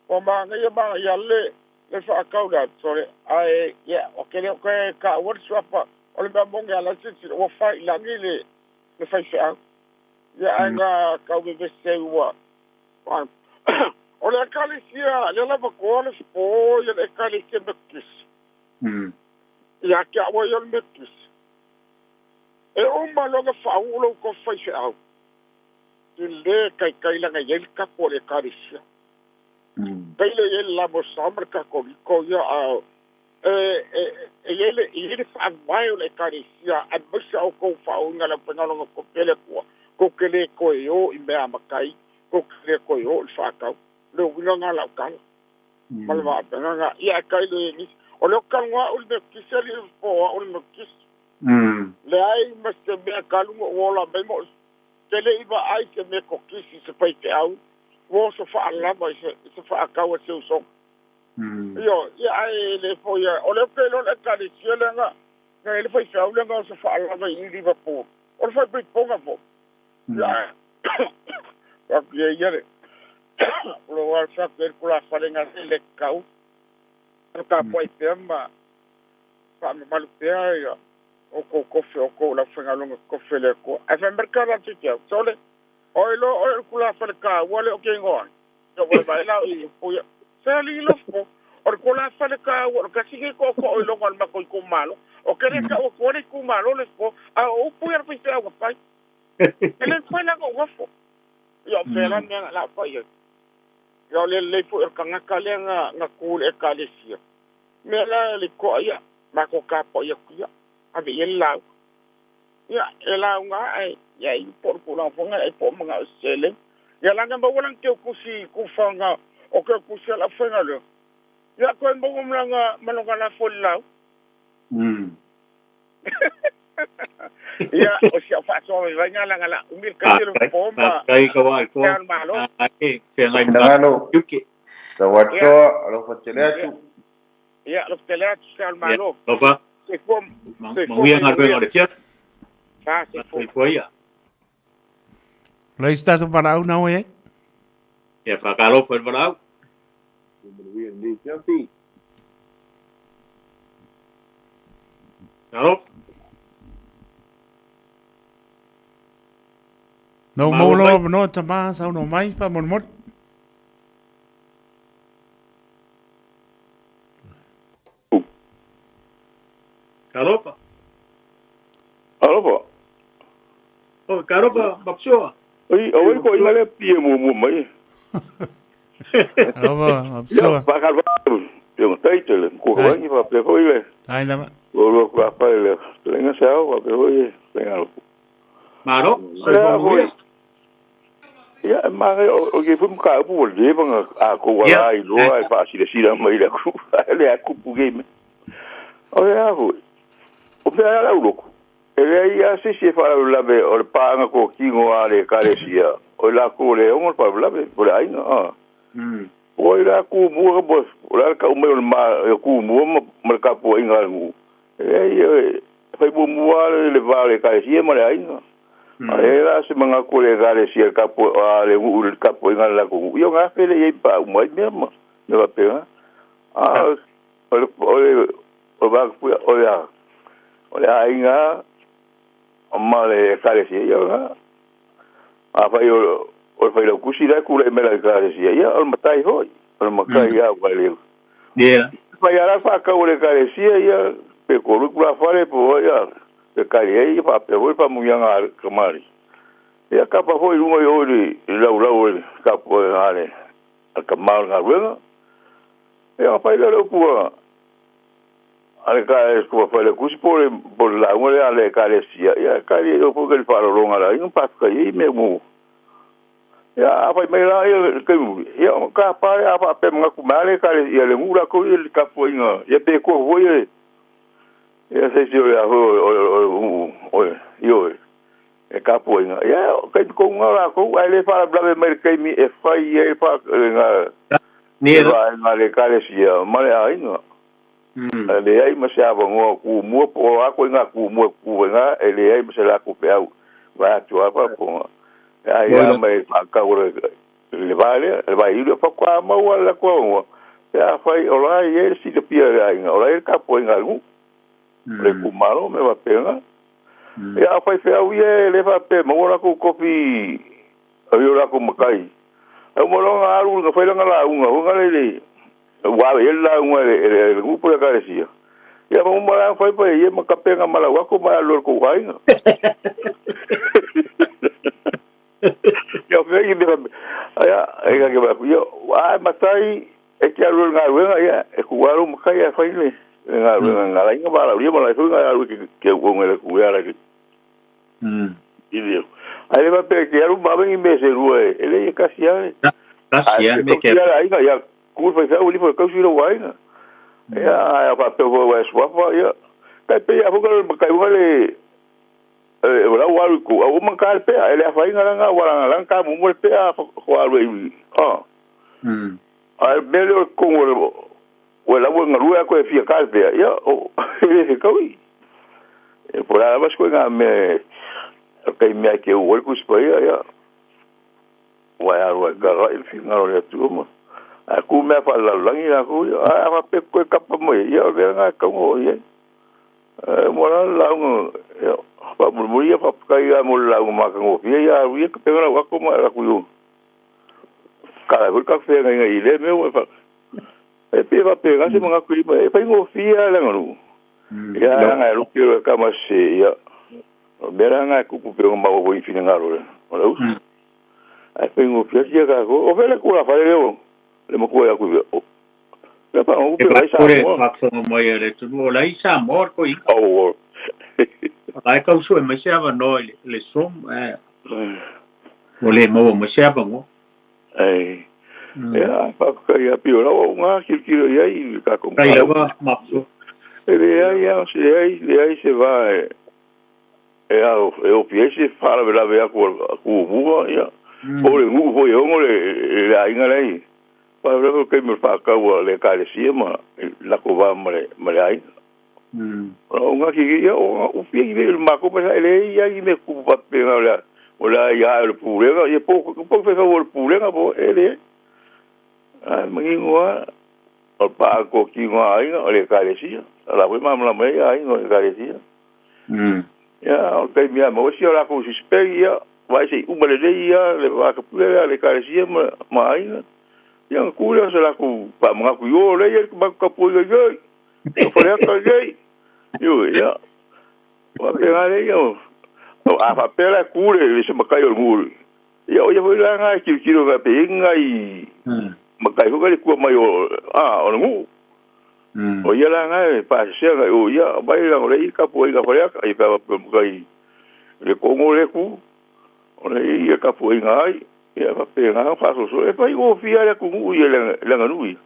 Ua manaia manaia le le faatau le atu, sole, ae ia ou te le o toe taua le suafa o le mea moni a la e silasila ua fai i lagi le le faifeau. Ia ae na tau vevesi ai ua o le ekalesia lea lava toa le fofo ia le ekalesia Metotisi. Ia te a'u ai o le Metotisi. E uma loa ona faauu lou tofi faifeau, e lē taitai laga i ai le tapu o le ekalesia. Pei le i ai le Lamosa ma le Katoliko ia a e e e i ai le i ai le faavae o le ekalesia aemaise a outou faauuina le aufaigaluega tofi a le Atua, tou te lē toe o i mea matai, tou te lē toe o i le faatau. O le uiga lena o lau tala ma le vaapiaga lena. Ia ae tai le nisi. O lea ou te talanoa a'u i le Metotisi alii le fofo o a'u le Metotisi. Leai ma se mea talu ona ou ola mai ma ou te le i vaai se Metotisi se faifeau ua oso faalava i se i se faatau a se usoga. Ioe, ia ae le foi o lea ou te iloa le ekalesia lea na na i ai le faifeau lea na oso faalava i Liverpool. O le faipaipoga foi. Ia ae atu ia ia le o lo o atu ai le tulafale na le tatau. O tapuai pea ma faamamalu pea ia outou tofi o outou o le aufaigaluega totofi a le Atua. Ae fai mai le tala a le faifeau, sole, o iloa oe o le tulafale taua lea ou te igoa ai. Ia ua vaai la i puia. Se alii lofo, o le tulafale taua o le tasi lenei tootoo i luga o le matou itumalo. Ou te le tau atua le itumalo le fofo, a o upu ia a le faifeau na fai. E le mafai la ona ou nofo. Ia o fea la le mea na fai ai. Ia o le lelei foi o le tagata lea na na tu i le ekalesia. Mea la le to'a ia, matou tapuai atu ia, ave i ai le lauga. Ia, e lauga ae, ia i po o le tulaga foi lena ai po o mana'o i se seleni. Ia laga maua lana teutusi i tufaga o teutusi a le aufaigaluega. Ia toe maua ma lana ma lona lafo i le lauga. Ia, o si au faasoa vaivaiga laga la umi le taimi o le fofo ma Faafetai ka wa se ao le Malo. Ai feagai ma Finagalo, tiute. Ia, tauatoa, alofa tele ia, atu. ia, alofa tele atu se ao le Ia, Malo. alofa. Soifua, soifua Manuia ma ia galuega manuia. o le afiafi. Fa, soifua. Soifua ia. Le isi tatou valaau na ua i ai. Ia faatalofa i le valaau. Manuia lenei afiafi. Talofa. Na ua Malo maua lou mai. avanoa tama saunoa mai faamolemole. Talofa. Alofa. O, talofa, Mapsoa. Oi, o ko inga le pie mo mo mai. Alofa, Ia, Mapsoa. whakalwa. Ia taitele, ko Ai. rangi fa pe hoi le. Ai lava. O lo ka pa le. Lenga sa o pe hoi lenga lo. Malo, Ia soifua hoi. manuia. Ia ma o o ke fu ka pu le banga a ko wa Ia, i lo ai fa si le sila mai le ku. Le a ku pu game. O ia hoi. O pe ala uloku. E le ia se se fa la be o le panga ko kingo a le kalesia. O la ko le ongo pa la be o le aina a. O i la kumua ka po o la ka umai o le ma e kumua ma le kapuaiga a le nuu. E leai e fai muamua le va o le ekalesia ma le aiga. Ae la se manatu o le ekalesia le kapu a le nuu i le kapuaiga a le latou nuu. Ia o gafe lea i ai pa uma ai mea ma mea faapena. A o le o le o le o le o le aiga ma le ekalesia ia o lena. Afai o o le failautusi la e tulai mai la ekalesia, ia o le matai foi. O le matai a ua le. Yeah. Fai ala whakau o le ekalesia ia pe kolu kula whare po ia pe kari ai ia whapea foi whamuianga a kamari. Ia kapa foi lunga i o le lau lau le kapo e ngā a kamau ngā ruenga. Ia whai le upua a le ka kua whai le kusi po le po le launga le a le ekalesia. Ia kari e o po ke le whalolonga la inga pawhaka i me mu. Ia a whai mai la ia ke mu. Ia ka pare a whapea mga kumale kare ia le ngura ko ia le kapo inga. Ia pe kua foi e ia se si o le aho o o io e kapo inga. Ia kai ko ngā la ko ai le whala blawe mai le kaimi e whai e wha ngā Ni e ngā le kalesia ma le ainga. Le ai ma se ava ngoa ku mua po a ko ngā ku mua ku ngā e le ai ma se la ku pe au. Va atu apa po ngā. Ai a mai whakau le vale, le vai ilo fa kwa maua la kwa ngoa. Ia whai o la i e si te pia le ainga, o la e kapo inga ngu. Le kumalo me wa penga. Ia whai whiau ia le wha pe maua la ku kopi o la ku makai. Au mo longa aru nga whai langa la unga, hunga le le wa e la unga le le ngupu le kalesia. Ia ma umara whai pa ia makapenga mala wako ma lo ko wainga. Ia whai me ia e ka ke ba ia a matai e te aru ngā ruenga ia e ku aru makai e whai le ngā ruenga ngā lainga ba la ia ma la whai ngā aru ke ke uonga le ku ara ke. I leo. Ai le pa pe ke aru mawengi me se rua e le ia kasi ale. Kasi Ai a me ke ke. ala inga ia ku whai whai uli whai kausi ro wainga. Ia ai pa pe whai swapa ia. Kai pe ia whuka makai wha le e wala waru ku au man ka pe e le whainga langa wala langa ka mu mo pe a ko aru i. Ah. Ai mele o kongo le o la wa ngarua ko e fia ka pe ia o e le kaui. E por ala mas ko nga me kai mea ke o ku spa ia ia. Wa aru ka ra il fi ngaro le tu mo. A ku mea fa la langi la ku a fa pe ko kapa mo ia o nga ka mo ia. E mo la la ngo ia pa mo mo ia pa kai ia mo la ngo ma ka ngo ia ia ia ka pe wa ko ma la ku yo. Ka la ka fe nga i le me o fa. E pe va pe ga se mga ku e fa ngo fia la ngo. Ia nga ru ke ka ma se ia. O mera nga ku ku pe ma o i fina ngaro le. O la usu. Ai pe ngo fia sia ka ko o vele ku la fa le o. Le mo ku ya ku. Le pa o E pe pa vai sa kore mo. whawhonga mai e le tunu o la i sa mor ko inga. O. O la e kausu e mai se ava no i le som. O le maua mai se ava ngo. Ai. Ia pa ka ia pi ora o ngā kirikiro ia i ka ko. Kai lava mapso. E le ai ia se ai le ai se va e e au e o pie se fara vela vea ku ku mua ia. O le ngu foi ongo le le ainga lei. Pa le ke me pa ka wa le ka le sia ma la ko va ma le ma le ainga. O ngā ki ia o o pie i le ma ko pa le ia i me ku pa pe nga la o la ia le pulega ia po po fe fa o le pulega po e le. Ai mangi ngoa o pa ko ki ngā ainga o le ka le sia. La we ma la me ainga o le ka le sia. Ia o kai mea mo si o la ko si spegi ia vai se uma le le ia le va ka pule le ka le sia ma ma ainga. Ia ku le se la ku pa mga ku yo le ia ma ka pu yo yo. O fa le ka ye. Yo ia. Wa pe nga le yo. O a fa pe la ku le le se makai o ngu. Ia o ia foi la nga ki ki ro ka pe inga i. Makai ho ka le ku mai o a o ngu. O ia la nga e pa se nga o ia vai la le i ka pu i ka fa ka i pa pa makai le kongo le ku. O le ia ka pu i nga ai. Ia fa pe nga fa so so e fa i o fia le ku ngu ia le le nga nui.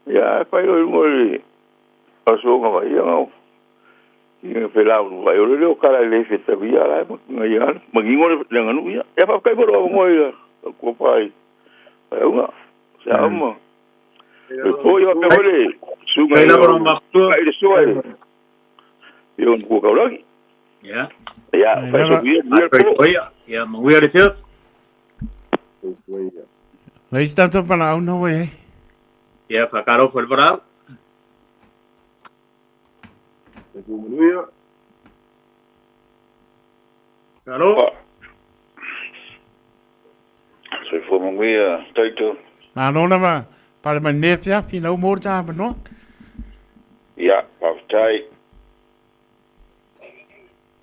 Ia fa i o ngo le a so nga vai ia nga. Ia fe la u vai o le o kala le fe ta ia la ma nga ia ma ngi ngo le nga nui ia. Ia fa kai bo ngo ia ko pa i. Ai unga. Se ama. Po ia pe hole sunga Kai lava no matua. Ai le soa e. Ia on ku kaulagi. Ia. Ia, fai so ia ia po. Ia, ia manuia le fiafi. Leis tātou pala au na wai. Ia, whakarofo le parau. Manuia. Karo. Soifua manuia, taito. Nā nōna ma, pare mai ne fiafi na umor tā manoa. Ia, faafetai.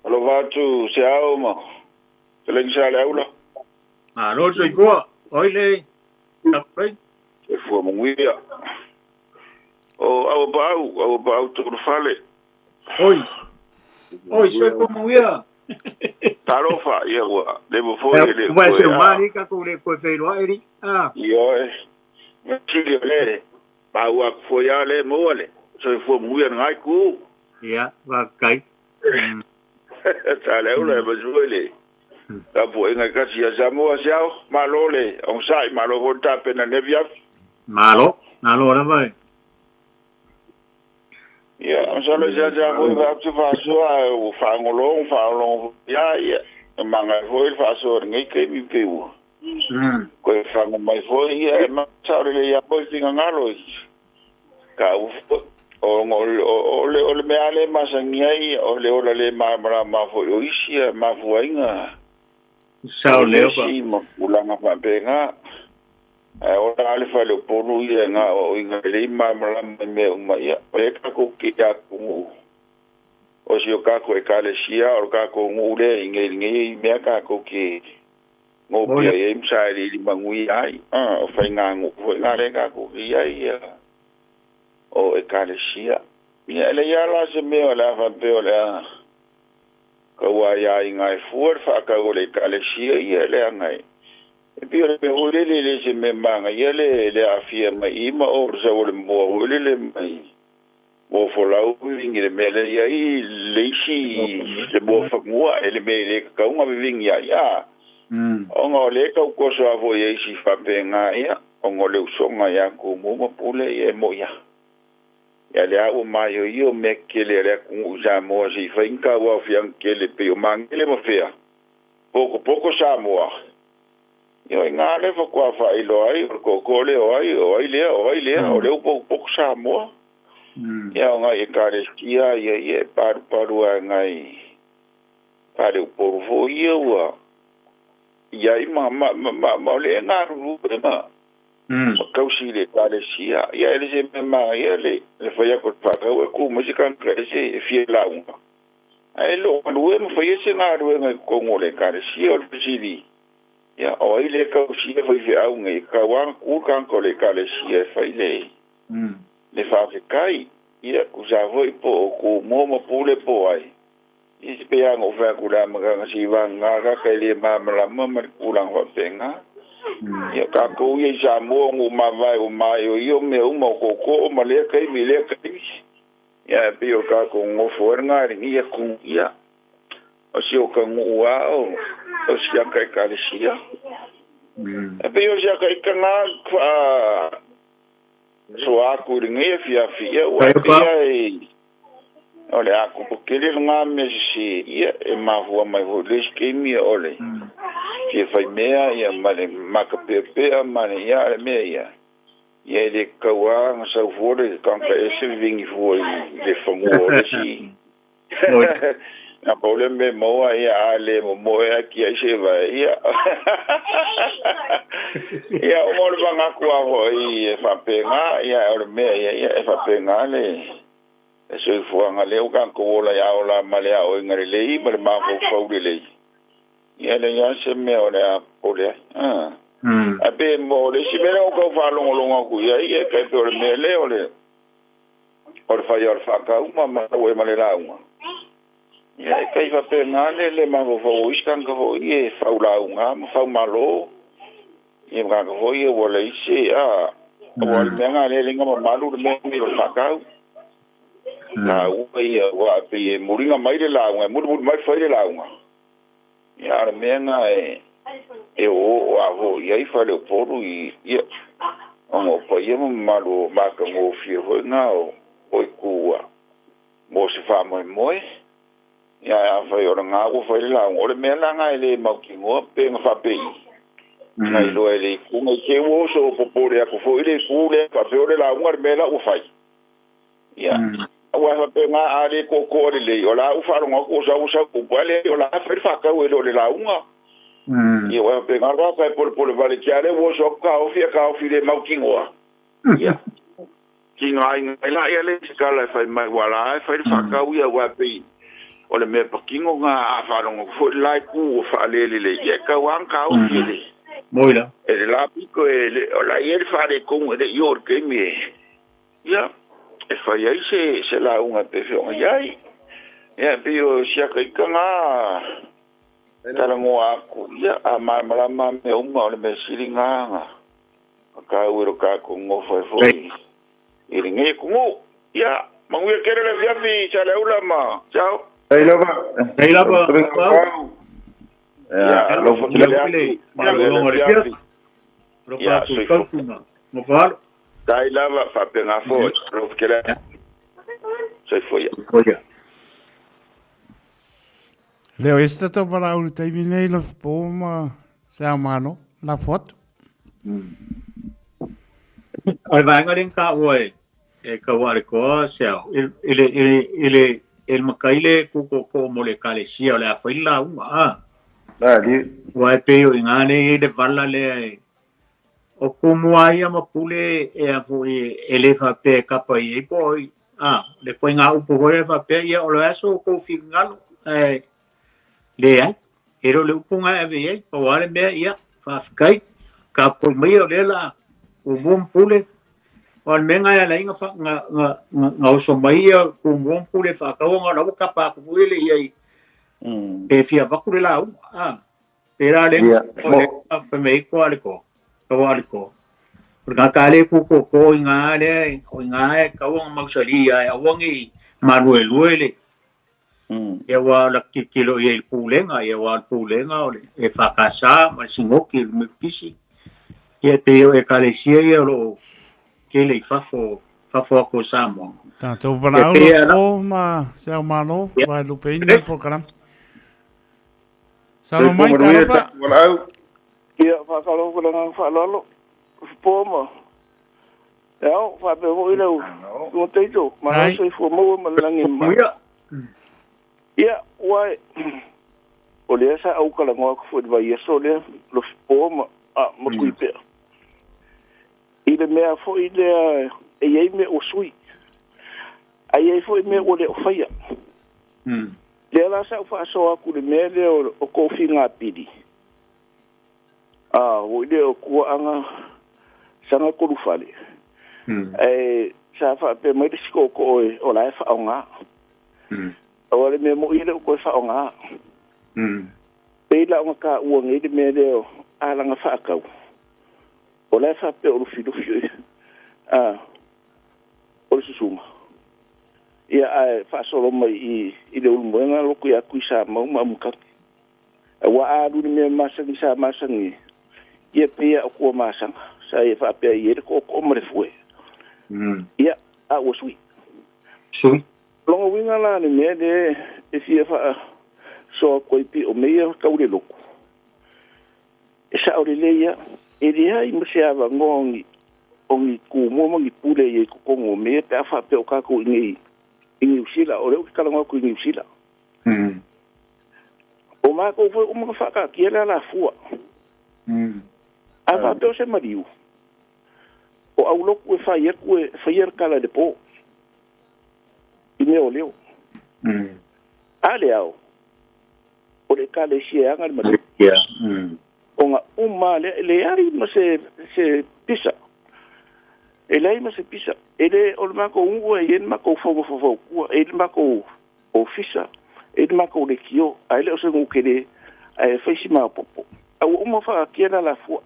Alofa atu se ao ma. Te sa le aula. Malo soifua. Oi le. Kapei. Soifua manuia. O au pau tō fale. Oi. Oi, soifua manuia. Talofa, ia ua. Le mo foi le. Vai se mari ka ko le ko whairoa eri. Ah. Ioe. Tili o le. Pa ua foi a le moa le. Soifua manuia ngai ku. Ia, whakai. Sa le aula e masua le. Ka po inga kasi a Samoa se ao. Malo le. Ong sai malo fo tape na nevi afi. Malo. Malo ora vai. Ia, ang salo siya siya ko iba atu fasoa o faangolong faangolong ia ia manga foi fasoa ngai ke mi pe u. Ko fango mai foi ia ma sa le ia foi finga ngalo. Ka u o o le o le me ale masangia ia o le ola le ma ma foi o isi ma fuainga. Sao leo pa. Ma ulanga fa penga. Ai ora ale fa le polu ia nga o inga le ma ma me uma ia o e ka ko ki ya ku o si o ka ko e ka le sia o ka ko ngule inge inge me ka ko ki ngo pia e msa le li mangui ai o fa nga ngu fo nga le ka ko ki ai o e ka le sia ia le ia la se me o la fa pe o la ka wa ia inga e fu fa ka o le ka le sia ia le ngai e pio le hule le le se me manga ia le le afia mai ima o sa o le moa hule le mai mo folau vingi le mele ia i le isi le moa whakmua e le mele ka kaunga vingi ia ia onga o le kau koso a fo ia isi whapenga ia onga le usonga ia ku muma pule ia e mo ia ia le au mai o ia me kele le kungu sa moa si whainka ua fiang kele pe o mangele ma fea poko poko sa moa Ia ngā le whakua whailo ai, o koko le o ai, o ai lea, o ai lea, o leo poko poko Samoa. Ia o ngai e karestia, ia ia e paru paru a ngai pare uporu fo ia ua. Ia i ma ma ma ma ma o le ngā ruru e ma. Ma kausi le karestia, ia ele se me ma ia le le whaia ko whakau e ku masi kanka e se e fie launga. A e lo alue ma whaia se ngā rue ngai kongo le karestia o le pisili. Ia, o ai le kausia fai fe au ngai, ka wang ku kanko le kalesia fai le. Le whawhekai, ia, ku sa foi po o ku mōma pule po ai. I se pea ngō whea kula makanga si wang ngā kaka le māmalama ma le kulang whapenga. Ia, ka kou ia i sa mua ngu mawai o mai o ia mea uma o koko o ma lea kaimi, lea kaimi. Ia, e pio ka kou ngofo e ngā ringi ia ku ia. O si o ka ngua o o si aka e kalesia. E pe o si aka i ka ngā so aku ringi e fia fia ua e pia e o le aku pokele ngā mea si ia e mahua mai ho le skemi o le fia whai mea ia ma le makapea ma le ia le mea ia ia le kaua ngā saufuore kanka e se vingi fua i le whangua o le si Na pole me moa ia a le mo moe ki ai se vai ia. Ia o mo le vanga ku a hoi e whapenga ia o le mea ia ia e whapenga le. E soifua le o kan ko ola ia ola ma le o inga le lei ma le mafo fau le lei. Ia le ia se mea o le a pole. Ah. A pe mo le si mea o kau whalongolonga ku ia ia kai pe o le mea le o le o le whai o le whakauma ma o e ma le launga. Ia e kai whapenga le le mafo fau o iskanga fo i e fau launga ma fau malo. Ia mga fo i e wala isi a o le mea ngā le linga ma malu le mea mi o le whakau. Ka ua ia ua pe e muringa mai le launga, e muri muri mai whai le launga. Ia le mea ngā e o o a ho ia i whale o poru i ia. Ona o paia ma mamalu o matagofie foi na o o ikua mo se faamoemoe. Ia ae afai o lena ua fai le lauga, o le mea la lena e le mautinoa pe na faapei na iloa e le itu nei te i ua oso popole atu foi le itu lea faapea o le lauga le mea la ua fai. Ia aua e faapena a le toatoa lelei o la ua faalogo atu o sau sau upu ae leai o la e fai le faatau e le o le lauga. Ia ua faapena le tagata e polepole vale te a lea ua oso atu taofi ae taofi le mautinoa. Ia tigaina ai laia le isi tala e fai mai ua la e fai le faatau ia aua e pei o le mea patino na a faalogo atu foi le la itu ua faalelelei ia e tau lava ona taofi e le Moi la. e le la pito e le o la e i ai le faaletonu e le i oo i le taimi e ia e fai ai se se lauga e pei foi ona i ai. Ia e pei o si ata ita na talanoa atu ia a malamalama mea uma o le mea sili na na tau e lo tatou nofo ai foi i lenei atunuu. Ia, manuia tele le afiafi Saleaula ma ciao. Ei lava. Ei lava. Ia, alofa tele atu. Malologa o le afiafi. Alofa atu i tausi ma fahalo. Tai lava, faapena foi. Alofa tele atu. Soifua ia. Soifua ia. Leo e se tatou valaau i le taimi nei Lofipo ma Se Ao Malo, lafo atu. O le vaega lea na taua e e Kaualikoa se ao, i, i, le, i, le, i, le, i le matai le kūkōkō mo le ekalesia o le a fai le lauga, a. Ua e pei o i ngā nei i le vala lea e o kumua ia ma pule e a foi e le faapea e kapa i ai po o ai, a, le koe ngā upu foi lea faapea ia o le aso o kou finagalo, ae leai, e le o le upu ngā e ave i ai, pau lava le mea ia, faafetai, tapue maia o lea la kumua ma pule, o le mea ngā e ala ai nga oso mai ia kumua ma pule faataua nga o la ua kapa atu foi le ia i pe fia avatu le lauga, a, pērā le o le fai mai ko ale ko, ko ale ko. O le tagata lea e kūkōkō i ngā lea, o i ngā e kaua nga mausali ia e aua nei maluelue le ia ua la tilotilo i ai i le pulega, ia ua o le pulega o le EFKS ma le Sinoki le Metotisi. Ia e pei o ekalesia ia o lo o tele i fafo, fafo atu o Samoa. Tatou valaau lo po ma Se Ao Malo, vaelupeina le polokalame. Saunoa mai, Talofa. Ia, faatalofa i le agaga faaaloalo, po ma e ao, faapea foi lau susuga Taito, malo soifua maua ma le lagi e mamalu. Ia, ua o lea sa ou talanoa atu foi i le vaiaso lea, Lofipo ma, a, ma Tuipea, i le mea foi lea e i ai mea ua sui, ae i ai foi mea ua le o faia. Lea la sa ou faasoa atu i le mea lea o tofiga pili, a, foi lea o tuaaga saga tolufale, ae sa faapea mai le isi tootoo e, o la e faaaoga. Aua o le mea moni e le o toe faaaoga. Pei la ona taua nei le mea lea o alaga faatau, o la e faapea o Lufilufi a, o le susuga. Ia ae faasolo mai i i le Ulumoega lotu ia Tuisamau ma Amutati. Aua a alu i le mea masani sa masani ai, ia pei lava o Tuamasaga sa ia faapea i ai le tootoo ma le fue. Ia, a ua sui. Sui. Lona uiga la le mea lea e fia faasoa atu ai pei o mea ia tau le lotu, e sao lelei lava, e leai ma se avanoa o ni, o ni tumua ma ni pule i ai i totonu o mea ia pe a faapea o tatou i inei i Niu Sila. O lea ou te talanoa atu i Niu Sila. O matou foi uma na faataatia le alafua. A faapea o se maliu, o aulotu e fai atu e faia le tala i le po i mea o leo. A le ao, o le ekalesia e aga le maliu. Ona uma lava lea, e leai ma se, se pisa. E leai ma se pisa. E le, o le matou nuu e i ai le matou fono faufautua, e i ai le matou ofisa, e i ai le matou leitio, ae le o se nuu tele, ae fai si maopoopo. A ua uma ona faaatia le alafua.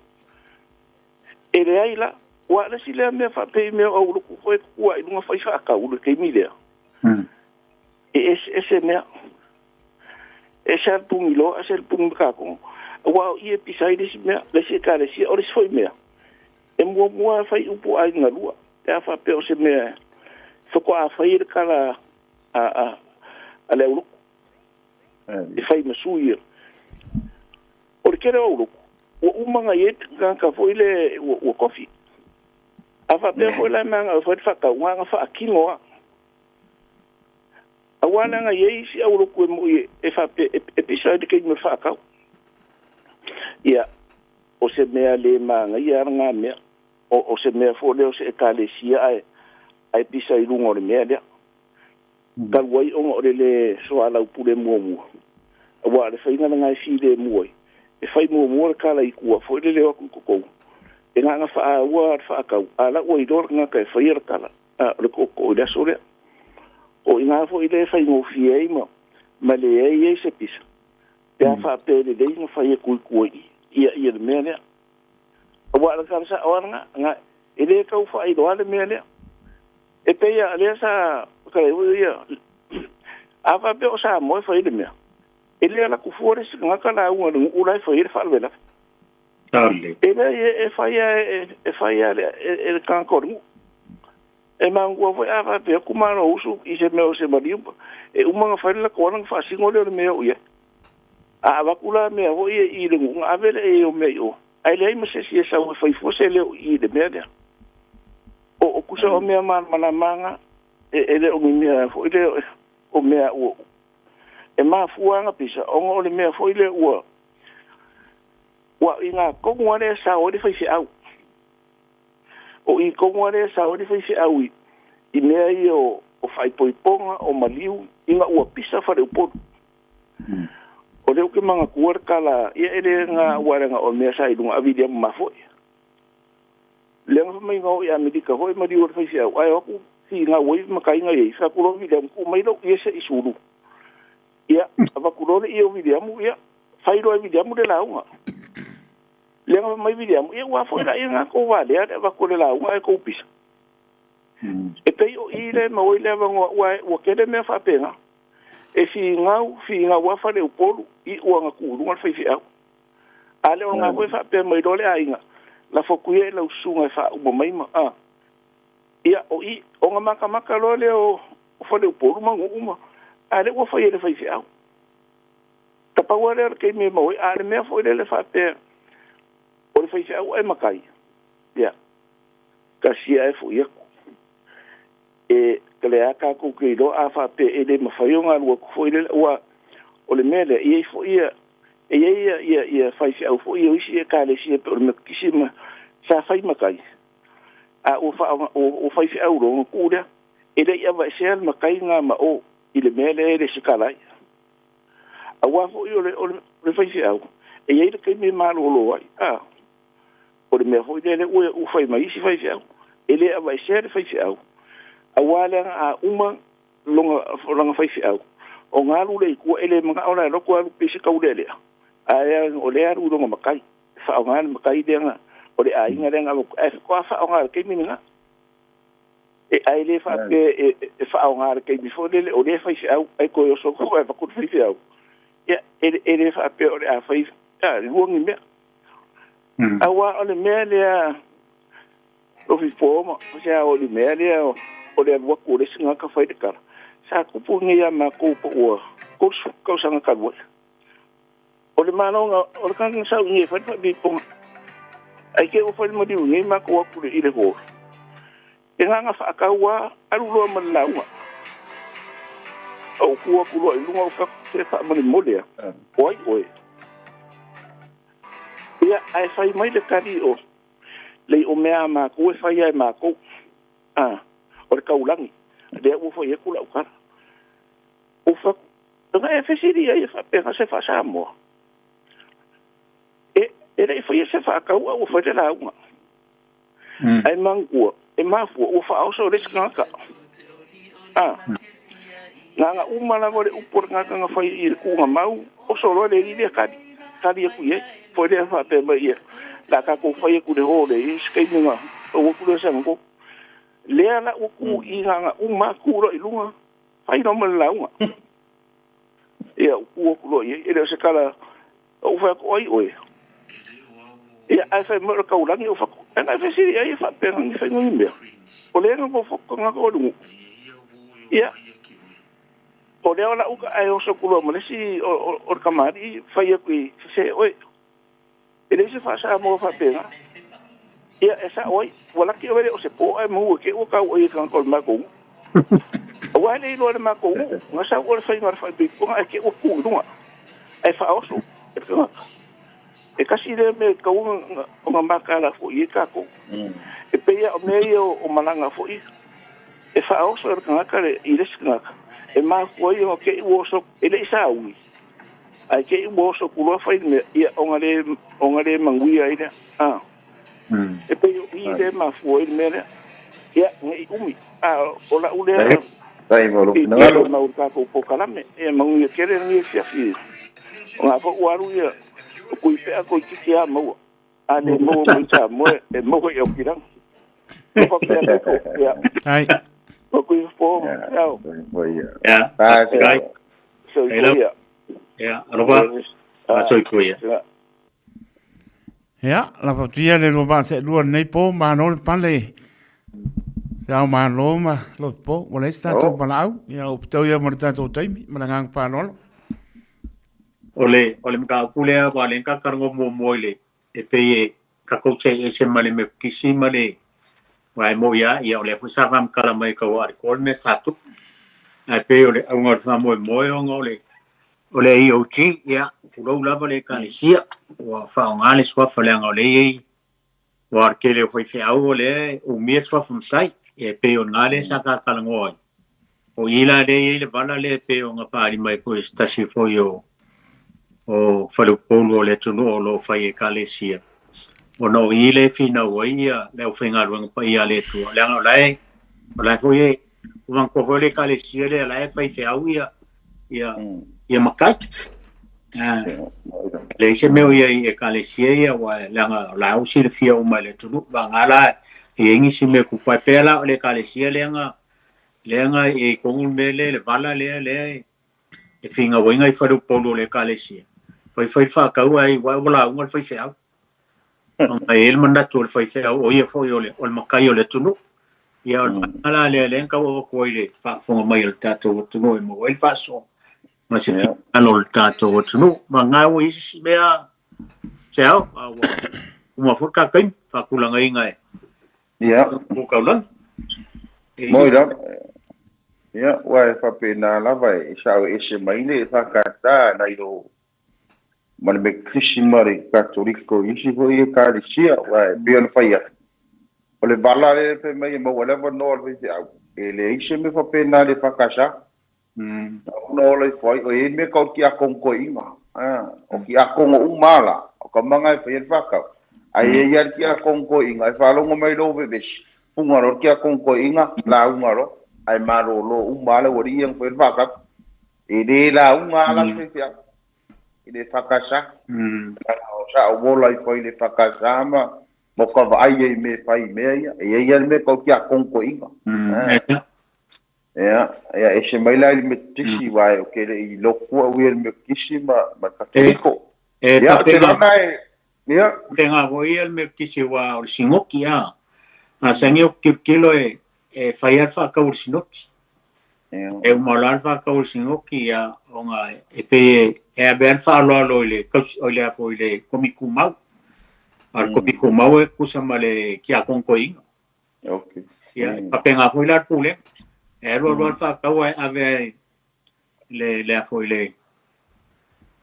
E leai la, ua le isi lea mea faapei mea o aulotu foi e tutu lava i luga fai faatau i le taimi lea. E eseese mea. E ese lava le puniloa, ese le puni matatogo. Aua o i e pisa ai le isi mea, le isi ekalesia. O le isi foi mea, E muamua fai upu aiga lua pe a faapea o se mea faatoa fai le kala a le aulotu e fai ma sui ia. O le tele o aulotu ua uma ona i ai tagata foi le ua tofi. A faapea foi la e maga e fai le faatauga na faatino lava. Auā leaga e i ai isi aulotu e moi e faapea e pisa ai le taimi o le faatau. Ia, o se mea le manaia lava lena mea. O se mea foi lea o se ekalesia ae pisa i luga o le mea lea. Talu ai ona o le lē soalaupule muamua, auā o le faiga lena e filemu ai, e fai muamua le tala i tua foi lele o atu i totonu, e na ona faaua le faatau, a la ua iloa le tagata e faia le tala, o le tootoo i le aso lea. O i ina foi lea e faigofie ai ma leai ai se pisa, pe a faapea e lelei ona fai atu i tua i i ia le mea lea. Aua o le tala sao lava lena, e le tau faailoa le mea lea. E pei lava o lea sa talai foi ia, a faapea o Samoa e fai le mea, e le alu atu fua le isi tagata lauga i le nuu la e fai ai le faalavelave. E leai, e fai lava e fai lava e le tagata o le nuu. E manatua foi a faapea atu ma lou uso i se mea o se maliu, e uma ona fai le latou ala ona faasino lea o le mea e oo i ai. A avatu la mea foi ia i le nuu, ona ave lea i ai o mea i o, ae leai ma se isi e sau e fai fua se leo i i le mea lea. O tusa o mea malamalama na, e le o ni mea foi lea o mea ua e mafua ona pisa, ona o le mea foi lea ua i gā tonu lava lea e sao ai le faifeau. O i tonu lava lea e sao ai le faifeau i mea ia o faaipoipoga, o maliu, ina ua pisa faleupolu. O lea ou te manatua le tala, ia e le na ua leaga o le mea sa i luga a Viliamu Mafoe. Lea na fai mai na o i Amerika foi maliu o le faifeau, ae o atu finau ai matai na i ai, fai atu loa Viliamu, tuu mai lou ie se i sulu. Ia, avatu loa le ie o Viliamu, ia, fai loa e Viliamu le lauga. Lea na fai mai Viliamu, ia ua foi laia na tou valea le avatu o le lauga ae tou pisa. E pei o i lea e maua ai le avanoa, ua ua tele mea faapena. E finau, finau lava faleupolu i ua na tuu i luga le faifeau. A le o lena foi e faapea mai loa le aiga, lafo atu ia i lau susuga e faauma mai ma, a. Ia, o i, ona matamata loa lea o faleupolu ma nuu ma, a lea ua fai e le faifeau. Ta pau lava lea o le taimi e maua ai, a o le mea foi lele faapea, o le faifeau ae matai, ia, tasi ae foi atu. E lea tatou te iloa a faapea e le mafai ona alu atu foi lele, aua o le mea lea, e i ai foi ia, e i ai ia, ia, ia faifeau foi ia o isi ekalesia pei o le Metotisi ma, sa fai matai, a ua faaoga, ua faifeau loa ona tuu lea. E le i aveesea le matai lena ma o i le mea lea e le sikala ai. Aua foi o le, o le, o le faifeau, e i ai le taimi e malolo ai, a. O le mea foi lea lea ua ua fai mai isi faifeau, e le aveesea le faifeau, auā leaga a uma lona lana faifeau, ona alu lea i tua, e le manao la e loto alu pei se taulealea, ae o lea e alu i lona matai, e faaaoga le matai lea na, o le aiga lea na avatu, ae faatoa faaaoga i le taimi lena. E, ae le faapea e faaaoga i le taimi foi lele o lea e faifeau, ae toe oso atu ae avatu le faifeau. Ia, e le faapea o le a fai, a, lua ni mea. Auā o le mea lea o fipo ma se a o le mea lea o le alu atu o le isi tagata fai le tala, sa tupu lenei ia matou po ua 30 tausaga talu ai. O le malo na, o le tagata na sau i inei e fai le faapipoga, ae te i ua fai le maliu i inei matou atu i le hall. E na ona faatau lava, alu loa ma le lauga. Ou tu atu loa i luga ou fai atu, se faamolemole lava, o ai oe? Ia, ae fai mai le tali o, lei o mea a matou e fai lava e matou. A, o le taulagi, lea ua fai atu lau tala. Ou fai atu, na e fesili ai e faapea se faa-Samoa. E le i faia se faatau a ua fai le lauga. Ae manatua, e mafua, ua faaoso le isi tagata. A, na ona uma lava o le upu a le tagata na fai i le tuuga mau, oso loa le alii lea tali, tali atu i ai. Foi lea faapea mai ia, la tatou fai atu i le hall e i ai se taimi ona pau atu lea o se agatonu. Lea la ua tu i na ona uma lava tu loa i luga, fai loa ma le lauga. Ia, ua tu atu loa i ai, e le o se tala, ou fai atu, o ai oe? Ia, ae fai mai o le taulagi, ou fai atu, Ana fesili ai e faapea ni faiga ni mea. O lea na nofo tagata o le nuu. Ia, o lea o lau ae oso atu loa ma le isi o le kamali'i fai atu i sese oe. E leai se faa-Samoa faapena. Ia, e sa'o ai, ua laki oe le o se po ae maua te ua tau ai e tagata o le matou nuu. Aua e le iloa e le matou nuu, na sau o le faiga o le faaipoipoga ae te ua tu i luga, ae faaoso e le tagata. E tasi lea mea e tatau ona mataala foi i ai tatou. E pei lava o mea ia o malaga foi, e faaoso e le tagata i le isi tagata, e mafua ai ona te i ua oso, e le i sauni, ae te i ua oso atu loa fai le mea, ia ona le, ona le manuia ai lea. A. E pei o i lea e mafua ai le mea lea. Ia, ne i umi, a o lau lea piipii mau i le tatou polokalame. Ia manuia tele lenei afiafi. O na foi ua alu ia o Tuipea toeitiiti lava maua. A le maua mai i Samoa e maua i Aukilani. Alofa pea le Atua. Ia. Ai. O Tuifopo, ao. Ia. Soifua ia. Ia, alofa. Soifua ia. Ia, lava atu ia le lua vaa seelua i lenei po, malo le pale. Se ao malo ma Lotopo, ua leai se tatou valaau. Ia, ua pitau ia ma le tatou taimi, ma le agaga faaaloalo. O le, o le mataupu lea aua o lea na ta talanoa muamua i le, e pei e tatou te ese ma le Metotisi ma le, aua e moni lava, ia o lea foi sa faamatala mai e Taualikō le mea sa tupu. Ae pei o le auga o le faamoemoe ona o le, o le AOG, ia, tulou lava le Ekalesia, ua faaaoga le suafa leaga o lea e i ai, aua o le tele o faifeau o lea e umia le suafa matai, e pei o lena lea sa ta talanoa ai. O i la lea e i ai le vala lea e pei ona faaali mai foi e se tasi foi o o faleupolu o le atunuu o lo o fai Ekalesia, ona o i lea e finau ai ia le aufaigaluega paia a le Atua, leaga o la e, o la e foi e, ua manatua foi le Ekalesia lea la e faifeau ia ia ia matai. Leai se mea o i ai i Ekalesia ia, aua leaga o la ua silafia uma e le atunuu. Vagana la e i ai nisi mea tupu ai. Pea la o le Ekalesia lea na lea na i ai tonu le mea lea, le vala lea lea e finau ai nai faleupolu o le Ekalesia. Faifai le faatau ae ua ua lauga le faifeau. Ona e i ai le manatu o le faifeau o ia foi o le, o le matai o le atunuu. Ia o le vaega la lea lea na tau avatu ai le faafofoga mai a le tatou atunuu e maua ai le faasoa ma se finagalo o le tatou atunuu. Vagana ua i ai se isi mea se ao, a ua uma foi le ta taimi faatulagaina e Ia. o taulagi. E i Moi se lava. Ia, ua e faapena lava e sao ese mai le EFKS nai lo ma le Metotisi ma le Katoliko i isi foi Ekalesia, aua e pei ona fai atu, o le vala lea fai mai e maua ai le avanoa o le faifeau, e leai se mea faapena i le EFKS. Na ona ola ifo ai, o i ai mea tau tiakono toeaiina, o tiakono uma lava la, o tama na e faia le faatau, ae i ai lava le tiakono toeaina e faalogo mai lou vevesi, puna loa le tiakono toeaina, lauga loa, ae malolo uma lava le aualii ia na faia le faatau. E le lauga lava la se faifeau i le EFKS. Sa ou ola ifo ai i le EFKS ma ma ka vaai ai i mea e fai i mea ia. E i ai lava le mea tau tiakono toeaina. Ia, ia ese mai la i le Metotisi, aua ou te le i lotu au ia i le Metotisi ma ma le Katoliko. E Ia, ou te faapena, lana e, ia. faapena foi ia le Metotisi aua o le sinoti a. Masani ou te tilotilo e, e fai lava le faatau o le sinoti. E uma loa le faatau o le sinoti, ia, ona e pei e, e ave lava le faaaloalo i le tausi, o le a foi i le Komiti Tumau. A o le Komiti Tumau e tutusa ma le Tiakono Toeaina. Okay. Ia, e faapena foi la le pulega. E alu alu lava le faatau ae ave ai le, le a foi le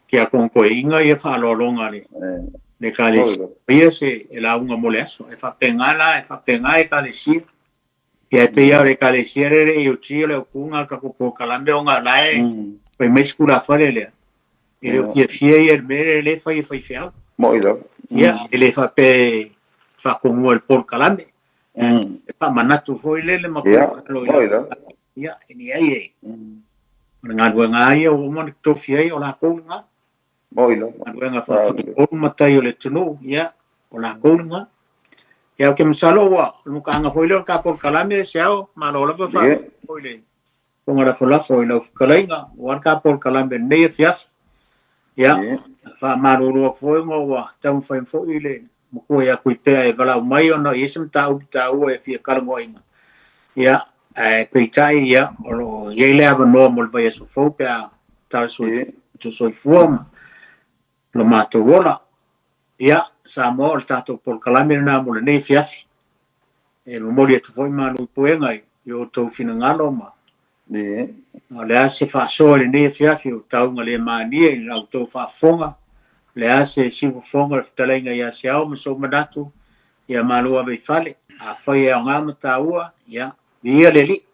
Tiakono Toeaina ia faaaloaloga a le, le Ekalesia. Ia se e lauga mo le aso. E faapena la, e faapena Ekalesia. Ia e pei lava o le Ekalesia lea le AOG o le autuga o le tatou polokalame ona o la e fai mai si tulafale lea. E le o fiafia ia i le mea lea lea e fai e faifeau. Moi lava. Ia, e le faapea e faatonua i le polokalame. E faamanatu foi lele ma Ia, polokalame moi lava. Ia, e leai e. O le galuega lava ia ua uma ona tofi ai o latou lena. Moi lava. Galuega faa-faleupolu matai o le atunuu, ia, o latou lena. Ia, ou te masalo ua o le mutaaga foi lea o le ta polokalame, Seao, malo lava faafetai foi i le fofoga lafolafo i lau fetalaiga, aua le ta polokalame i lenei afiafi. Ia, faamalulu atu foi ona ua taumafai foi le Matua ia kui pea e valau mai ona i ai se mataupu taua e fia talanoaina. Ia, ae peitai ia o lo o i ai le avanoa mo le vaiaso fou pe a tala soifua ma lo matou ola. Ia, Samoa o le tatou polokalame lena mo lenei afiafi. E momoli atu foi malu i puega i o outou finagalo ma o le a se faasoa i lenei afiafi o tauga le mania i la outou faafofoga, o le a se siufofoga o le fetalaiga ia Seao ma sou manatu, ia malo ave i fale. Afai e aoga ma taua, ia, viia le Alii.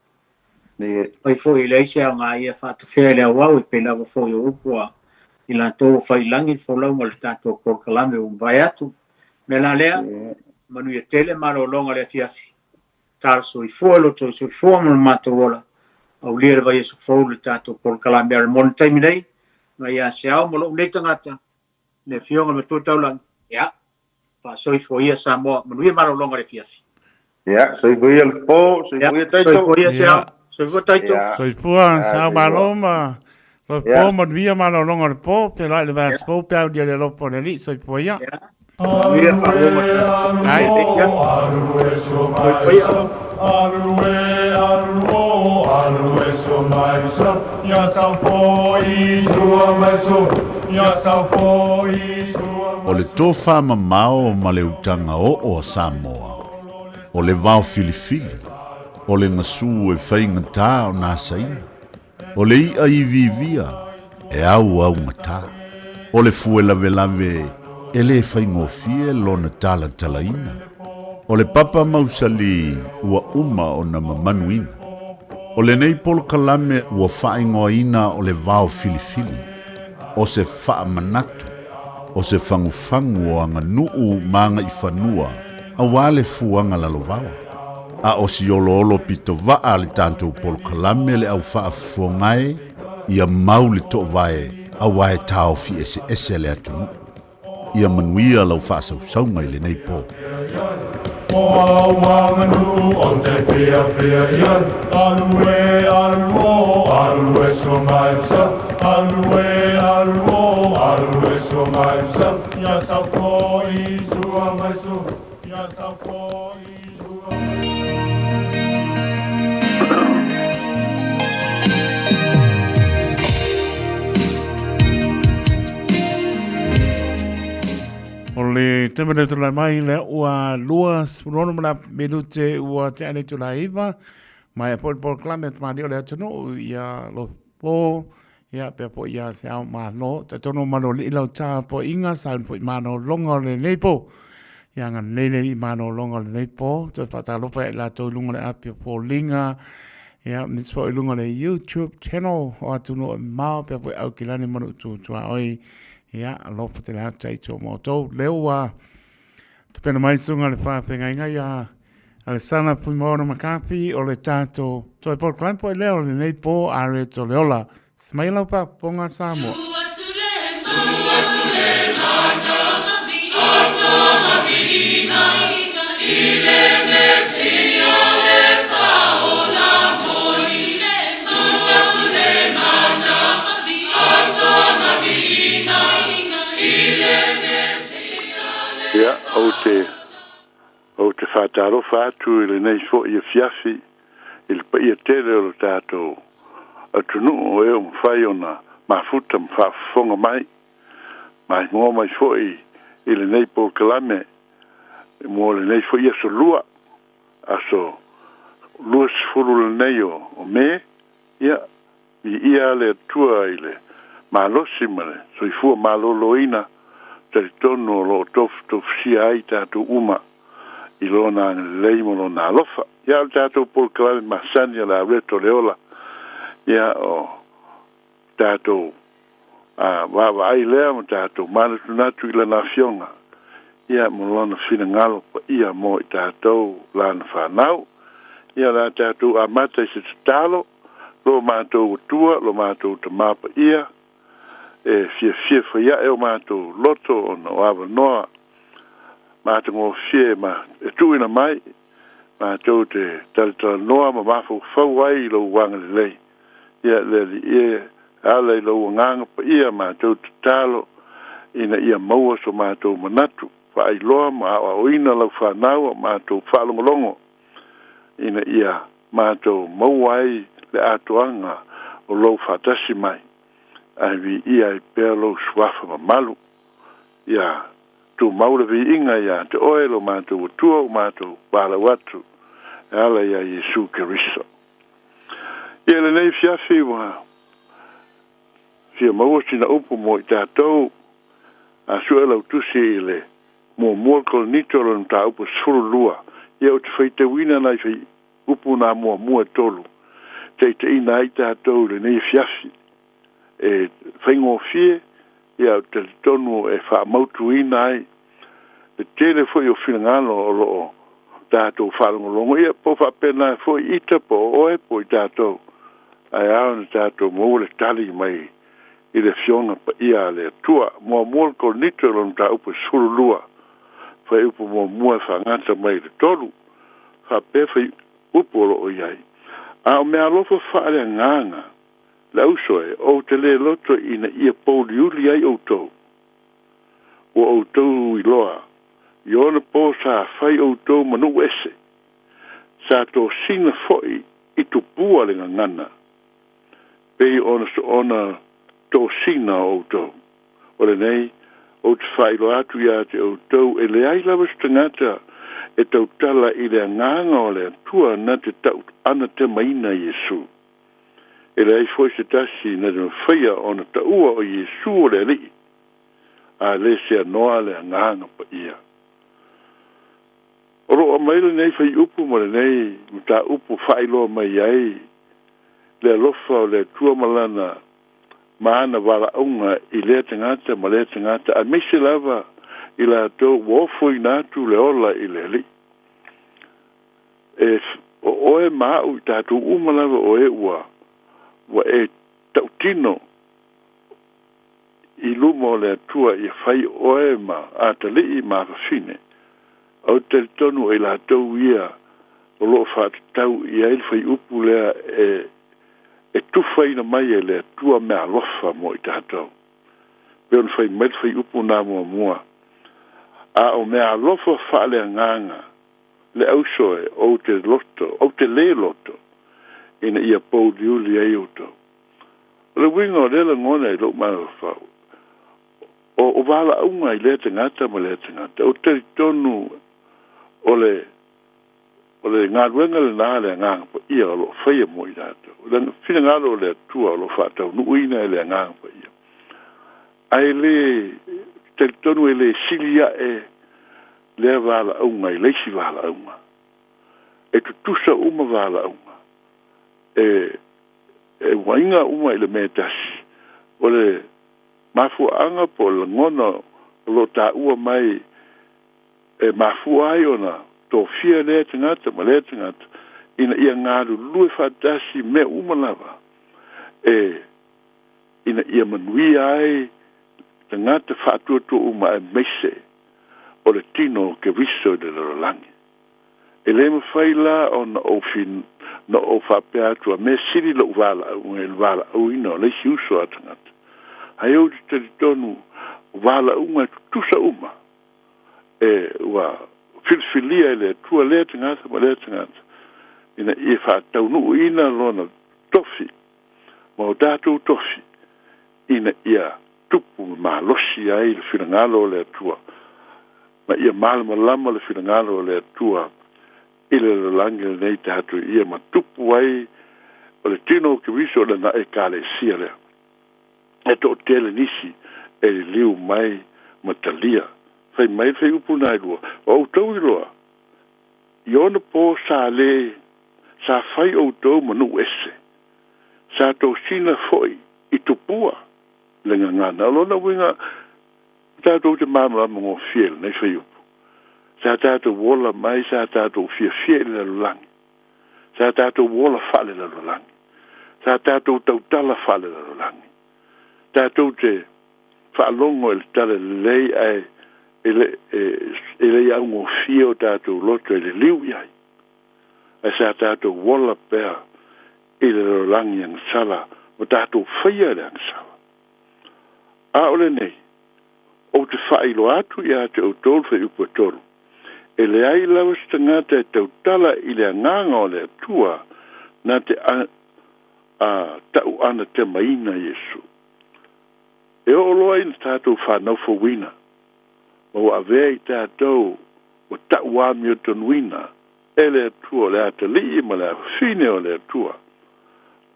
Fai foi e leai se aoga ia faatafea i le auau e pei lava foi o upu a i latou ua fai i lagi le folauga o le tatou polokalame ua mavae atu. Mea la lea, manuia tele malologa o le afiafi. Tala soifua i lo outou soifua ma lo matou ola. Aulia le vaiaso fou le tatou polokalame a le mo le taimi nei, mai ia Seao ma lou nei tagata, le Afioga i le Matua Taulagi. Ia, faasoifua ia Samoa. Manuia malologa o le afiafi. Ia, soifua ia le po, soifua ia Taito. Soifua ia Seao, soifua Taito. Soifua, Seao malo ma lo po, manuia malologa o le po, peiloai le vaiaso fou pe aulia le alofa o le Alii, soifua ia. Manuia faaauau Ai. Soifua ia. O le tofamamao ma le utaga oo a Samoa, o le vao filifili, o le gasu e faigata ona asaina, o le i'a iviivia e auaugata, o le fue lavelave e lē faigofie lona talatalaina, o le papa mausali ua uma ona mamanuina. O lenei polokalame ua faaigoaina o le vao filifili, o se faamanatu, o se fagufagu o aganuu ma agaifanua auā le fuaga lalovaoa. A o si oloolo pitovaa a le tatou polokalame le au faafofoga e, ia mau le toovae auā e taofi eseese le atunuu. Ia manuia lau faasausauga i lenei po. O au manu o te fia fia i ai, alu e alu o, alu e so mai sa, alu e alu o, alu e so mai sa, ia sa fo i sua mai so, ia sa fo i sua. O le taimi lea tulai mai lea ua 26 ma le minute ua tea nei itula e 9. Maea foi le polokalame a tamalii o le atunuu ia lo po ia pea foi ia se ao malo. Talitonu malo alii lau tapuaiga sauni foi malologa o lenei po. Ia agalelei le alii malologa o lenei po. Toe faatalofa ia i latou i luga o le api o foliga. Ia aemaise foi i luga o le YouTube channel o atunuu e mamao pea foi Aukilani ma Nuu Tuaoi. Ia, alofa tele atu i tō mātou. Lea ua tapena mai susuga le faafeagaiga ia Alesana Fuimaono McCarthy o le tātou toe polokalame po i lea o lenei pō are to le ola. Smai lau faafofoga Samoa. Ia, ou te, ou te faatalofa atu i lenei fo'i afiafi i le paia tele o lo tatou atunuu o e ua mafai ona mafuta ma faafofoga mai, maimoa mai foi i lenei polokalame mo lenei foi aso lua, aso 20 lenei o Me, ia, viia le Atua i le malosi ma le soifua malōlōina, talitonu o lo o tofutofusia ai tatou uma i Lona agalelei ma Lona alofa. Ia, o le tatou polokalame masani o le Auleto o le Ola, ia, o tatou vaavaai lea ma tatou manatunatu i Lana Afioga, ia, ma Lona finagalo paia mo i tatou lana fanau. Ia, o le a tatou amata i se tatalo, lo matou Atua, lo matou Tamā paia, e fiafia faiaʻe o matou loto ona o avanoa matagofie ma e tuuina mai matou te talatalanoa ma mafaufau ai i lou agalelei. Ia, le Alii e, ala i lou agaga paia matou tatalo ina ia maua so matou manatu. Faailoa ma aoaoina lau fanau a matou faalogologo ina ia matou maua ai le atoaga o lou faatasi mai ae viia ai pea lou suafa mamalu. Ia tumau le viiga iā te oe lo matou Atua ua matou valaau atu e ala iā Iesu Keriso. Ia lenei afiafi ua fia maua sina upu mo i tatou a sue lau tusi i le muamua Korinito lona mataupu 12. Ia ou te faitauina nai fai upu na muamua e tolu taitaiina ai tatou i lenei afiafi e faigofie. Ia ou te talitonu e faamautuina ai le tele foi o finagalo o loo tatou faalogologo, ia po faapena foi ita po o oe po i tatou, ae ao ona tatou maua le tali mai i le Afioga Paia a le Atua. Muamua Korinito lona mataupu 12, fuaiupu muamua e faagata mai i le 3, faapea fuaiupu o loo i ai: A o meaalofa faaleagaga, le auso e, ou te lē loto ina ia pouliuli ai outou. Ua outou iloa i ona po sa fai outou ma nuu ese, sa tosina foi i tupua le gagana, pei ona soona tosina o outou. O lenei ou te faailoa atu iā te outou, e leai lava se tagata e tautala i le agaga o le Atua na te tau anatemaina Iesu. E leai foi se tasi na te mafaia ona taua o Iesu o le Alii, a lē seanoa le Agaga Paia. O loo aumai lenei fuaiupu ma lenei mataupu faailoa mai ai le alofa o le Atua ma lana ma ana valaauga i lea tagata ma lea tagata, aemaise lava i latou ua ofoina atu le ola i le Alii. E o oe ma a'u i tatou uma lava o e ua e tautino i luma o le Atua ia fai oe ma atalii ma afafine. Ou te talitonu e latou ia o loo faatatau i ai le fuaiupu lea e tufaina mai e le Atua meaalofa mo i tatou, pe ona fai mai le fuaiupu na muamua: A o meaalofa faaleagaga, le auso e, ou te loto ou te lē loto ina ia pouliuli ai outou. O le uiga o lea lagona i lou mafaufau o valaauga i lea tagata ma lea tagata, ou talitonu o le galuega lenā le Agaga Paia o loo faia mo i latou. O le finagalo o le Atua o loo faataunuuina e le Agaga Paia, ae lē talitonu e lē sili aʻe lea valaauga i le isi valaauga. E tutusa uma valaauga, e uaiga uma i le mea e tasi. O le mafuaaga po o le lagona o loo taua mai e mafua ai ona tofia lea tagata ma lea tagata ina ia galulue faatasi mea uma lava e ina ia manuia ai tagata faatuatua uma, aemaise o le tino o Keriso i le lalolagi. E lē mafai la ona ou fin na ou faapea atu a mea sili lou valaauga i le valaauina o le isi uso a tagata, ae ou te talitonu valaauga e tutusa uma e ua filifilia e le Atua lea tagata ma lea tagata ina ia faataunuuina lona tofi ma o tatou tofi ina ia tupu ma malosi ai le finagalo o le Atua ma ia malamalama le finagalo o le Atua i le lalolagi lenei tatou ia ma tupu ai o le tino o Keriso o lana Ekalesia lea e toatele nisi e liliu mai ma talia. Fai mai le fuaiupu na e lua: O outou iloa i ona po sa lē sa fai outou ma nuu ese, sa tosina foi i tupua le gagana. O lona uiga tatou te malamalama gofie i lenei fuaiupu. Sa tatou ola mai, sa tatou fiafia i le lalolagi, sa tatou ola faalelalolagi, sa tatou tautala faalelalolagi, tatou te faalogo i le tala lelei ae e le augofie o tatou loto e liliu i ai, ae sa tatou ola pea i le lalolagi agasala ma tatou faia le agasala. A o lenei Ou te faailoa atu iā te outou le fuaiupu e tolu, e leai lava se tagata e tautala i le Agaga o le Atua na te a, a ta'u anatemaina Iesu. E oo loa ina tatou fanau-fouina, ma ua avea i tatou ua ta'u amiotonuina e le Atua o le atalii ma le afafine o le Atua,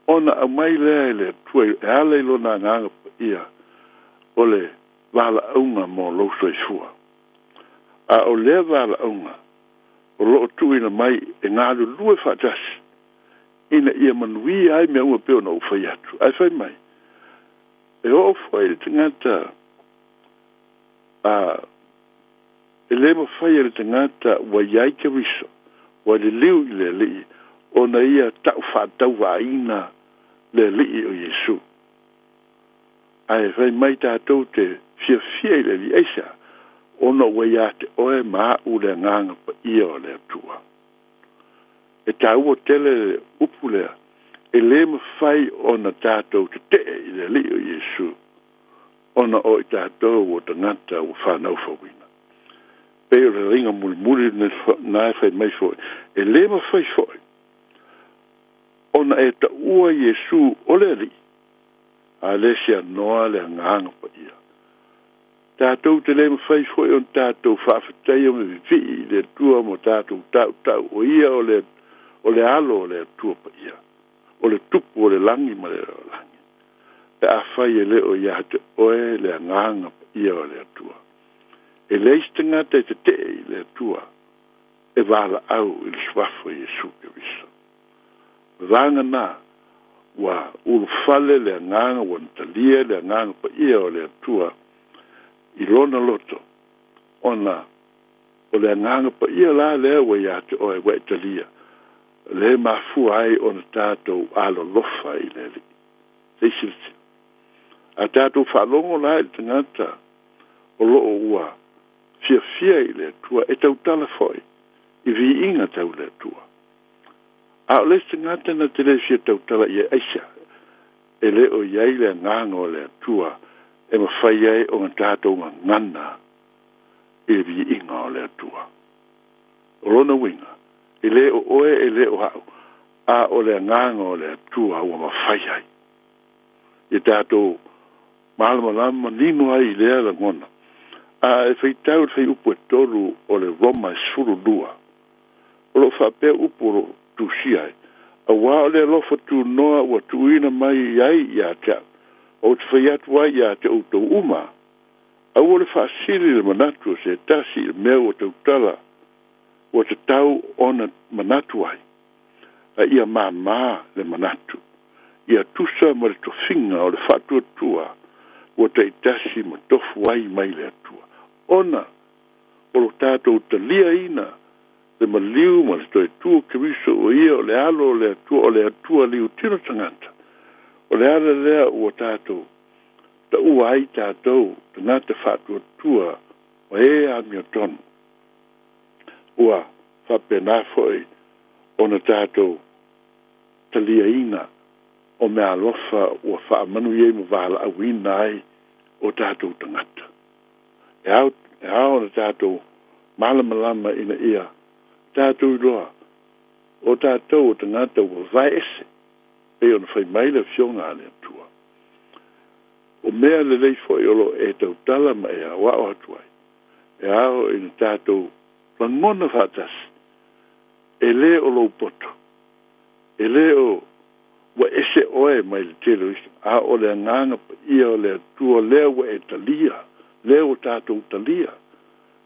ona aumai lea e le Atua e ala i Lona Agaga Paia o le valaauga mo lou soifua. A o lea valaauga o loo tuuina mai e galulue faatasi ina ia manuia ai mea uma pei ona ou fai atu. Ae fai mai, e oo foi le tagata a e lē mafai e le tagata ua iai Keriso ua liliu i le Alii ona ia ta'u fa'atauvaaina le Alii o Iesu. Ae fai mai tatou te fiafia i le Alii aisea? Ona ua iā te oe ma a'u le Agaga Paia o le Atua. E tāua tele le upu lea, e lē mafai ona tatou tete'e i le Alii o Iesu ona o i tatou ua tagata ua fanaufauina. Pei o le laiga mulimuli na e fai mai foi, e lē mafai foi ona e ta'ua Iesu o le Alii a lē seanoa le Agaga Paia. Tatou te lē mafai foi ona tatou faafetaia ma vivii i le Atua mo tatou ta'uta'u o ia o le o le Alo o le Atua Paia, o le Tupu o le lagi ma le lalolagi, pe afai e lē o iā te oe le Agaga Paia o le Atua. E leai se tagata e tete'e i le Atua e valaau i le suafa o Iesu Keriso. Vagana ua ulufale le Agaga ua talia le Agaga Paia o le Atua i lona loto, ona o le Agaga Paia la lea ua iā te oe ua e talia, lē mafua ai ona tatou alolofa i le Alii. Se i silasila. A tatou faalogo la i le tagata o loo ua fiafia i le Atua e tautala foi i viiga tau le Atua. A o le isi tagata na te lē fia tautala i ai aisea? E lē o i ai le Agaga o le Atua e mafai ai ona tatou gagana i le viiga o le Atua. O lona uiga, e lē o oe e lē o a'u, a o le Agaga o le Atua ua mafai ai. Ia tatou malamalama manino ai i lea lagona. A e faitau le fuaiupu e tolu o le Roma e 12, o loo faapea upu o loo tusia ai, auā o le alofa tunoa ua tuuina mai ai iā te a'u, ou te fai atu ai iā te outou uma, aua le faasili le manatu o se tasi i le mea ua tautala ua tatau ona manatu ai, a ia māmā le manatu, ia tusa ma le tofiga o le faatuatua ua ta'itasi ma tofu ai mai le Atua. Ona o lo tatou taliaina le maliu ma le toe tu o Keriso o ia o le Alo o le Atua, o le Atua liutino tagata, o le ala lea ua tatou ta'ua ai tatou tagata faatuatua ma e amiotonu. Ua faapenā foi ona tatou taliaina o meaalofa ua faamanuia ai ma valaauina ai o tatou tagata. E ao, e ao ona tatou malamalama ina ia tatou iloa o tatou o tagata ua vae ese pei ona fai mai le Afioga a le Atua. O mea lelei foi o loo e tautala ma e aoao atu ai, e ao ina tatou lagona faatasi, e lē o lou poto, e lē o ua ese oe mai le tele o isi, a o le Agaga Paia o le Atua lea ua e talia, lea ua tatou talia,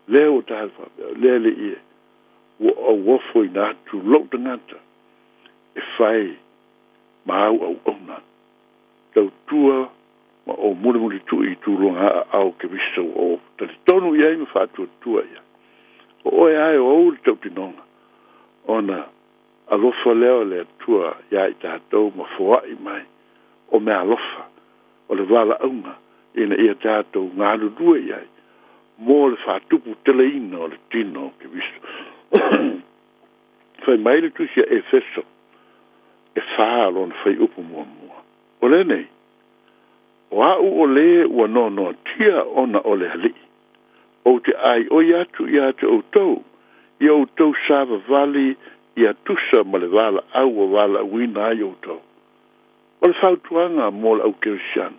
lea ua tatou faapea, le Alii e, ua auofoina atu lou tagata e fai ma au auauna, tautua ma ou mulimulitu'i i tulaga aao o Keriso ua ou talitonu i ai ma faatuatua i ai. O oe lava e ou le tautinoga, ona alofa lea o le Atua iā i tatou ma foa'i mai o meaalofa o le valaauga ina ia tatou galulue i ai mo le faatuputeleina o le tino o Keriso. Fai mai le tusi a Efeso e 4 lona fuaiupu muamua, o lenei, o a'u o lē ua noanoatino. matautia ona o le Alii. Ou te aioi atu ia te outou, ia outou savavali ia tusa ma le valaau ua valaauina ai outou. O le fautuaga mo le au kerisiano,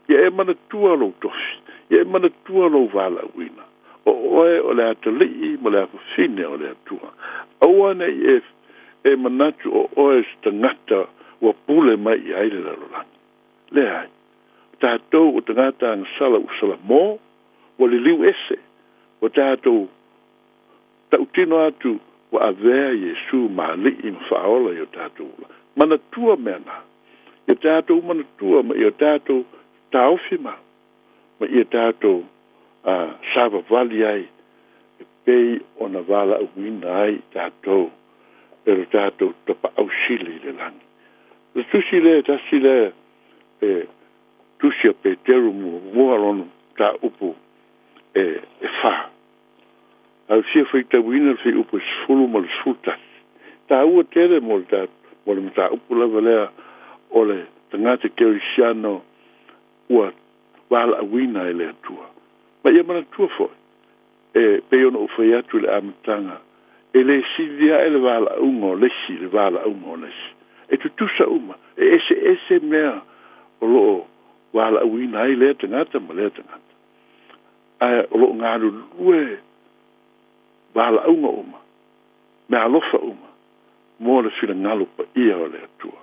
ia e manatua lou tofi, ia e manatua lou valaauina. O oe o le atalii ma le afafine o le Atua. Aua ne i e manatu o oe se tagata ua pule mai i ai le lalolagi. Leai, o tatou o tagata agasala ua salamo, ua liliu ese, ua tatou tautino atu ua avea Iesu ma Alii ma Faaola i o tatou ola. Manatua mea na. Ia tatou manatua ma ia tatou taofi mau, ma ia tatou savavali ai e pei ona valaauina ai tatou e lo tatou Tapaau Sili i le lagi. O le tusi lea, tasi lea e tusi a Peteru muamua lona mataupu e 4. Ae fia faitauina le fuaiupu e 10 ma le 11. Taua tele mo le mo le mataupu lava lea o le tagata kerisiano ua valaauina e le Atua. Ma ia manatua foi, e pei ona ou fai atu i le amataga, e le sili ae le valaauga o le isi i le valaauga o le isi. E tutusa uma, e eseese mea o lo o valaauina ai lea tagata ma lea tagata. Ae o lo o galulue valaauga uma, meaalofa uma, mo le finagalo paia o le Atua.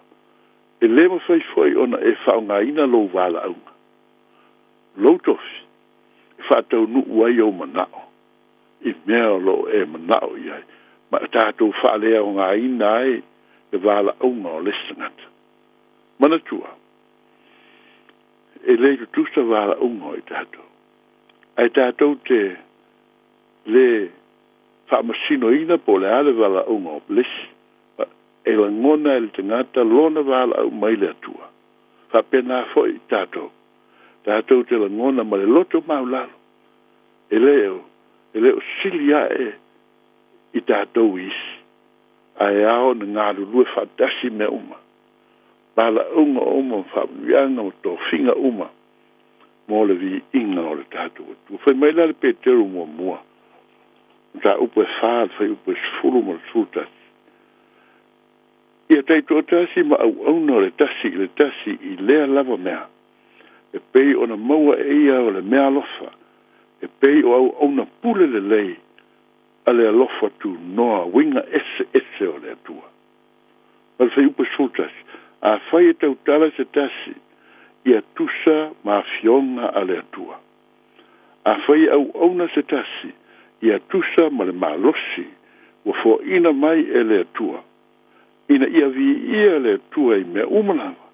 E le mafai foi ona e faaaogaina lou valaauga, lou tofi, e faataunuu ai ou manao i mea o lo o e manao i ai, ma tatou faaleaogaina ai le valaauga o le isi tagata. Manatua, e le tutusa valaauga o i tatou, ae tatou te le faamasinoina po o le a le valaauga o le isi, e lagona e le tagata lona valaau mai le Atua. Faapena foi i tatou, tatou te lagona ma le loto maulalo, e le o, e le o sili ae i tatou i isi, ae ao ona galulue faatasi mea uma, valaauga uma ma faamanuiaga ma tofiga uma mo le viiga o le tatou Atua. Fai mai la le Peteru muamua, mataupu e 4, le fuaiupu e 10 ma le 11. Ia taitoatasi ma auauna o le tasi i le tasi i lea lava mea, e pei ona maua e ia o le mea alofa, e pei o auauna pule lelei a le alofa tunoa uiga eseese o le Atua. Ma le fuaiupu e 11, afai e tautala se tasi, ia tusa ma afioga a le Atua. Afai e auauna se tasi, ia tusa ma le malosi ua foaina mai e le Atua, ina ia viia le Atua i mea uma lava,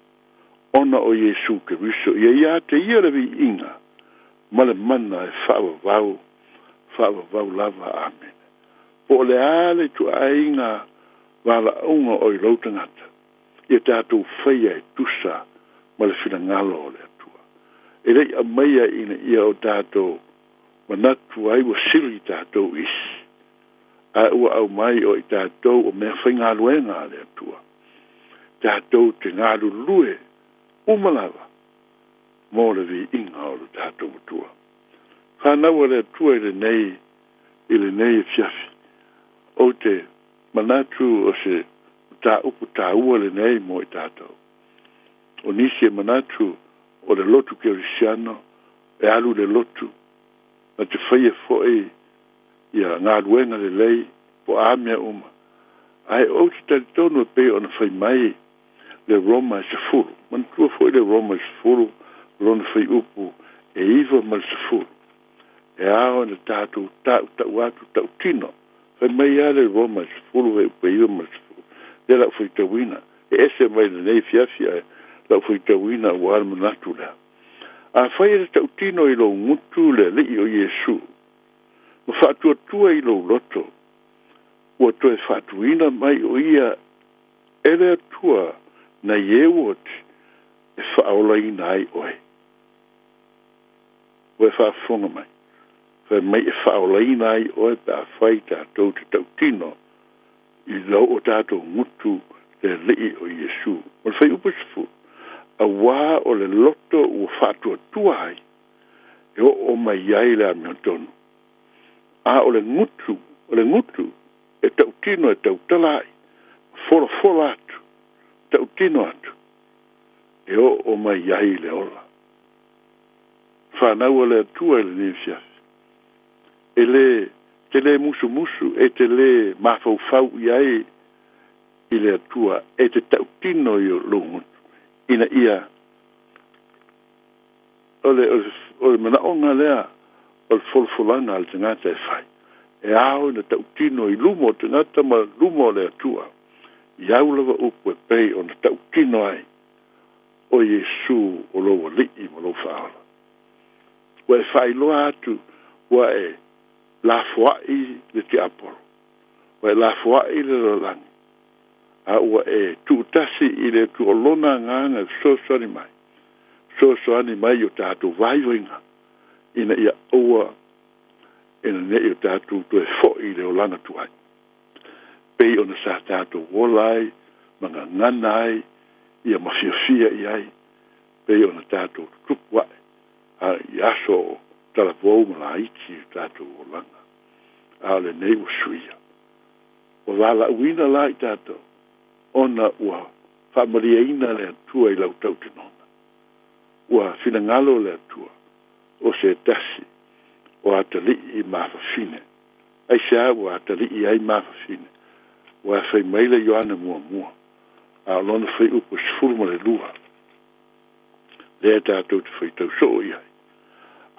ona o Iesu Keriso, ia ia te ia le viiga ma le mana e faavavau, faavavau lava. Amene. Po o le a le ituaiga valaauga o i lou tagata, ia tatou faia e tusa ma le finagalo o le Atua. E le i aumaia ina ia o tatou manatu ai ua sili tatou i isi, ae ua aumai o i tatou o mea faigaluega a le Atua, tatou te galulue uma lava mo le viiga o le tatou Atua. Fanau a le Atua i lenei i lenei afiafi, ou te manatu o se mataupu taua lenei mo i tatou. O nisi e manatu o le lotu kerisiano e alu i le lotu, na te faia foi ia galuega lelei po o a mea uma. Ae ou te talitonu e pei ona fai mai le Roma e 10. Manatua foi le Roma e 10 lona fuaiupu e 9 ma le 10. E ao ona tatou tautau atu tautino. Fai mai lava le Roma e 10 fuaiupu e 9 ma le 10. Lea la ou faitauina. E ese mai lenei afiafi ae la ou faitauina aua le manatu lea. Afai e te tautino i lou gutu le Alii o Iesu, ma faatuatua i lou loto, ua toe faatuina mai o ia e le Atua nai e ua oti e faaolaina ai oe. Ua e faafofoga mai, fai mai e faaolaina ai oe pe afai tatou te tautino i lou o tatou gutu le Alii o Iesu. Ma le fuaiupu 10, auā o le loto ua faatuatua ai, E oo mai ai le amiotonu. A o le gutu, o le gutu e tautino e tautala ai, folafola atu, tautino atu, e oo mai ai le ola. Fanau a le Atua i lenei afiafi. E le te lē musumusu, e te lē mafaufau i ai i le Atua, e te tautino i lou gutu, ina ia o le, o le manaoga lea o le folafolaga a le tagata e fai. E ao ina tautino i luma o tagata ma luma o le Atua, i au lava upu e pei ona tautino ai o Iesu o lou Alii ma lou Faaola. Ua e faailoa atu ua e lafoai le tiapolo, ua e lafoai le lalolagi, a ua e tuutasi i le Atua o lona agaga e fesoasoani mai, fesoasoani mai i o tatou vaivaiga, ina ia aua ina ne'i o tatou toe fo'i i le olaga tuai, pei ona sa tatou ola ai ma gagana ai ia ma fiafia i ai, pei ona tatou tutupu ae a i aso o talavou ma laiti i o tatou olaga. A o lenei ua suia. Ua valaauina la i tatou, ona ua faamalieina le Atua i lau tautinoga. Ua finagalo le Atua o se tasi o atalii mafafine. Aisea ua atalii ai mafafine? Ua fai mai le Ioane muamua, a o lona fuaiupu 12, lea tatou te faitau soo i ai.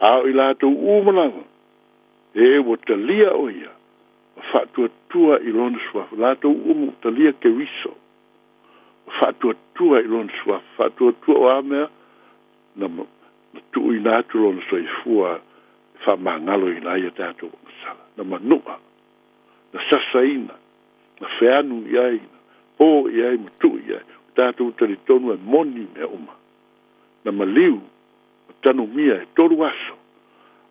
A o i latou uma lava, e ua talia o ia, ma faatuatua i lona suafa. Latou uma ua talia Keriso, ma faatuatua i lona suafa. Faatuatua o a mea? Na, na tuuina atu lona soifua e faamagaloina ai a tatou agasala. Na manua, na sasaina, na feanu i ai, na po i ai ma tuu i ai. O tatou talitonu e moni mea uma. Na maliu, ma tanumia e 3 aso,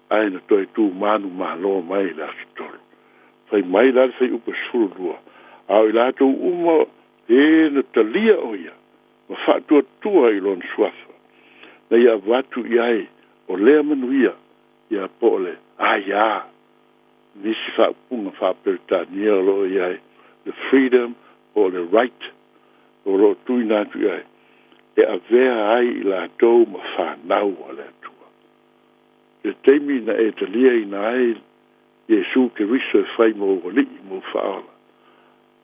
ae na toe tumanu malo mai i le aso 3. Fai mai la le fuaiupu 12, a o i latou uma e na talia o ia, ma faatuatua i lona suafa, na ia avatu i ai o lea manuia, ia po o le aiā, nisi faaupuga faa-Peretania o loo i ai, the freedom po o le right o loo tuuina atu i ai, e avea ai i latou ma fanau a le Atua. I le taimi na e taliaina ai Iesu Keriso e fai mo ou Alii ma ou Faaola,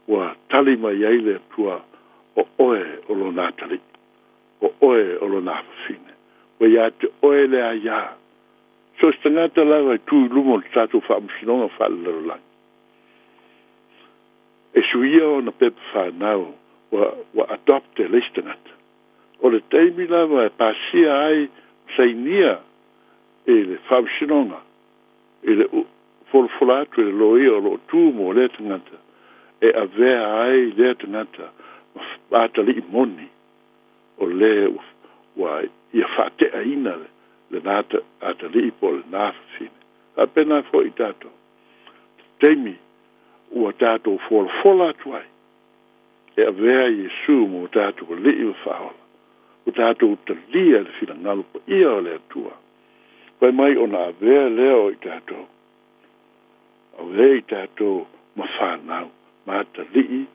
ua tali mai ai le Atua o oe o lona atalii, o oe o lona afafine. Ua iā te oe le aiā. So se tagata lava e tu i luma o le tatou faamasinoga faalelalolagi, e suia ona pepa fanau ua, ua adopte le isi tagata. O le taimi lava e pasia ai ma sainia i le faamasinoga, i le folafola atu e le loia o loo tu mo lea tagata, e avea ai lea tagata ma atalii moni o le ua, ua ia faateaina le lena atalii po o lena afafine. Faapena foi i tatou. Taimi ua tatou folafola atu ai, e avea Iesu mo tatou Alii ma Faaola, ua tatou talia le finagalo paia o le Atua. Fai mai ona avea lea o i tatou, avea i tatou ma fanau, ma atalii,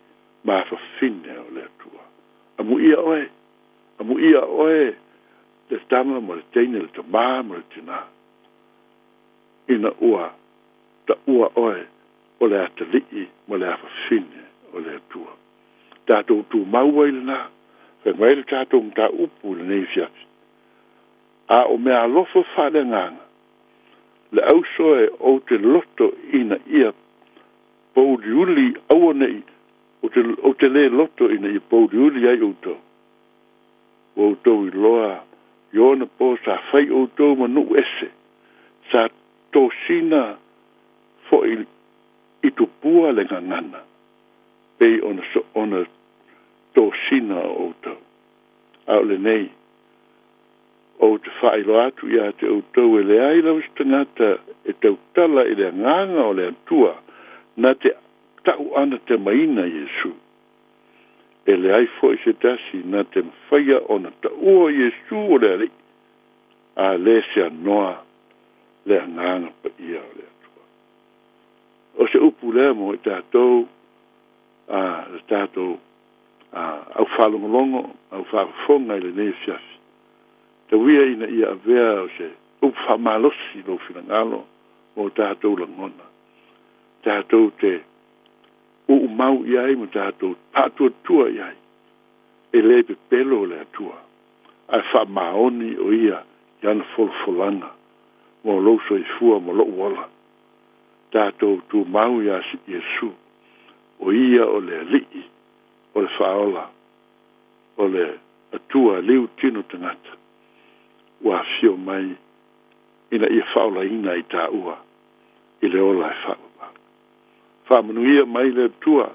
ma afafine o le Atua. Amuia oe, amuia oe le tama ma le teine, le tamā ma le tinā, ina ua taua oe o le atalii ma le afafine o le Atua. Tatou tumau ai lenā, fai mai le tatou mataupu i lenei afiafi. A o meaalofa faaleagaga, le auso e ou te loto ina ia pouliuli aua ne'i, ou te lē loto ina ia pouliuli ai outou. Ua outou iloa i ona po sa fai outou ma nuu ese, sa tosina fo'i i tupua le gagana, pei ona soona tosina o outou. A o lenei, ou te faailoa atu iā te outou e leai lava se tagata e tautala i le agaga o le Atua na te ta'u anatemaina Iesu. E leai fo'i se tasi na te mafaia ona taua Iesu o le Alii, a lē se anoa Le Agaga Paia o le Atua. O se upu lea mo i tatou, a le tatou au faalogologo, au faafofoga i lenei afiafi. Tauia ina ia avea o se upu faamalosi lou finagalo mo tatou lagona, tatou te uumau i ai ma tatou faatuatua i ai, e le pepelo le Atua, ae faamaoni o ia i ana folafolaga mo lou soifua ma lou ola. Tatou tumau iā Iesu, o ia o le Alii o le Faaola, o le Atua liu tino tagata, ua afio mai ina ia faaolaina i tāua i le ola e faavavau. Faamanuia mai le Atua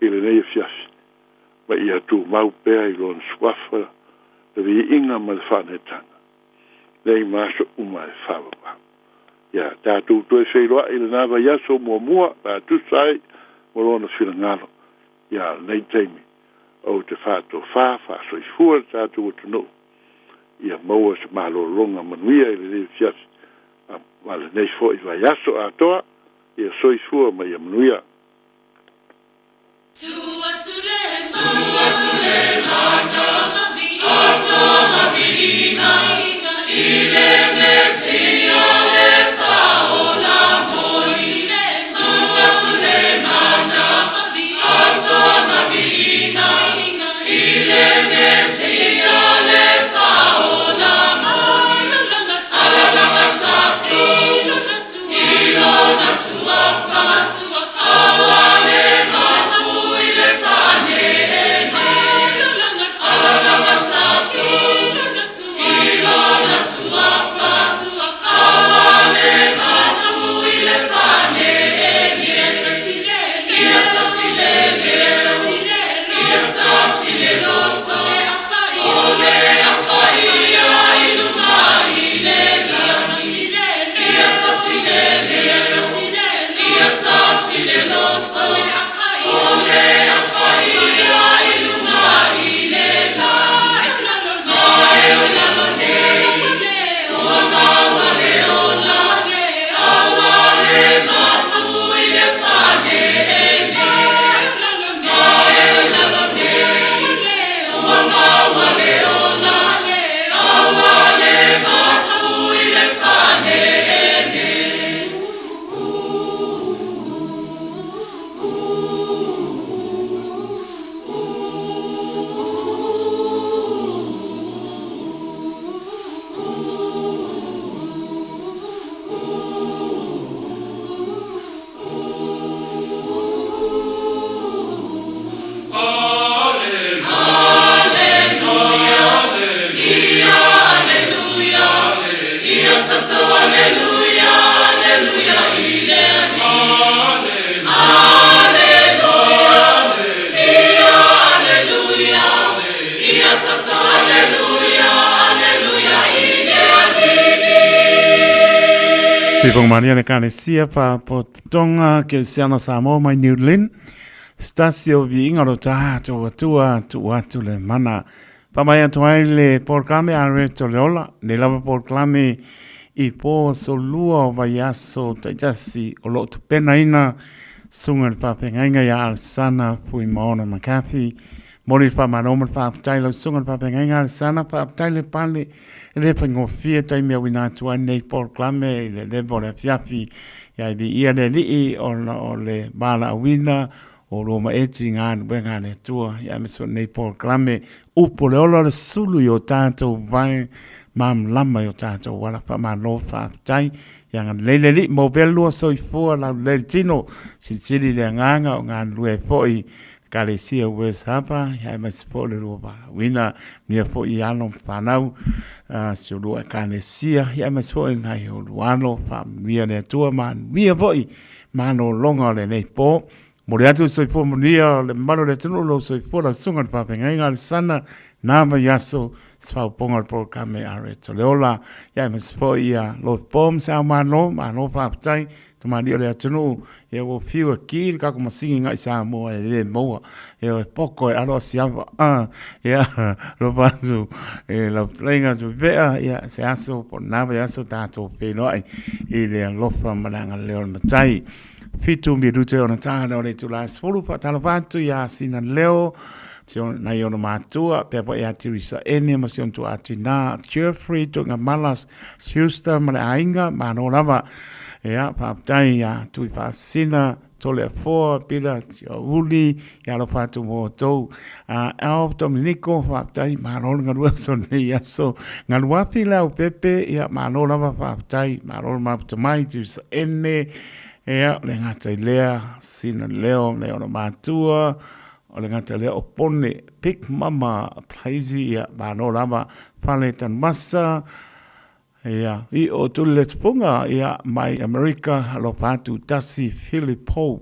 i lenei afiafi, ma ia tumau pea i Lona Suafa le viiga ma le faaneetaga, nei ma aso uma e faavavau. Ia tatou toe feiloai i lena vaiaso muamua pe a tusa ai ma Lona finagalo. Ia lenei taimi, ou te faatofā faasoifua le tatou atunuu, ia maua se malologa manuia i lenei afiafi ma lenei foi vaiaso atoa. Ia soifua ma ia manuia. Sifonga Maria le Kalesia pa Potonga ke Siana Samoa mai New Zealand. Stasi o viiga lo tātou atua tu atu le mana. Pa mai atu ai le polokalame a Reto le Ola, le lava polokalame i po aso lua o vaiaso taitasi o loo tapenaina susuga i le faafeagaiga ia Alesana Fuimaono McCarthy. Momoli le faamalo ma le faafetai i lau susuga i le faafeagaiga Alesana, faafetai le pale e le faigofie taimi auina atu ai nei polokalame i le leva o le afiafi ia e viia le Alii ona o le valaauina o lua ma eti i galuega a le Atua, ia aemaise foi lenei polokalame upu o le ola o le sulu i o tatou vae malamalama i o tatou ala. Faamalo faafetai. Ia agalelei le Alii, maua pea le lua soifua laulelei le tino, silisili le agaga o galulue ai foi Ekalesia West Harbour, ia aemaise foi o le lua valaauina, manuia foi i alo ma fanau a si o lua Ekalesia, ia aemaise foi nai o lua alo, faamanuia le Atua, manuia foi malologa o lenei po. Momoli atu le soifua manuia o le mamalu o le atunuu, lou soifua, lau susuga i le faafeagaiga Alesana, na vaiaso se faaopoopoga o le polokalame a Reto le Ola. Ia aemaise foi ia Lord Bom se ao malo, malo faafetai tamalii o le atunuu. Ia ua fiu e ki le kako masigi ngai Samoa e le maua. Ia e poko e alo asiava. Ah, ia lofa atu e lau fetalaiga Tuivea, ia se aso po o na vaiaso tatou feiloai i le alofa ma le agalelei o le Matai. 7 minute ona ta lea o le itula e 10, faatalofa atu ia Sina Leo, si nai ona matua, pea foi ia Teresa Ene ma si ona tuatina Jeffrey Tuigamala Schuster ma le aiga, malo lava. Ia, faafetai ia Tui Faasisina, Toleafoa, Pila Uli, ia alofa atu mo outou. Alf Dominico, faafetai, malo le galue aso nei aso. Galuafi le au pepe, ia malo lava faafetai, malo le mafuta mai, Teresa Ene, ia, le gata i lea, Sina Leo, le ona matua, o le gata lea o Pone, Big Mama Plaisy, ia, malo lava, Fale Tanumasa, ia, i o Tuli le Tupunga, ia, mai Amerika, alofa atu, Tasi Philip Ho,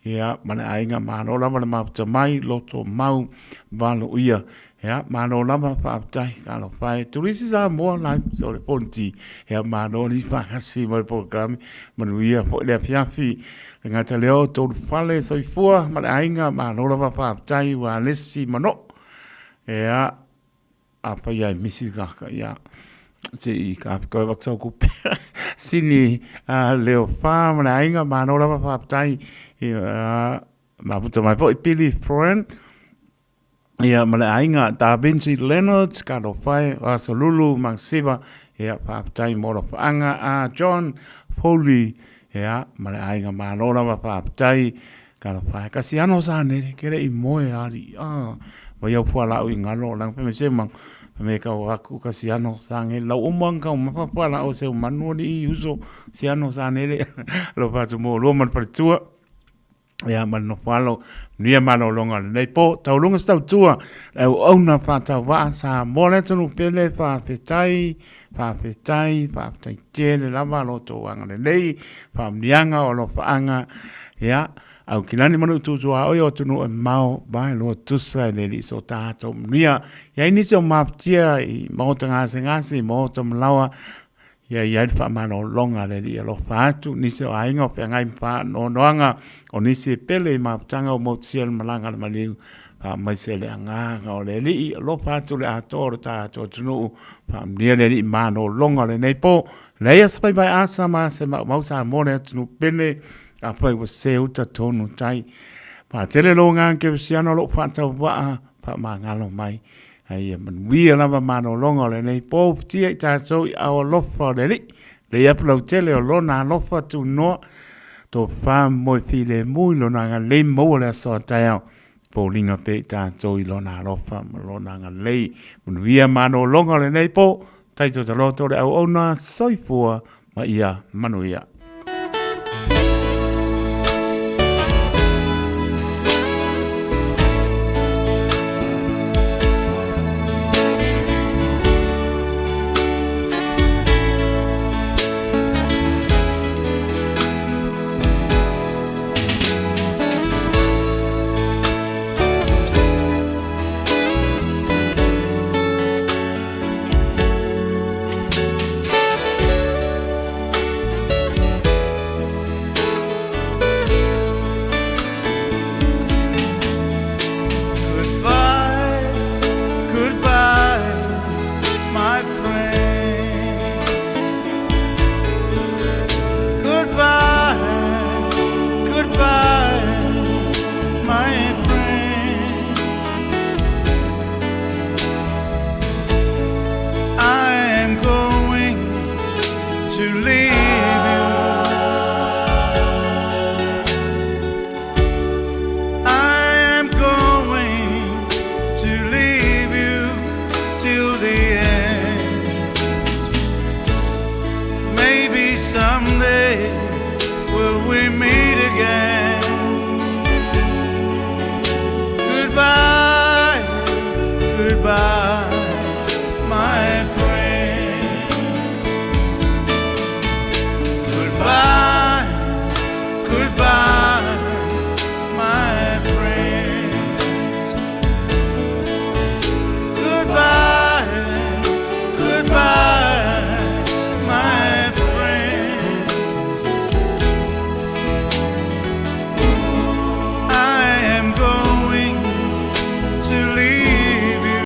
ia, ma le aiga, malo lava le mafuta mai, loto mau, valo ia, ia, malo lava, faafetai, talofa e, Tulisi Samoa, live, so le Fonti, ia, malo li faatasi ma le polokalame, manuia foi le afiafi, le gata lea o tolu fale, soifua ma le aiga, malo lava, faafetai, ua alesi mano, ia, afai ai misi kaka, ia, se i ka koe wak sau kupe. Sini leo wha ma le aiga, malo lava, faafetai, ia, mafuta mai foi Billy Friend, ia ma le aiga Da Vinci Leonards, ka lofae, o Aso Lulu, Masiva, ia faafetai mo lofaaga a John Foley, ia ma le aiga malo lava faafetai, ka lofae. Kasi ano sa nele, ke le i moe ali, a, vai au pua lau i ngalo, lang pe me se mang, me ka o aku kasi ano sa nge, lau o mang ka o mapa pua lau se o manu ni i uso, se ano sa nele, lo fatu mo lua man paletua. Ia, ma le nofo alo, manuia malologa o lenei po, tauluga se tautua, le auauna faatauvaa Samoa le atunuu pele, faafetai, faafetai, faafetai tele lava lo outou agalelei, faamanuiaga o alofaaga, ia, Aukilani ma Nuututuaoi o atunuu e mamao, vae loa tusa e le alii so tatou manuia. Ia i nisi o mafatia i maota gasegase, i maota malaoa, Ia i ai le faamalologa a le Alii alofa atu, nisi o aiga o feagai ma faanoanoaga, o nisi e pele i mafutaga ua motusia i le malaga a le maliu, faamaise le agaga o le Alii alofa atu le atoa o le tatou atunuu, faamanuia le Alii malologa o lenei po. Leai se faiva e asa ma se maumau Samoa le atunuu pele, afai ua sese uta tonu tai. Faatele lou agaga kerisiano o lou faatauvaa, faamagalo mai. A ia manuia lava malologa o lenei po, futia i tatou i ao alofa o le Alii, lei apu lautele o lona alofa tunoa, tofa moe filemu i lona agalelei maua le aso a taeao, foliga pea i tatou i lona alofa ma lona agalelei. Manuia malologa o lenei po, taito taloto le auauna, soifua ma ia manuia. Goodbye, goodbye, my friend. Goodbye, goodbye, my friend. I am going to leave you. I am going to leave you till the end. Maybe someday will we meet